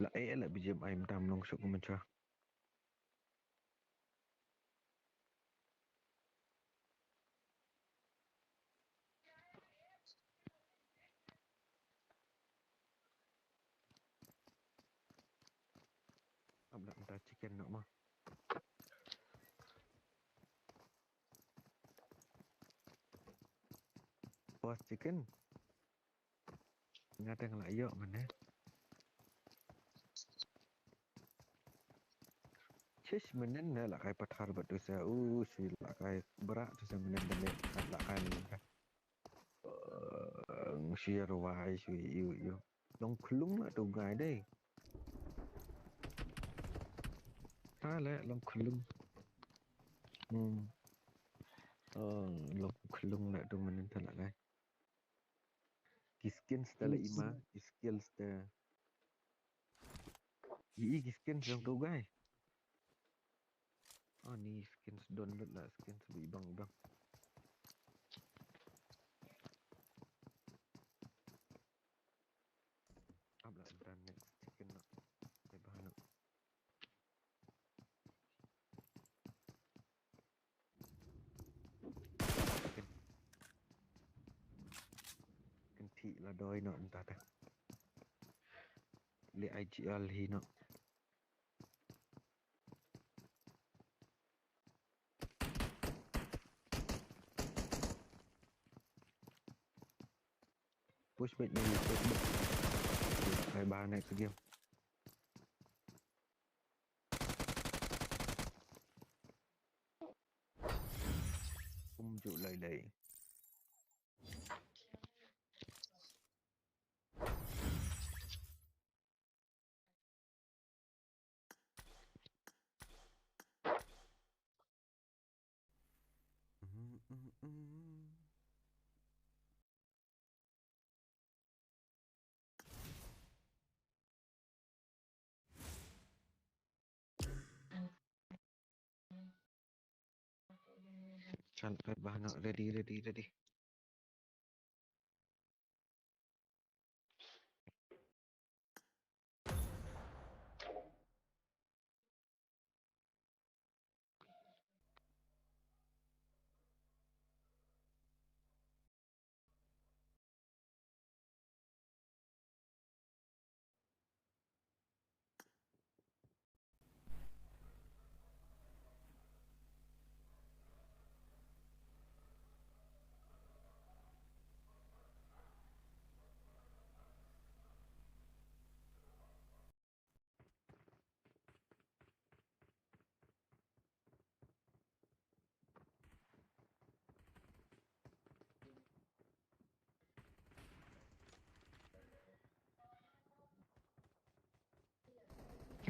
La eh la B G M I mynta, ym long shuh kumne shuh. Ap la mynta chicken noh ma. Boss chicken. Nga tang la ïoh mynne. Shish, mynnin ne la kai pathar bad tu sa, u shi la kai bra tu sa mynnin, da ne la kai mynnin ka. Shi rwai shi ïu ïu. Long khlung la tu guy dei. Ta le long khlung. Hmm. Long khlung la tu mynnin ta la kai. Ki skins te la i ma, ki skills te. I, i ki skins jong tu guy. Oh, ni skins download la, skins ba i bang i bang. Ap la mynta next chicken noh. Bye bye noh. Kynthih la doi noh mynta te. Le I G L hi noh. Push back ni, push back. Bye bye next game. Kumjuh lai lai. Chan pep bah noh, ready, ready, ready.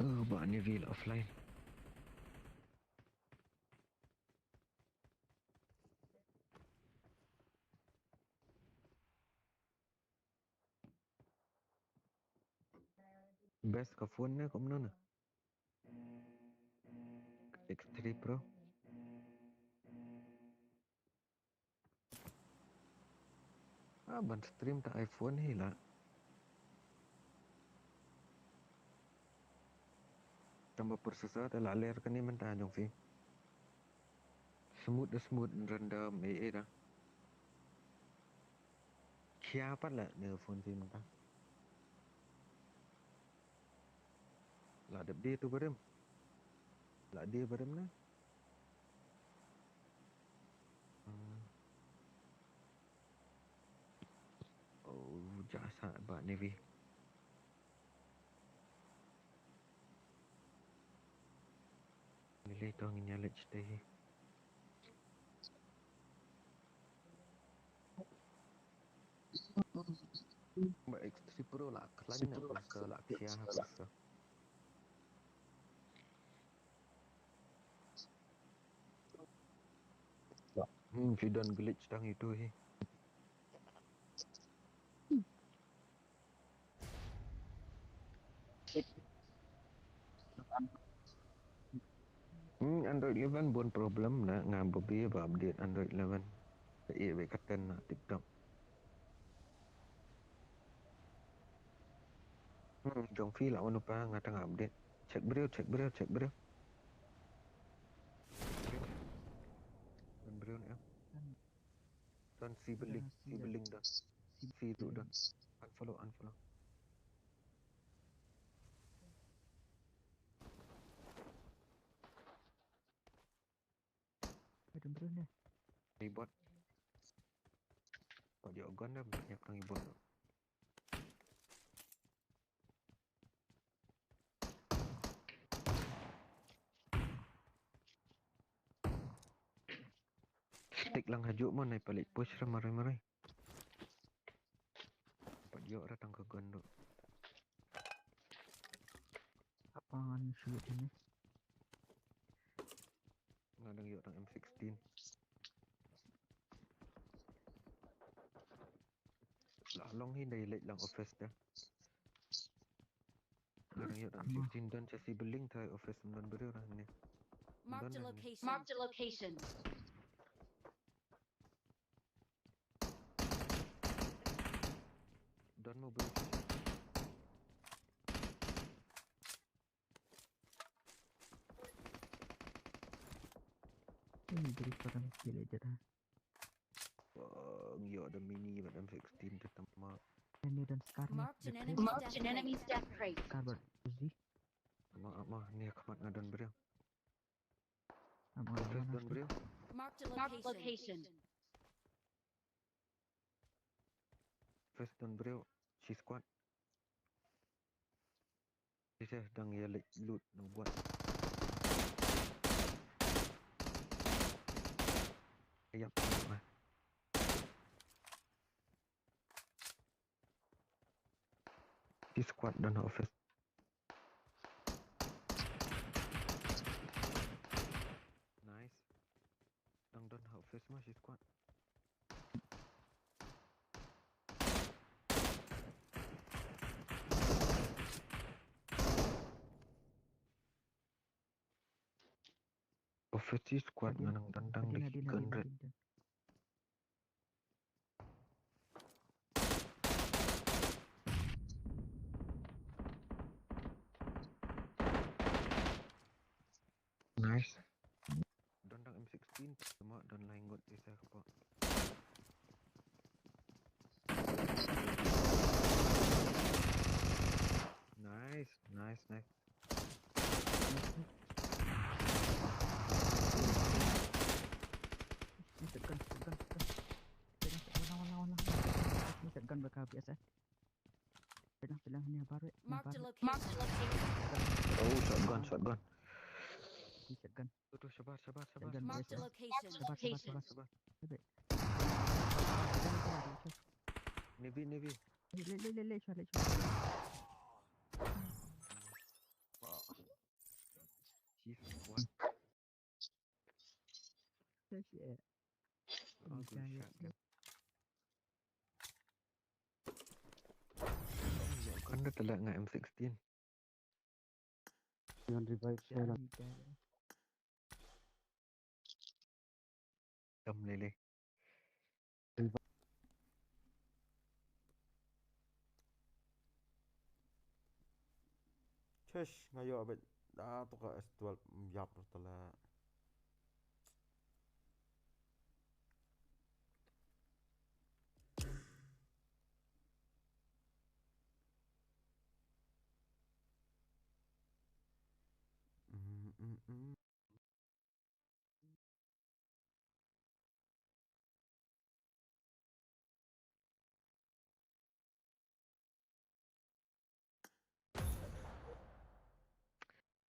Oh, ba ni real offline. Best ka phone ne kumno ne? X three Pro. Ah, ban stream ta iPhone hi la. Tang ba processor te la ler kane mynta jong phi. Smooth da smooth, random ei ei da. Khia pat la ne phone phi mynta. La dep die tu barim. La die barim ne. Hmm. Oh, jasa ba nevi. Nilai tu ngin nyalik stay. Ba X three Pro la khlaiñ na poster la khia ha poster. Hmm, phi don glitch tang itu hi. Hmm, Android eleven bun problem na, nga babe ba update Android eleven. Ka e ba ka ten na TikTok. Hmm, jong phi la wan u pa nga tang update. Check briew, check briew, check briew. Check briew. Don briew ne em? Don si building, si building don. Si tu don. Unfollow, unfollow. Ai, don briew ne. Ni bot. Bot ïoh gun dah, bot ïap tang i bot. Stick lang hajuh mo, nai palik push ra marai marai. Pat ïoh ra tang ka gun ruh. Apa ngan shoot ini? Nga dang ïoh tang M sixteen. La long hi dei leit lang office da. Nga dang ïoh tang M sixteen, don sha si building, thai office ym don briew ra ne. Marked a location. Marked a location. Don mo briew. Ini briew pa dang kile jada. Wah, ïoh da mini bad M sixteen te tama. Ini don Scar ni. Marked an enemy's death crate. Scar bad Uzi. Ama, ama, ni khmat nga don briew. Ama, office don briew. Marked a location. Office don briew. Shi squad. Ite dang ïa leit loot no bot. Ïap, ïap, ah. Shi squad don ha office. Nice. Dang don ha office mo shi squad. Office shi squad nga nang tang tang da ki gun red. Nice. Don tang M sixteen, tama don lai ngut isa ka pok. Nice, nice, nice. Ni shotgun, shotgun, shotgun. Wala, wala, wala. Ni shotgun ba ka biasa. Pelang, pelang ni baru. Marked a location. Marked a location. Oh, shotgun, shotgun. Ni shotgun. Tu, tu, sabar, sabar, sabar. Shotgun biasa. Marked a location. Sabar, sabar, sabar, sabar. Sabar. Navy, Navy. Leh, leh, leh, leh, leh, leh. Jeez, what? Shit. Oh, good shot. Kan da tala nga M sixteen. Ngan revive share. Tam lele. Chesh, nga ïoh bad da to ka S twelve, ym ïap ruh tala. Mm, mm, mm.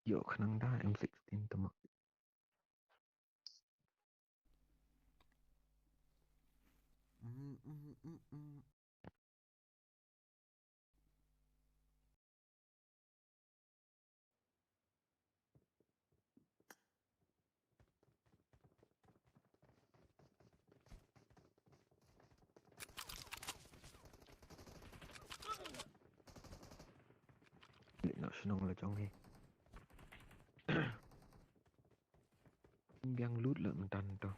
Ïoh khnang da M sixteen tama. Mm, mm, mm, mm. Chnong la jong hi. Biang lut la myntan to.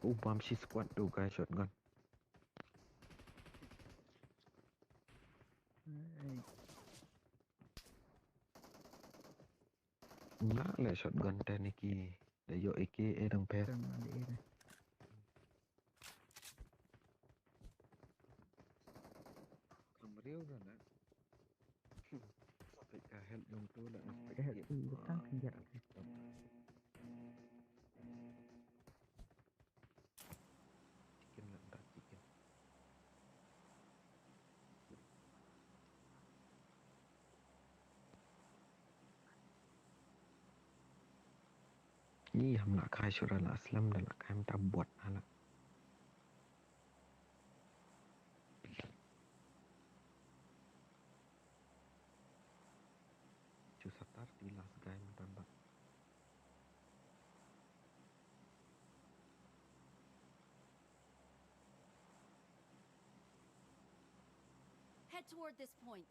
U bam shi squad tu guy shotgun. Nga le shotgun te ni ki da yo A K e dang pher. Kam riu da na. Pek ka help jong tu la. Ka help tu betang kan jar. Chicken la da chicken. Ni ham la kai shura la aslam da la kai mynta bot hala. Chu satar ti last guy mynta ba. Head toward this point.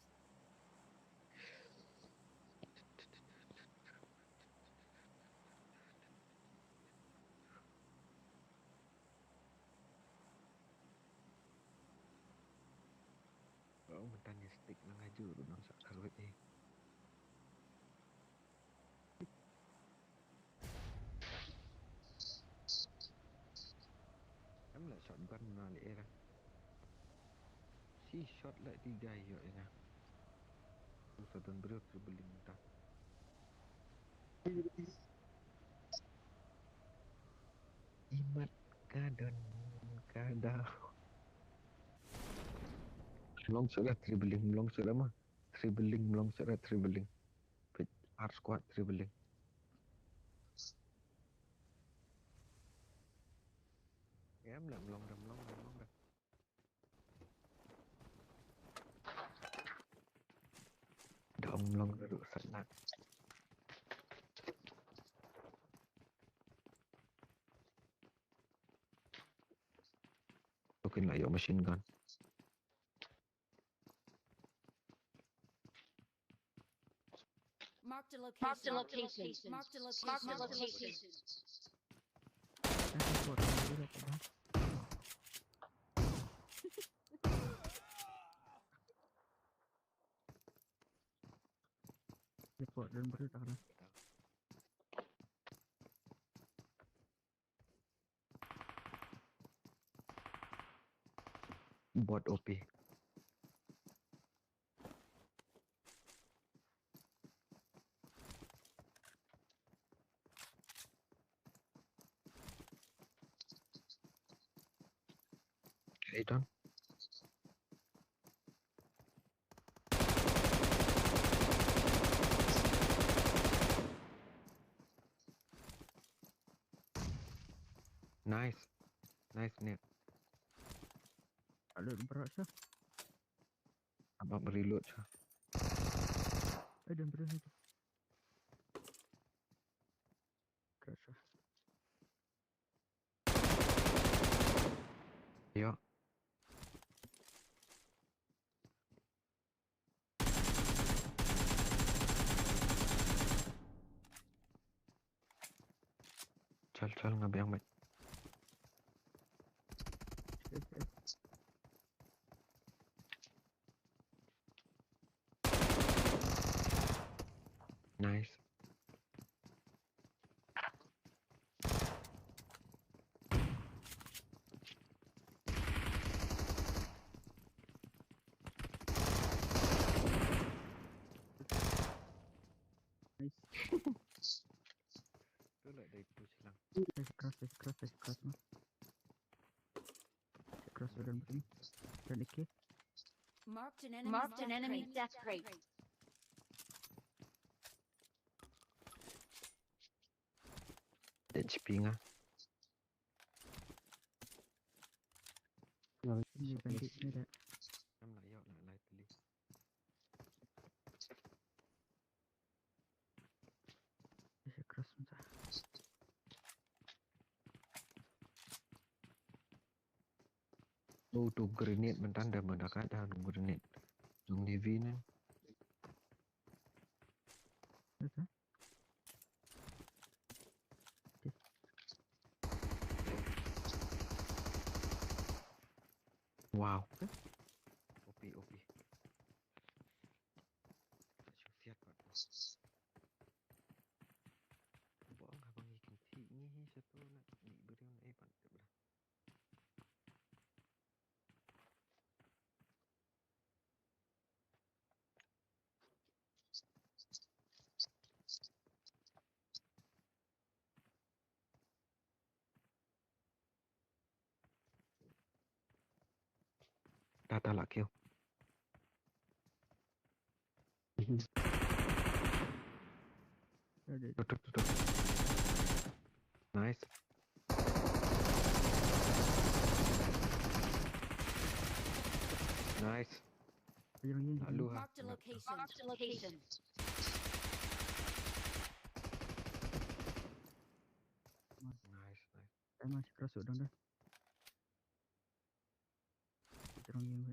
Oh, mynta ni stick lang aju ruh nang sa kharwet eh. Em la shotgun na le era. Si shot la tiga yo ina. Usa don bro triple mynta. Imat ka don ka da. Mlong sura tribling, mlong sura ma. Tribling, mlong sura tribling. Pit ar squad tribling. Ya, mlong, mlong dah, mlong dah, mlong dah. Dom long ruh sangat. Mungkin lah, yo, machine gun. Marked a location. Marked a location. Marked a location. Marked a location. Report dan berita kan. Bot O P. Hey, Don. Nice. Nice, Nick. Ada berasa. Apa reload sha? Eh, dan berasa tu. Berasa. Yo. Chal, chal, nga biang, mate. Nice. Nice. Tu lah dei push lang. Nice cross, nice cross, nice cross, man. Cross udah mati. Dan iki. Marked an enemy. Marked an enemy death crate. H P nga. Ni bandit ni dah. Em lah, yo, lah, lah, teli. Isa cross mynta. Oh, tu grenade mynta, da mynta ka da tu grenade. Navy ne. Betul. Wow. Opi, opi. Shu thiat pat. Ba nga ba ngi kynthih ngi hi satu na di beriu na eh pat. Tata lah kill. Tutup, tutup. Nice. Nice. Lalu ha. Marked a location. Marked a location. Nice, nice. Em, masih keras udah dah. Terang yang.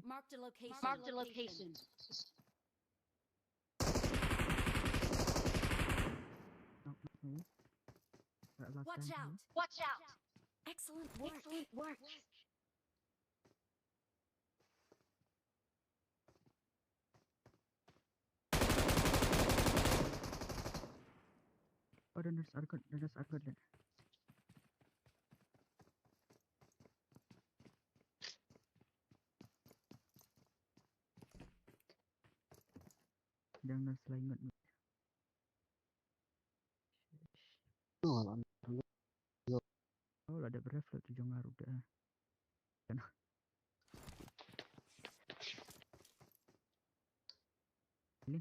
Marked a location. Marked a location. Watch out! Watch out! Excellent work. Excellent work. Oh, dan das argot, dan das argot dan. Dan das laingot. Oh, la dep reflect tu jong nga ruh da. Kan. Ini.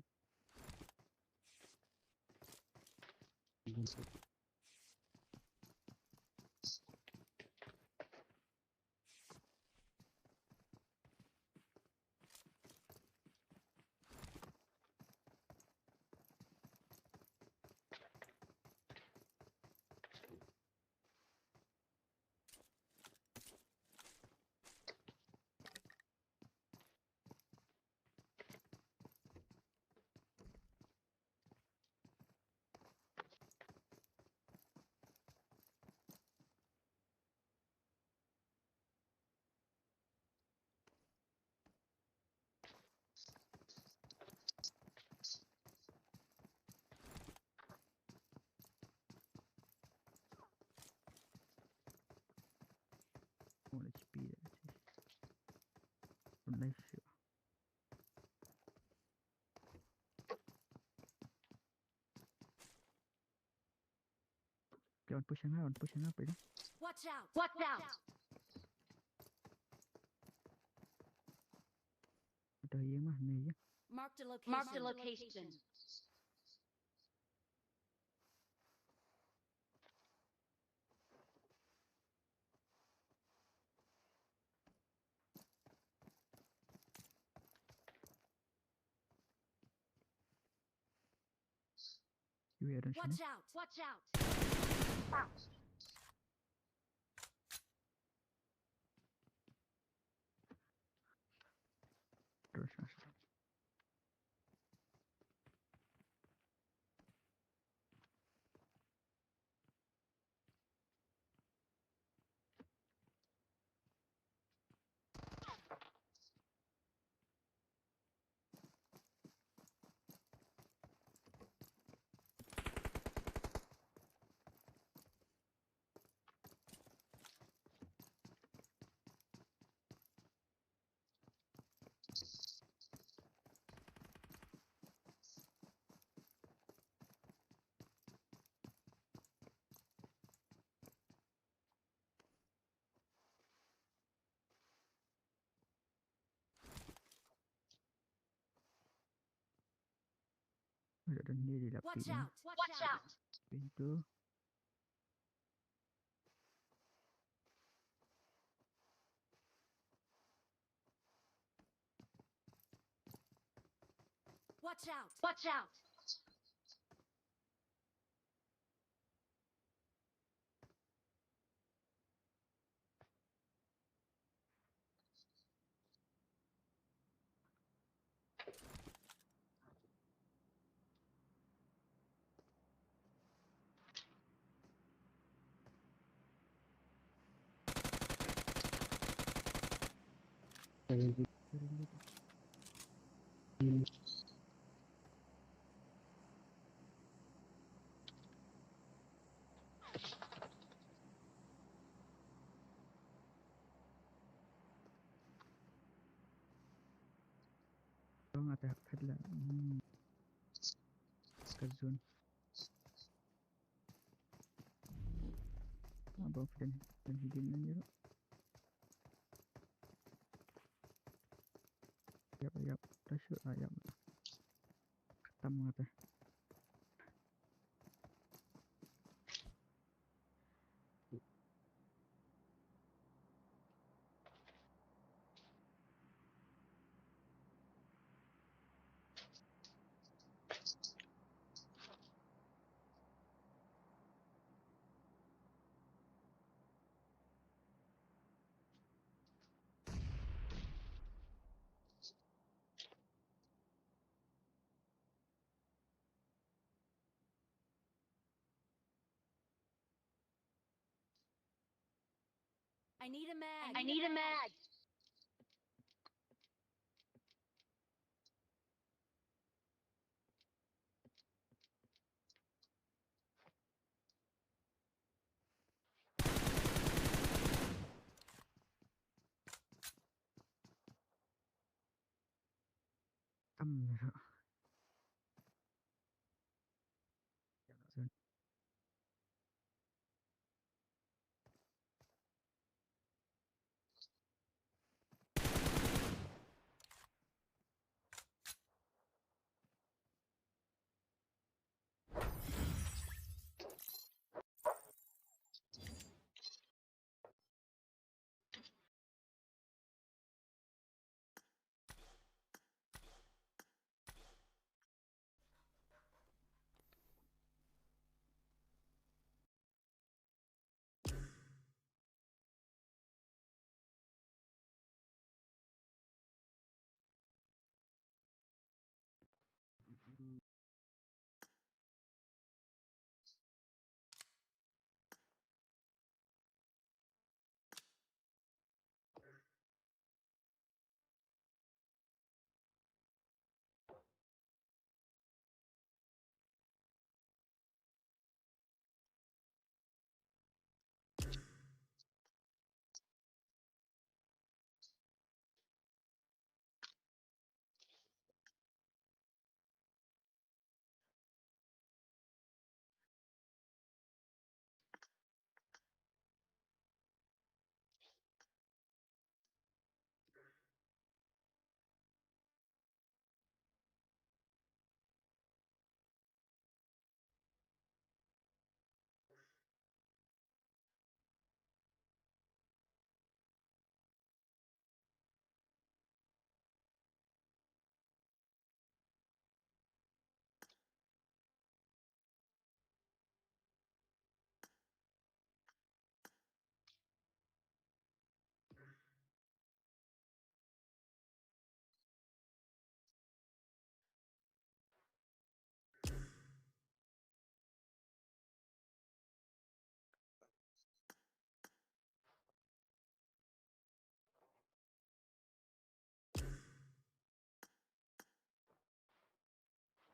Full H P dah. Full life. Okay, on push nga, on push nga, pwede. Watch out! Watch out! Dah iya mah, ni ya. Marked a location. Marked a location. Wait, I don't Watch know. Out! Watch out! Ada ni di lapi Watch ni. Out! Watch out! Pintu. Watch out! Watch out! Bang ata khat la. Hmm. Ka zone. Ah, bang phin phin hidin nan jero. Yap, yap. Tashu, ah, yap. Khatam ngata. I need a mag. I need a mag. Tam.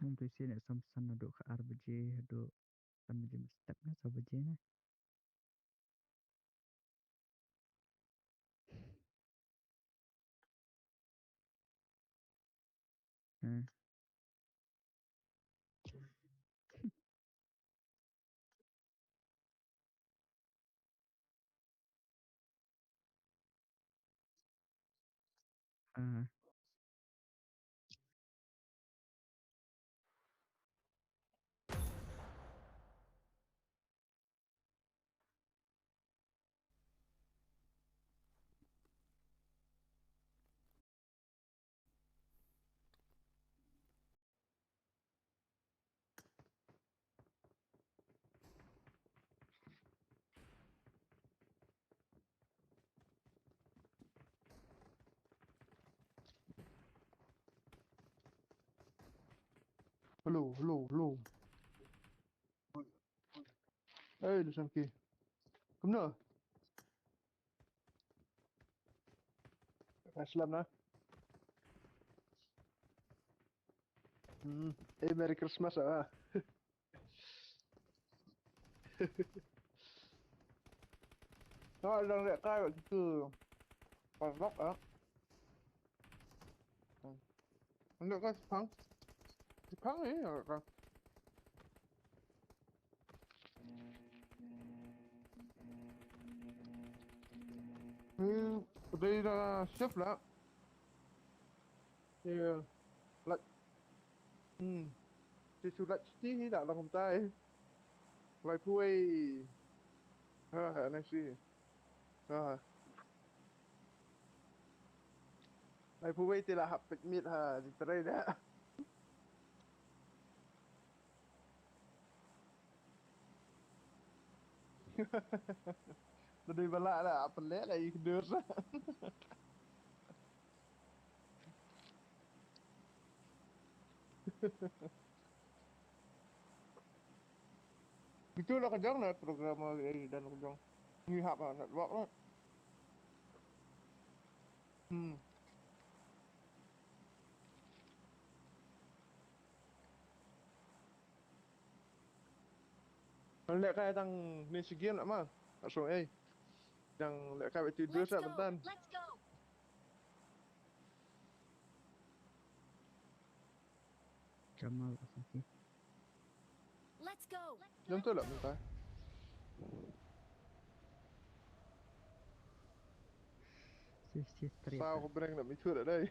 Ngan tu sien, samsan naduh ka ar baje haduh san baje mynstep ne, saw baje ne. Hmm. Ah. Hello, hello, hello. Hey, listen ki. Kumno? Ka slap na. Hmm. Eh, Merry Christmas ah. Ka dang leh kai bad kitu. Padlock ah. Hmm. Ynda ka sipang. Sipang eh ka. Hmm, dei da shift la. Ïa, lait. Hmm. Te shu lait shisha hi da long kumta. Laiphew wei. Ha, ha, na shi. Ha. Laiphew wei te la hap peit miet ha, di trei da. Dei ba lah da, pynleh da i kdur sa. Itu la ka jong na program, eh, dan ka jong. Ngi hap ha network la. Hmm. Leh kai tang ni shi game la ma. Asong ei. Dang leh kai beti dua sa bentan. Let's go. Jamal Asaki. Let's go. Jom tu lah bentan. Sisi three. Sao ko breng nak mitu dah dai.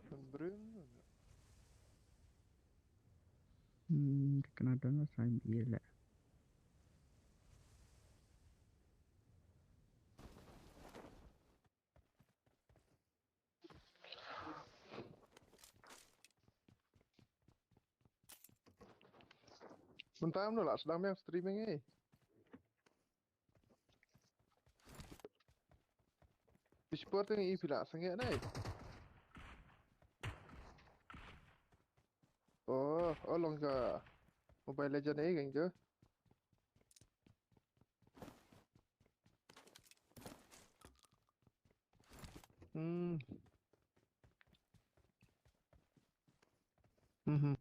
Kan breng. Hmm, ka kena don la sa im ïa la. Mynta mno la sdang biang streaming eh. Phi support ngi phi la sangeh nai. Oh, oh long ka Mobile Legend eh kan ke. Hmm. Mhm.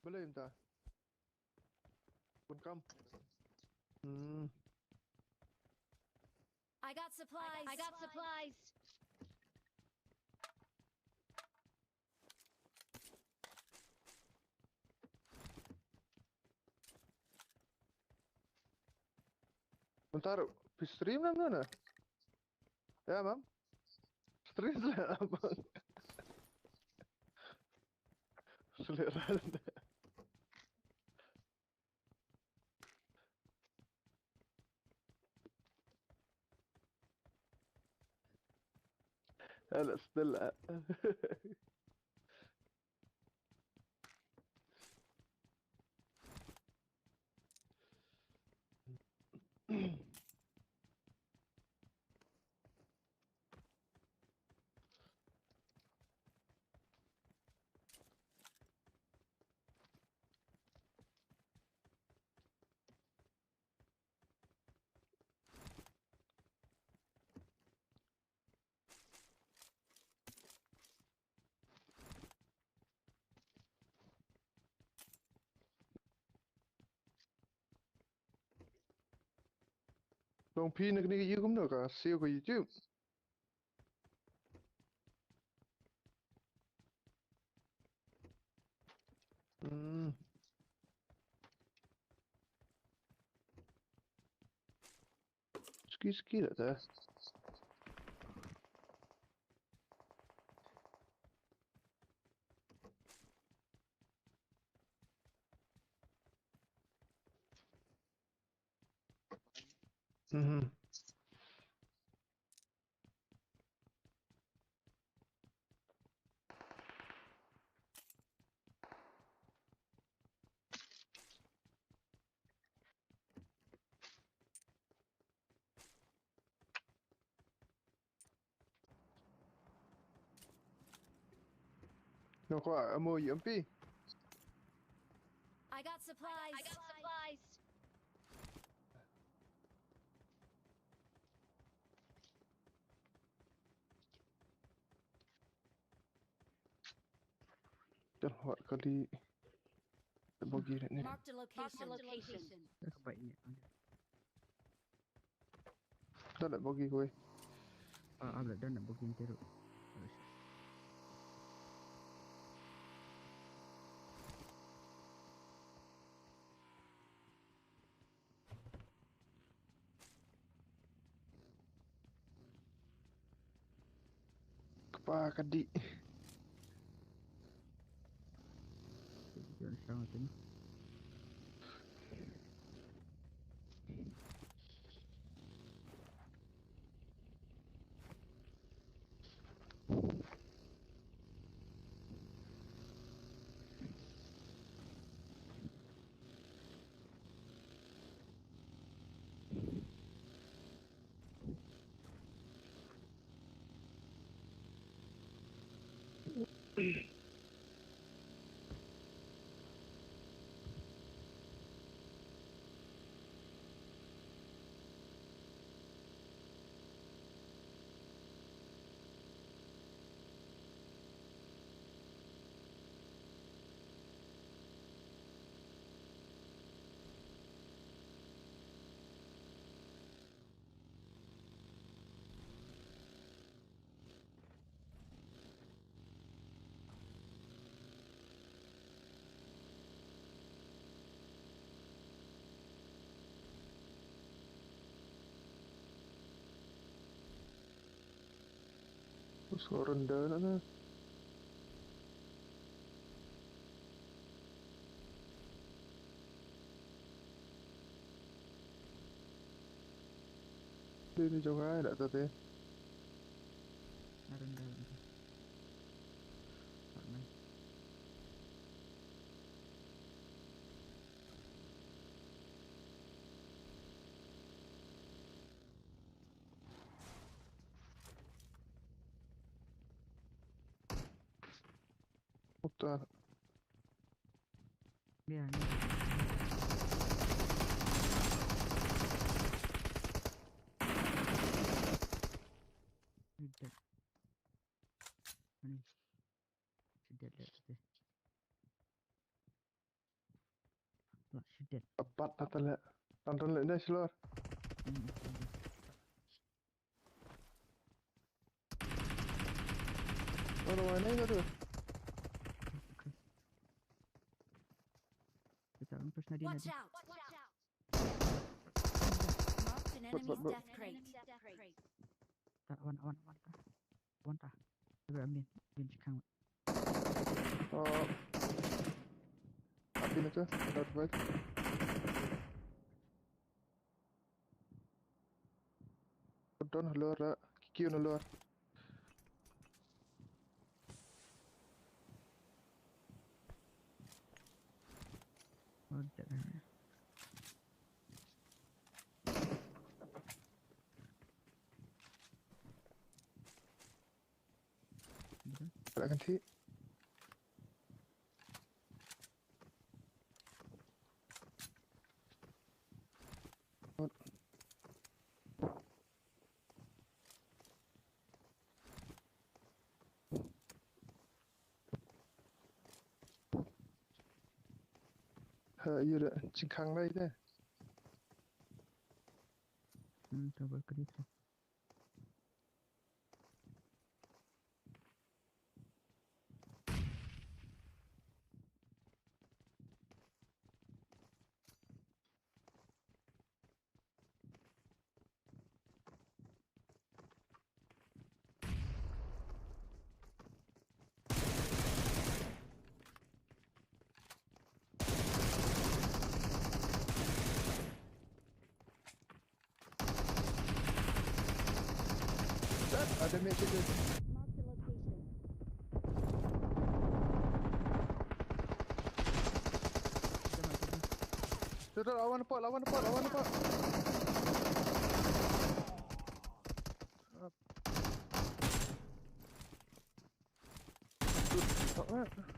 Boleh minta. Pun kam. Hmm. I got supplies. I got supplies. Bentar, phi stream nam nana? Ya, mam. Stream lah, abang. Selera. Alah, setelah. Tong phi na kane ka ïu kumno ka siew ka YouTube. Hmm. Ski ski lah ta. Mhm. Nong ko amo yumpi. I got supplies. I got supplies. Tel hot kali. Bagi ni. Marked a location. Marked a location. Dah baik ni. Dah nak bagi kau. Ah, ah, dah nak bagi ni teruk. Kpa ka dih. Jangan sangat ini. Terus orang dah nak. Dia ni jong ai dah tadi. Aren dah. Aren. Puta. Mira, mira. He's dead. Ani. He's dead, dead, dead. Wah, he's dead. Apat, apat le. Tonton le deh, Slor. Hmm, hmm, hmm. Oh, no, mana itu tu? Kita terus nadine. Watch out! Marked an enemy's death crate. Ta, wan, wan, wan ta. Wan ta. Wan ta. Wan ta. Oh. Api na tu. Left, right. Don halor, ah, kikiu halor. Lah kan ti. Ha, ïa da jingkhang lai da. Hmm, to balcony to. Ada mid situ. Marked a location. Tuh, tuh, lawan pot, lawan pot, lawan pot. Tuh, tuh, tuh.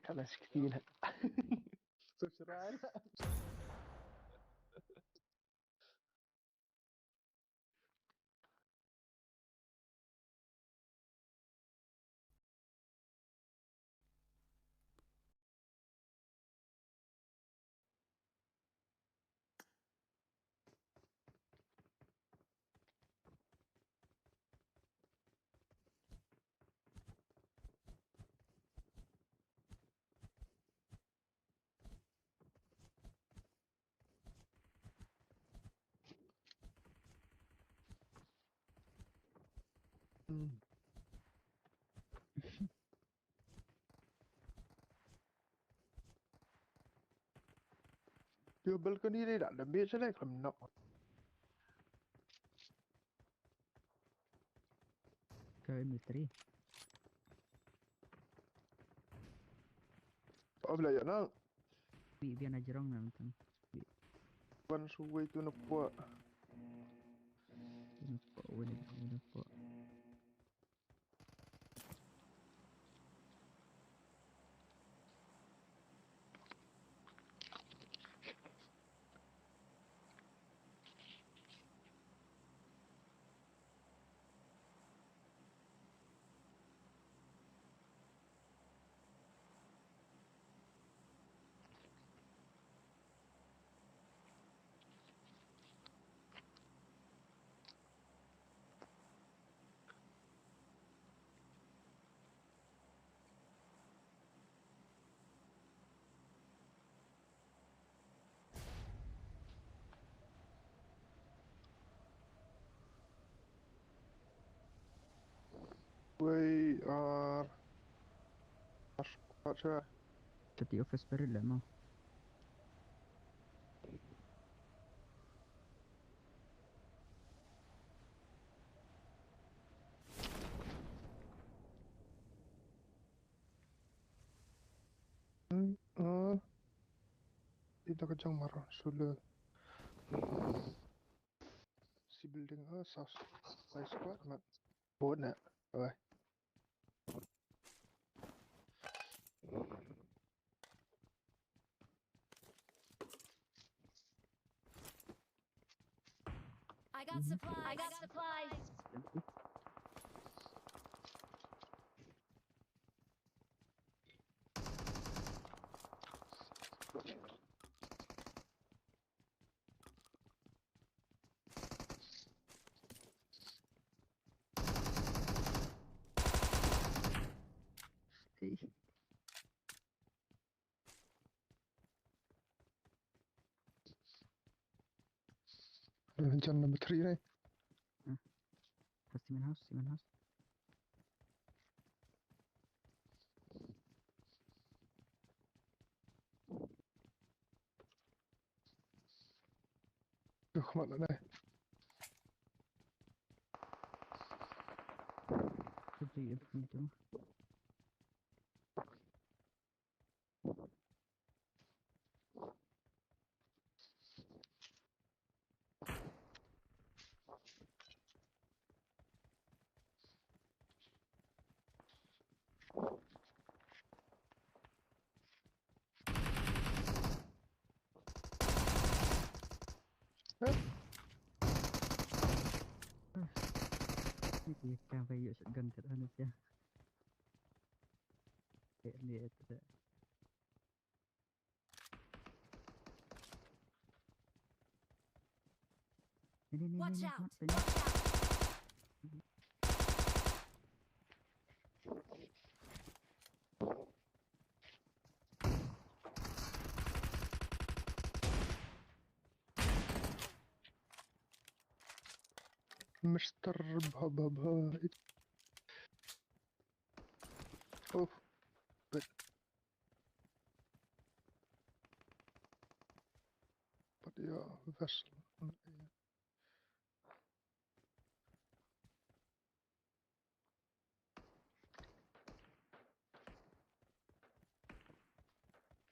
Kala sikit lah. Subscribe. Yo, balcony dei da, da bit shalai kam nok. Ka M three. Oh, bila ya na. Bi, biar na jerong na nonton. Bi. Wan suwei tu na pok. Tu na pok, wan na pok. Wei, ar. Ar, ar, ar. Tati office spirit lah, mau. Hmm, oh. Ita ka jang maro, sulu. Si building, oh, sos. Nice squad, man. Buat na. Oi. I got supplies. I got supplies. Hey. Jan number three, right? Hmm. House, cement house, cement house. Duh, khmat lah dai. Could be if we do. Ni ki kang bai ïoh shotgun kat hanus ya. Eh, ni itu dah. Ni, ni, ni, ni, Watch ni, out! Mat, ni. Watch out! Mister Baba Baba. Oh, but, but yeah, vessel.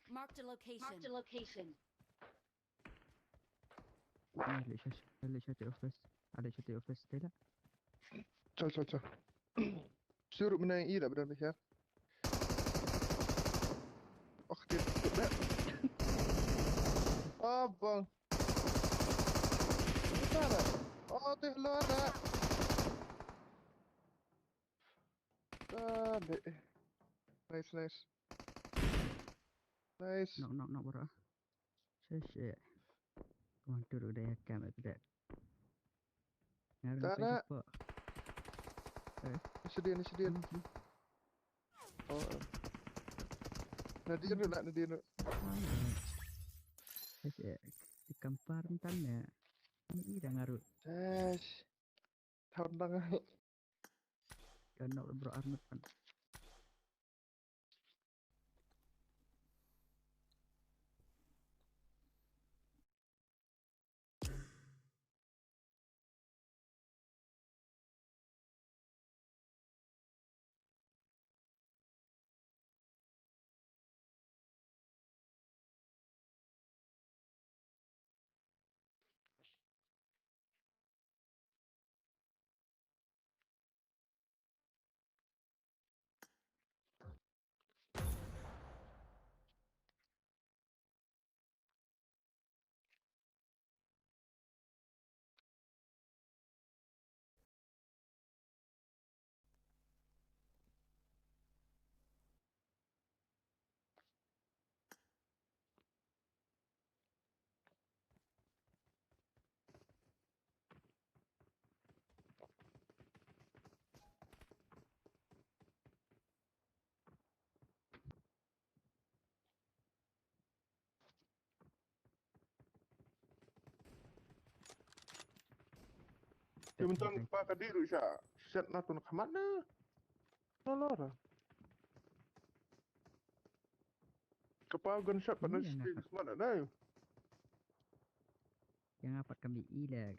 Marked a location. Marked a location. Alex, Alex, Alex, Alex, Alex, Alex, Alex, Alex. Chal, chal, chal. Suruh menang i dah berani ya. Oh, dia. Oh, bang. Buta dah. Oh, tu luar dah. Ah, deh. Nice, nice. Nice. Knock, knock, knock, bro. Shit, shit. Come on, turun deh, cam itu deh. Ngaruh. Tak nak. Eh. Sedia ni, sedia ni. Oh. Nadia tu nak, Nadia tu. Shit, shit. Di kampar entan ya. Ini dah ngaruh. Yes. Tandang. Kan nak bro Arnold kan. Ki mynta ka pa ka dih ruh sha. Shet na tun khmat na. Lor. Ka pa gunshot pat na screen khmat na. Yang apa kami ila.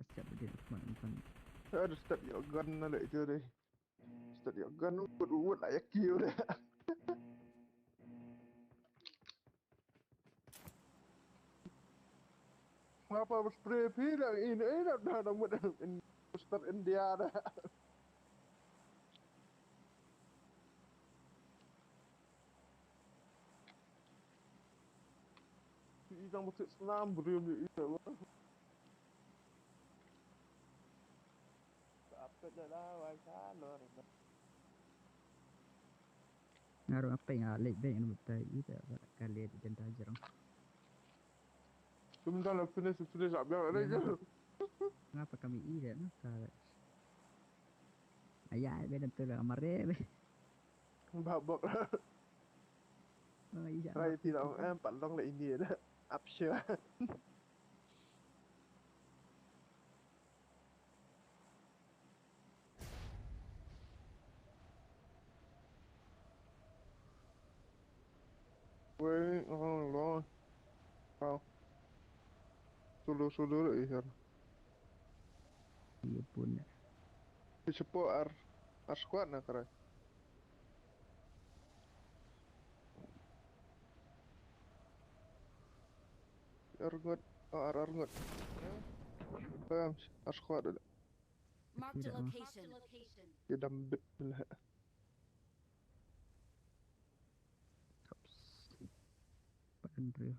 Step dia khmat kan. Ada step ya gun na leh je deh. Step ya gun uwut uwut lah ya kill deh. Ngapa spray phi dah ini eh dah dah dah mut in step India dah. Phi i tang ba thied snam briew ïa i te ba. Ka ap kat da la wai sa lor. Nga ruh nga peit nga leit beit nga mut tai i te ba ka leit jan ta jrong. Kum da la finish finish ap biang leit. Ngapa kami i te na ka. Aya be dan tu la mare be. Babak. Rai ti long em pat long le ini da. Ap sha. Wei, oh, long. Wow. Solo, solo le ihar. Iya pun ya. Di sepo ar, ar squad na kare. Ar ngut, oh, ar, ar ngut. Bam, ar squad ada. Marked a location. Dia dam bit lah. Pat Andrew.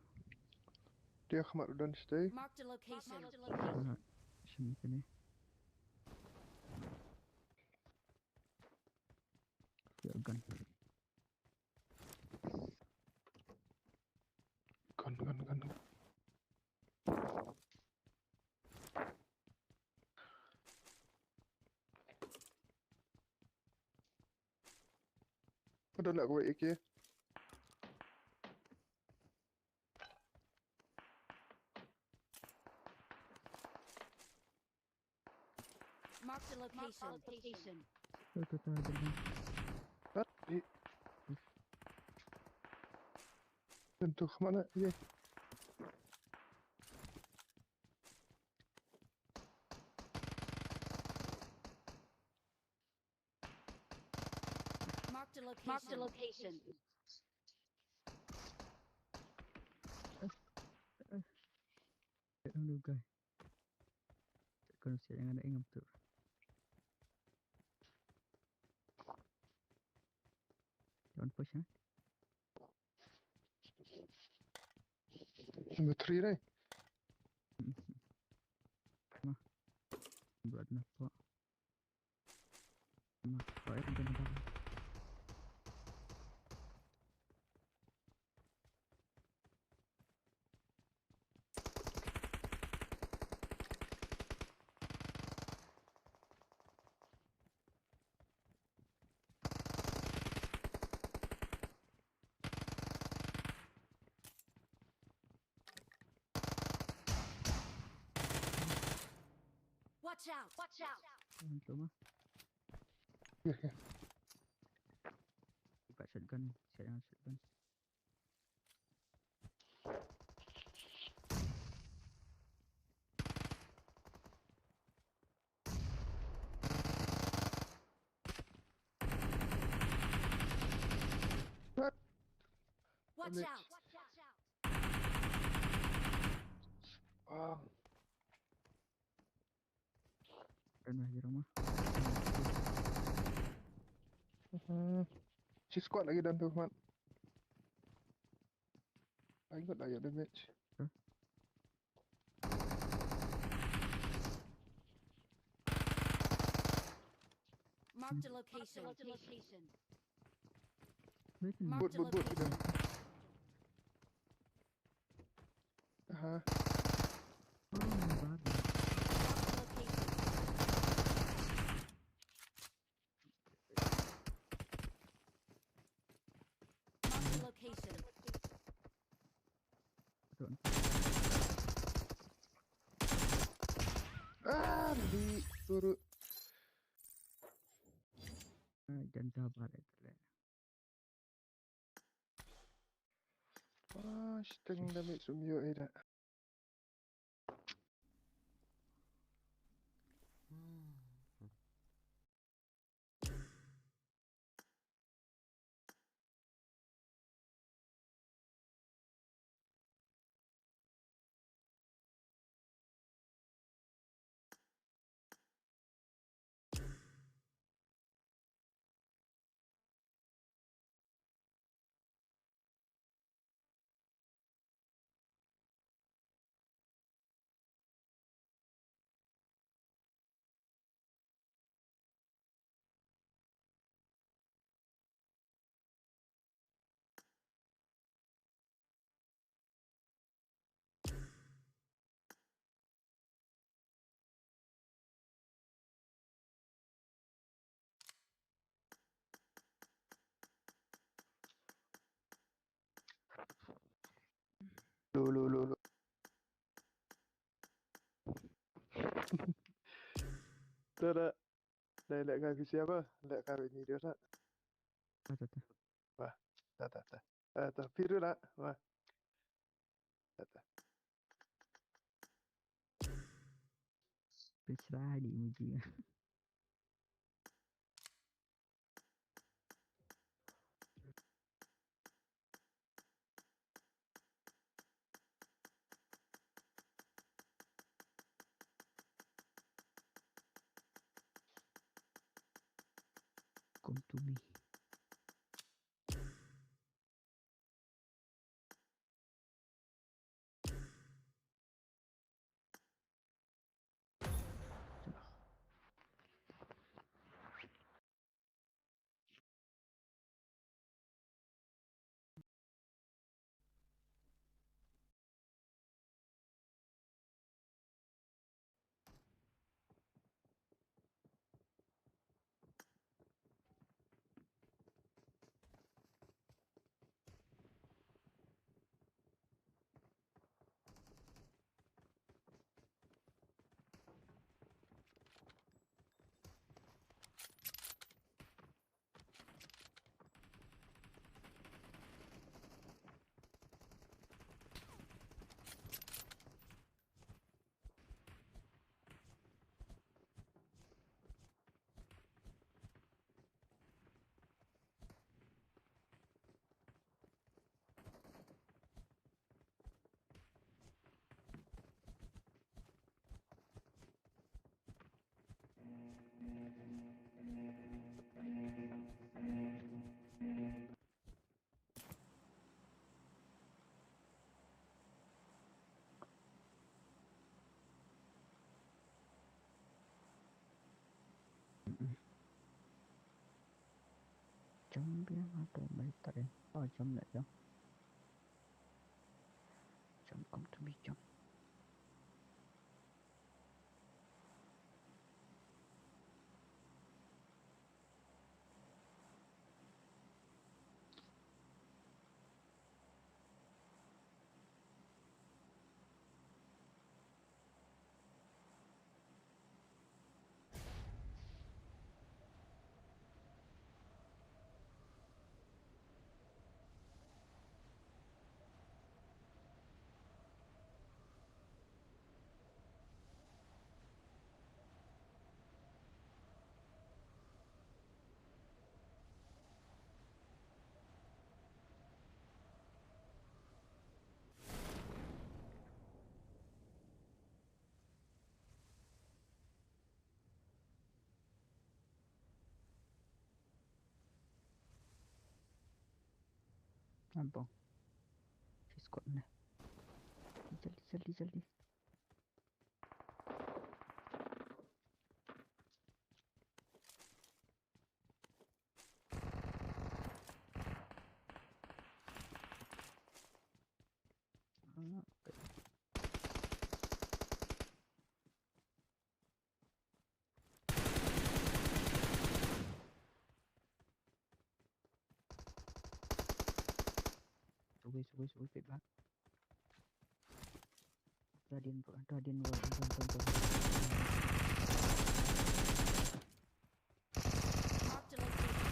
Dia khmat udan stay. Marked a location. Ah, sini sini. Ya gun. Gun, gun, gun, gun. Ada nak gue iki. Marked a location. Tuh, tuh, tuh, ada nih. Tat, di. Tentu kemana? Iya. Marked a location. Marked a location. Ano guy? Kung sino nga naingam to. Don't push, ha? Number three, right? Ma. Blood na po. Ma. Oh, ito na ba? Watch out! Watch out! Ito ma. Buka shotgun, shotgun, shotgun. Watch out! Wow. Kan masih rumah. Mhm. Si squad lagi dan tu, Mat. Ai, ikut lagi damage. Hah? Marked a location. Marked a location. Bot, bot, bot, kita. Aha. Oh, my God. Marked a location. Don't. Ah, di turu. Ai, dan sabar itu lah. Ah, shiteng damage sumyo ida. Te da. Dei leh ka ki sia ba, leh ka ni dia sa. Ta ta ta. Ba. Ta ta ta. Eh, ta piru la. Ba. Ta ta. Pechra di muji. Come to me. Jump biang hato mai tare. Oh, jump lah, jump. Jump, come to me, jump. Abang. Fish court na. Jaldi, jaldi, jaldi. Ah, okay. Sugoi, sugoi, sugoi, peit bha. Guardian, Guardian, Guardian, Guardian. Marked a location.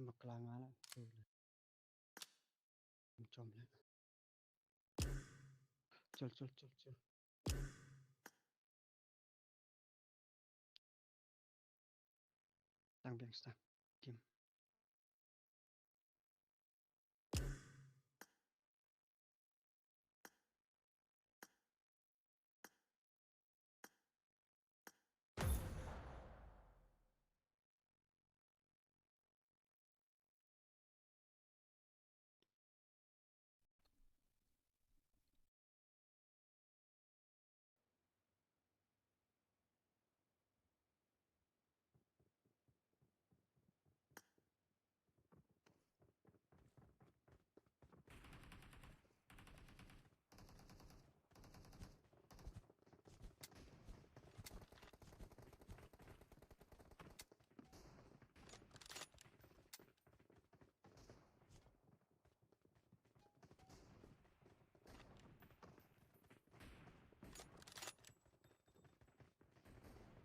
Bakla nga la. Chom le. Chol, chol, chol, chol. Tang biang sa. Kim.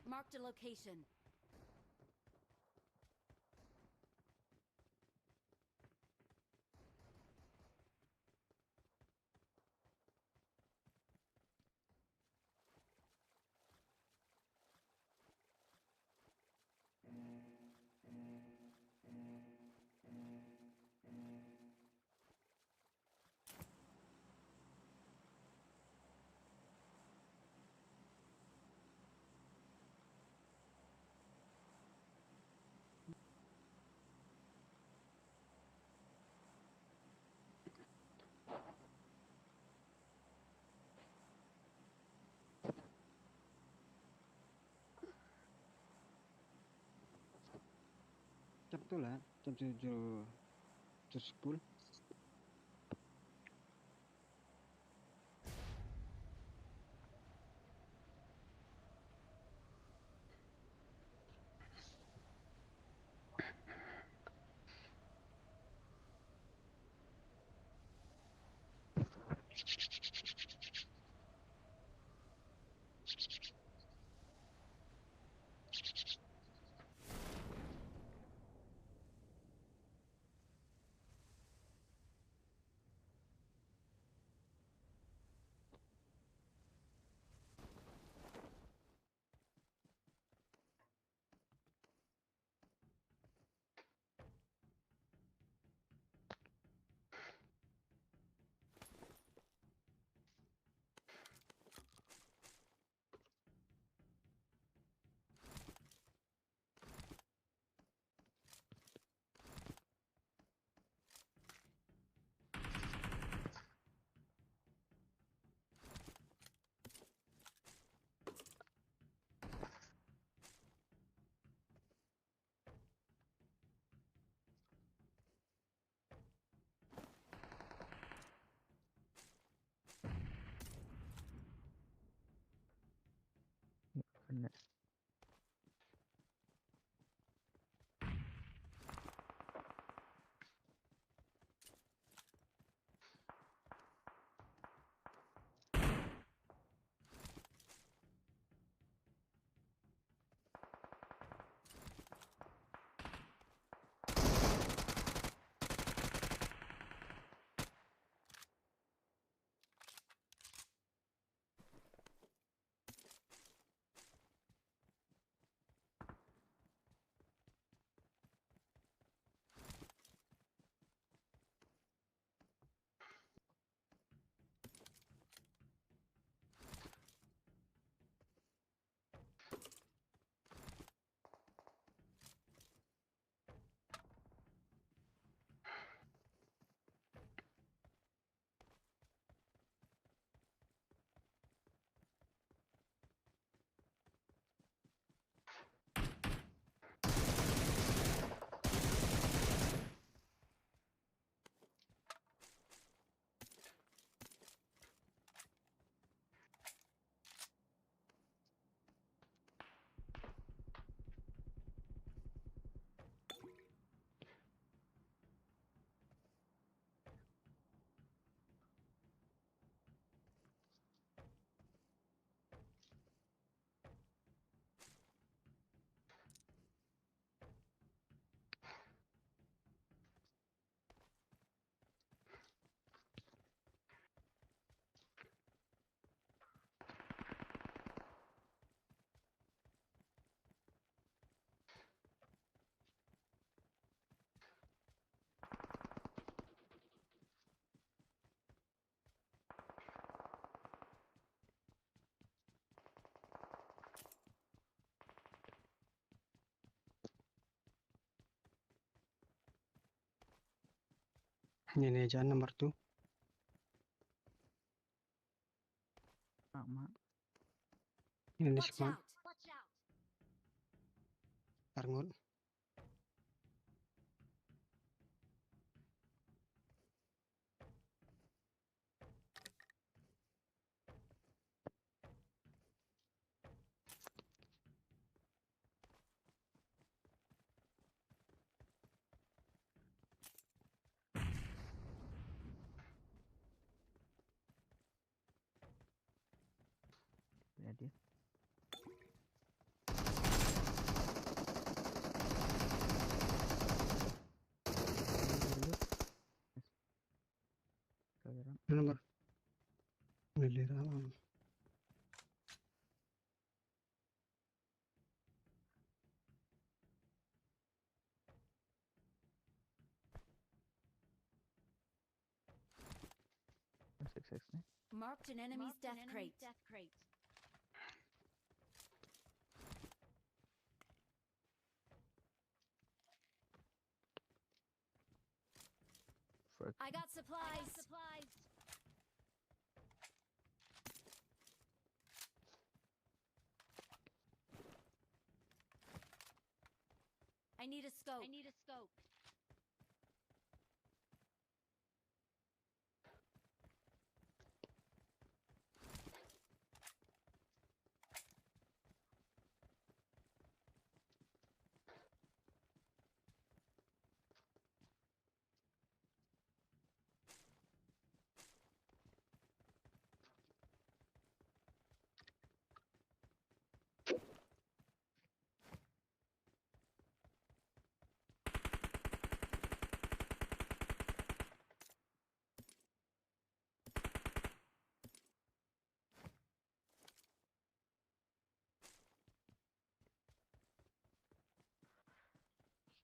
Marked a location. Chap tu lah, chap tu ju, ju school. Ini, ini, jangan nomor tu. Mak, mak. Ini, ini, Watch out! Watch out! Arngut. Punya dia. Nomor. Boleh lah. Success ni. Marked an enemy's death crate. Fuck. I got supplies. I need a scope. I need a scope.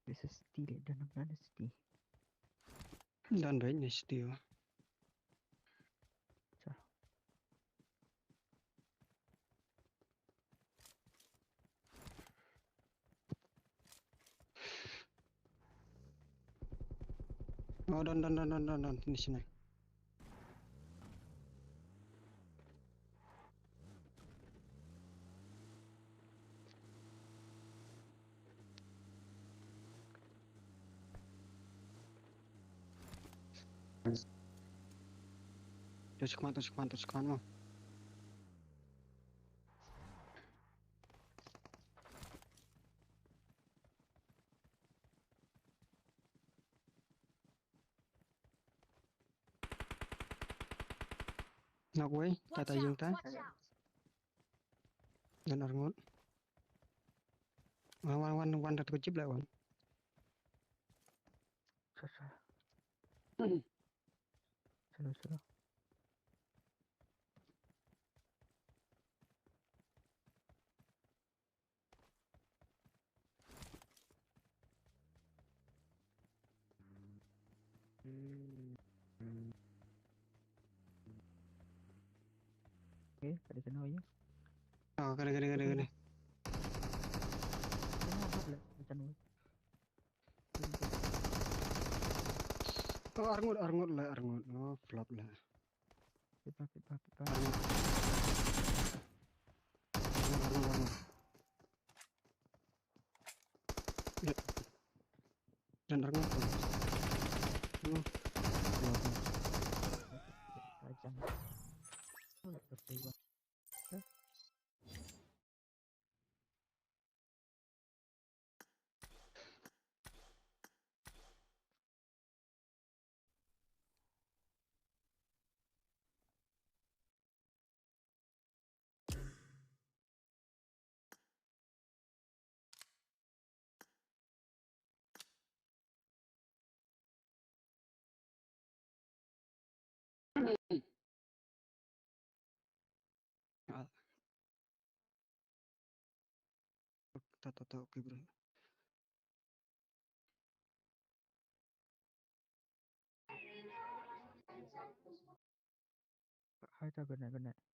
This is still the Nagana city. Don bait ni city. Cha. Oh, don, don, don, don, don, don. Sini, sini. Terus kemana, terus kemana, terus kemana, mau? Nok wei, ta ta yung ta. Watch out! Don arngut. Wan, wan, wan, wan, ta tu jip lah, wan. Sa, sa. Slow, slow. Okay, ka dei kano ïa? Oh, ka dei, ka dei, ka dei, ka dei. Kano hap le, macam ni. Oh, arngut, arngut le, arngut. Oh, flop le. Pit ba, pit ba, pit ba. Arngut, arngut, arngut. Yep. Dan arngut. Oh. Flop le. Tajam. Oh, tak tertiba. Ah. Ta, ta, ta, okay, bro. Hai, ta, good night, good night.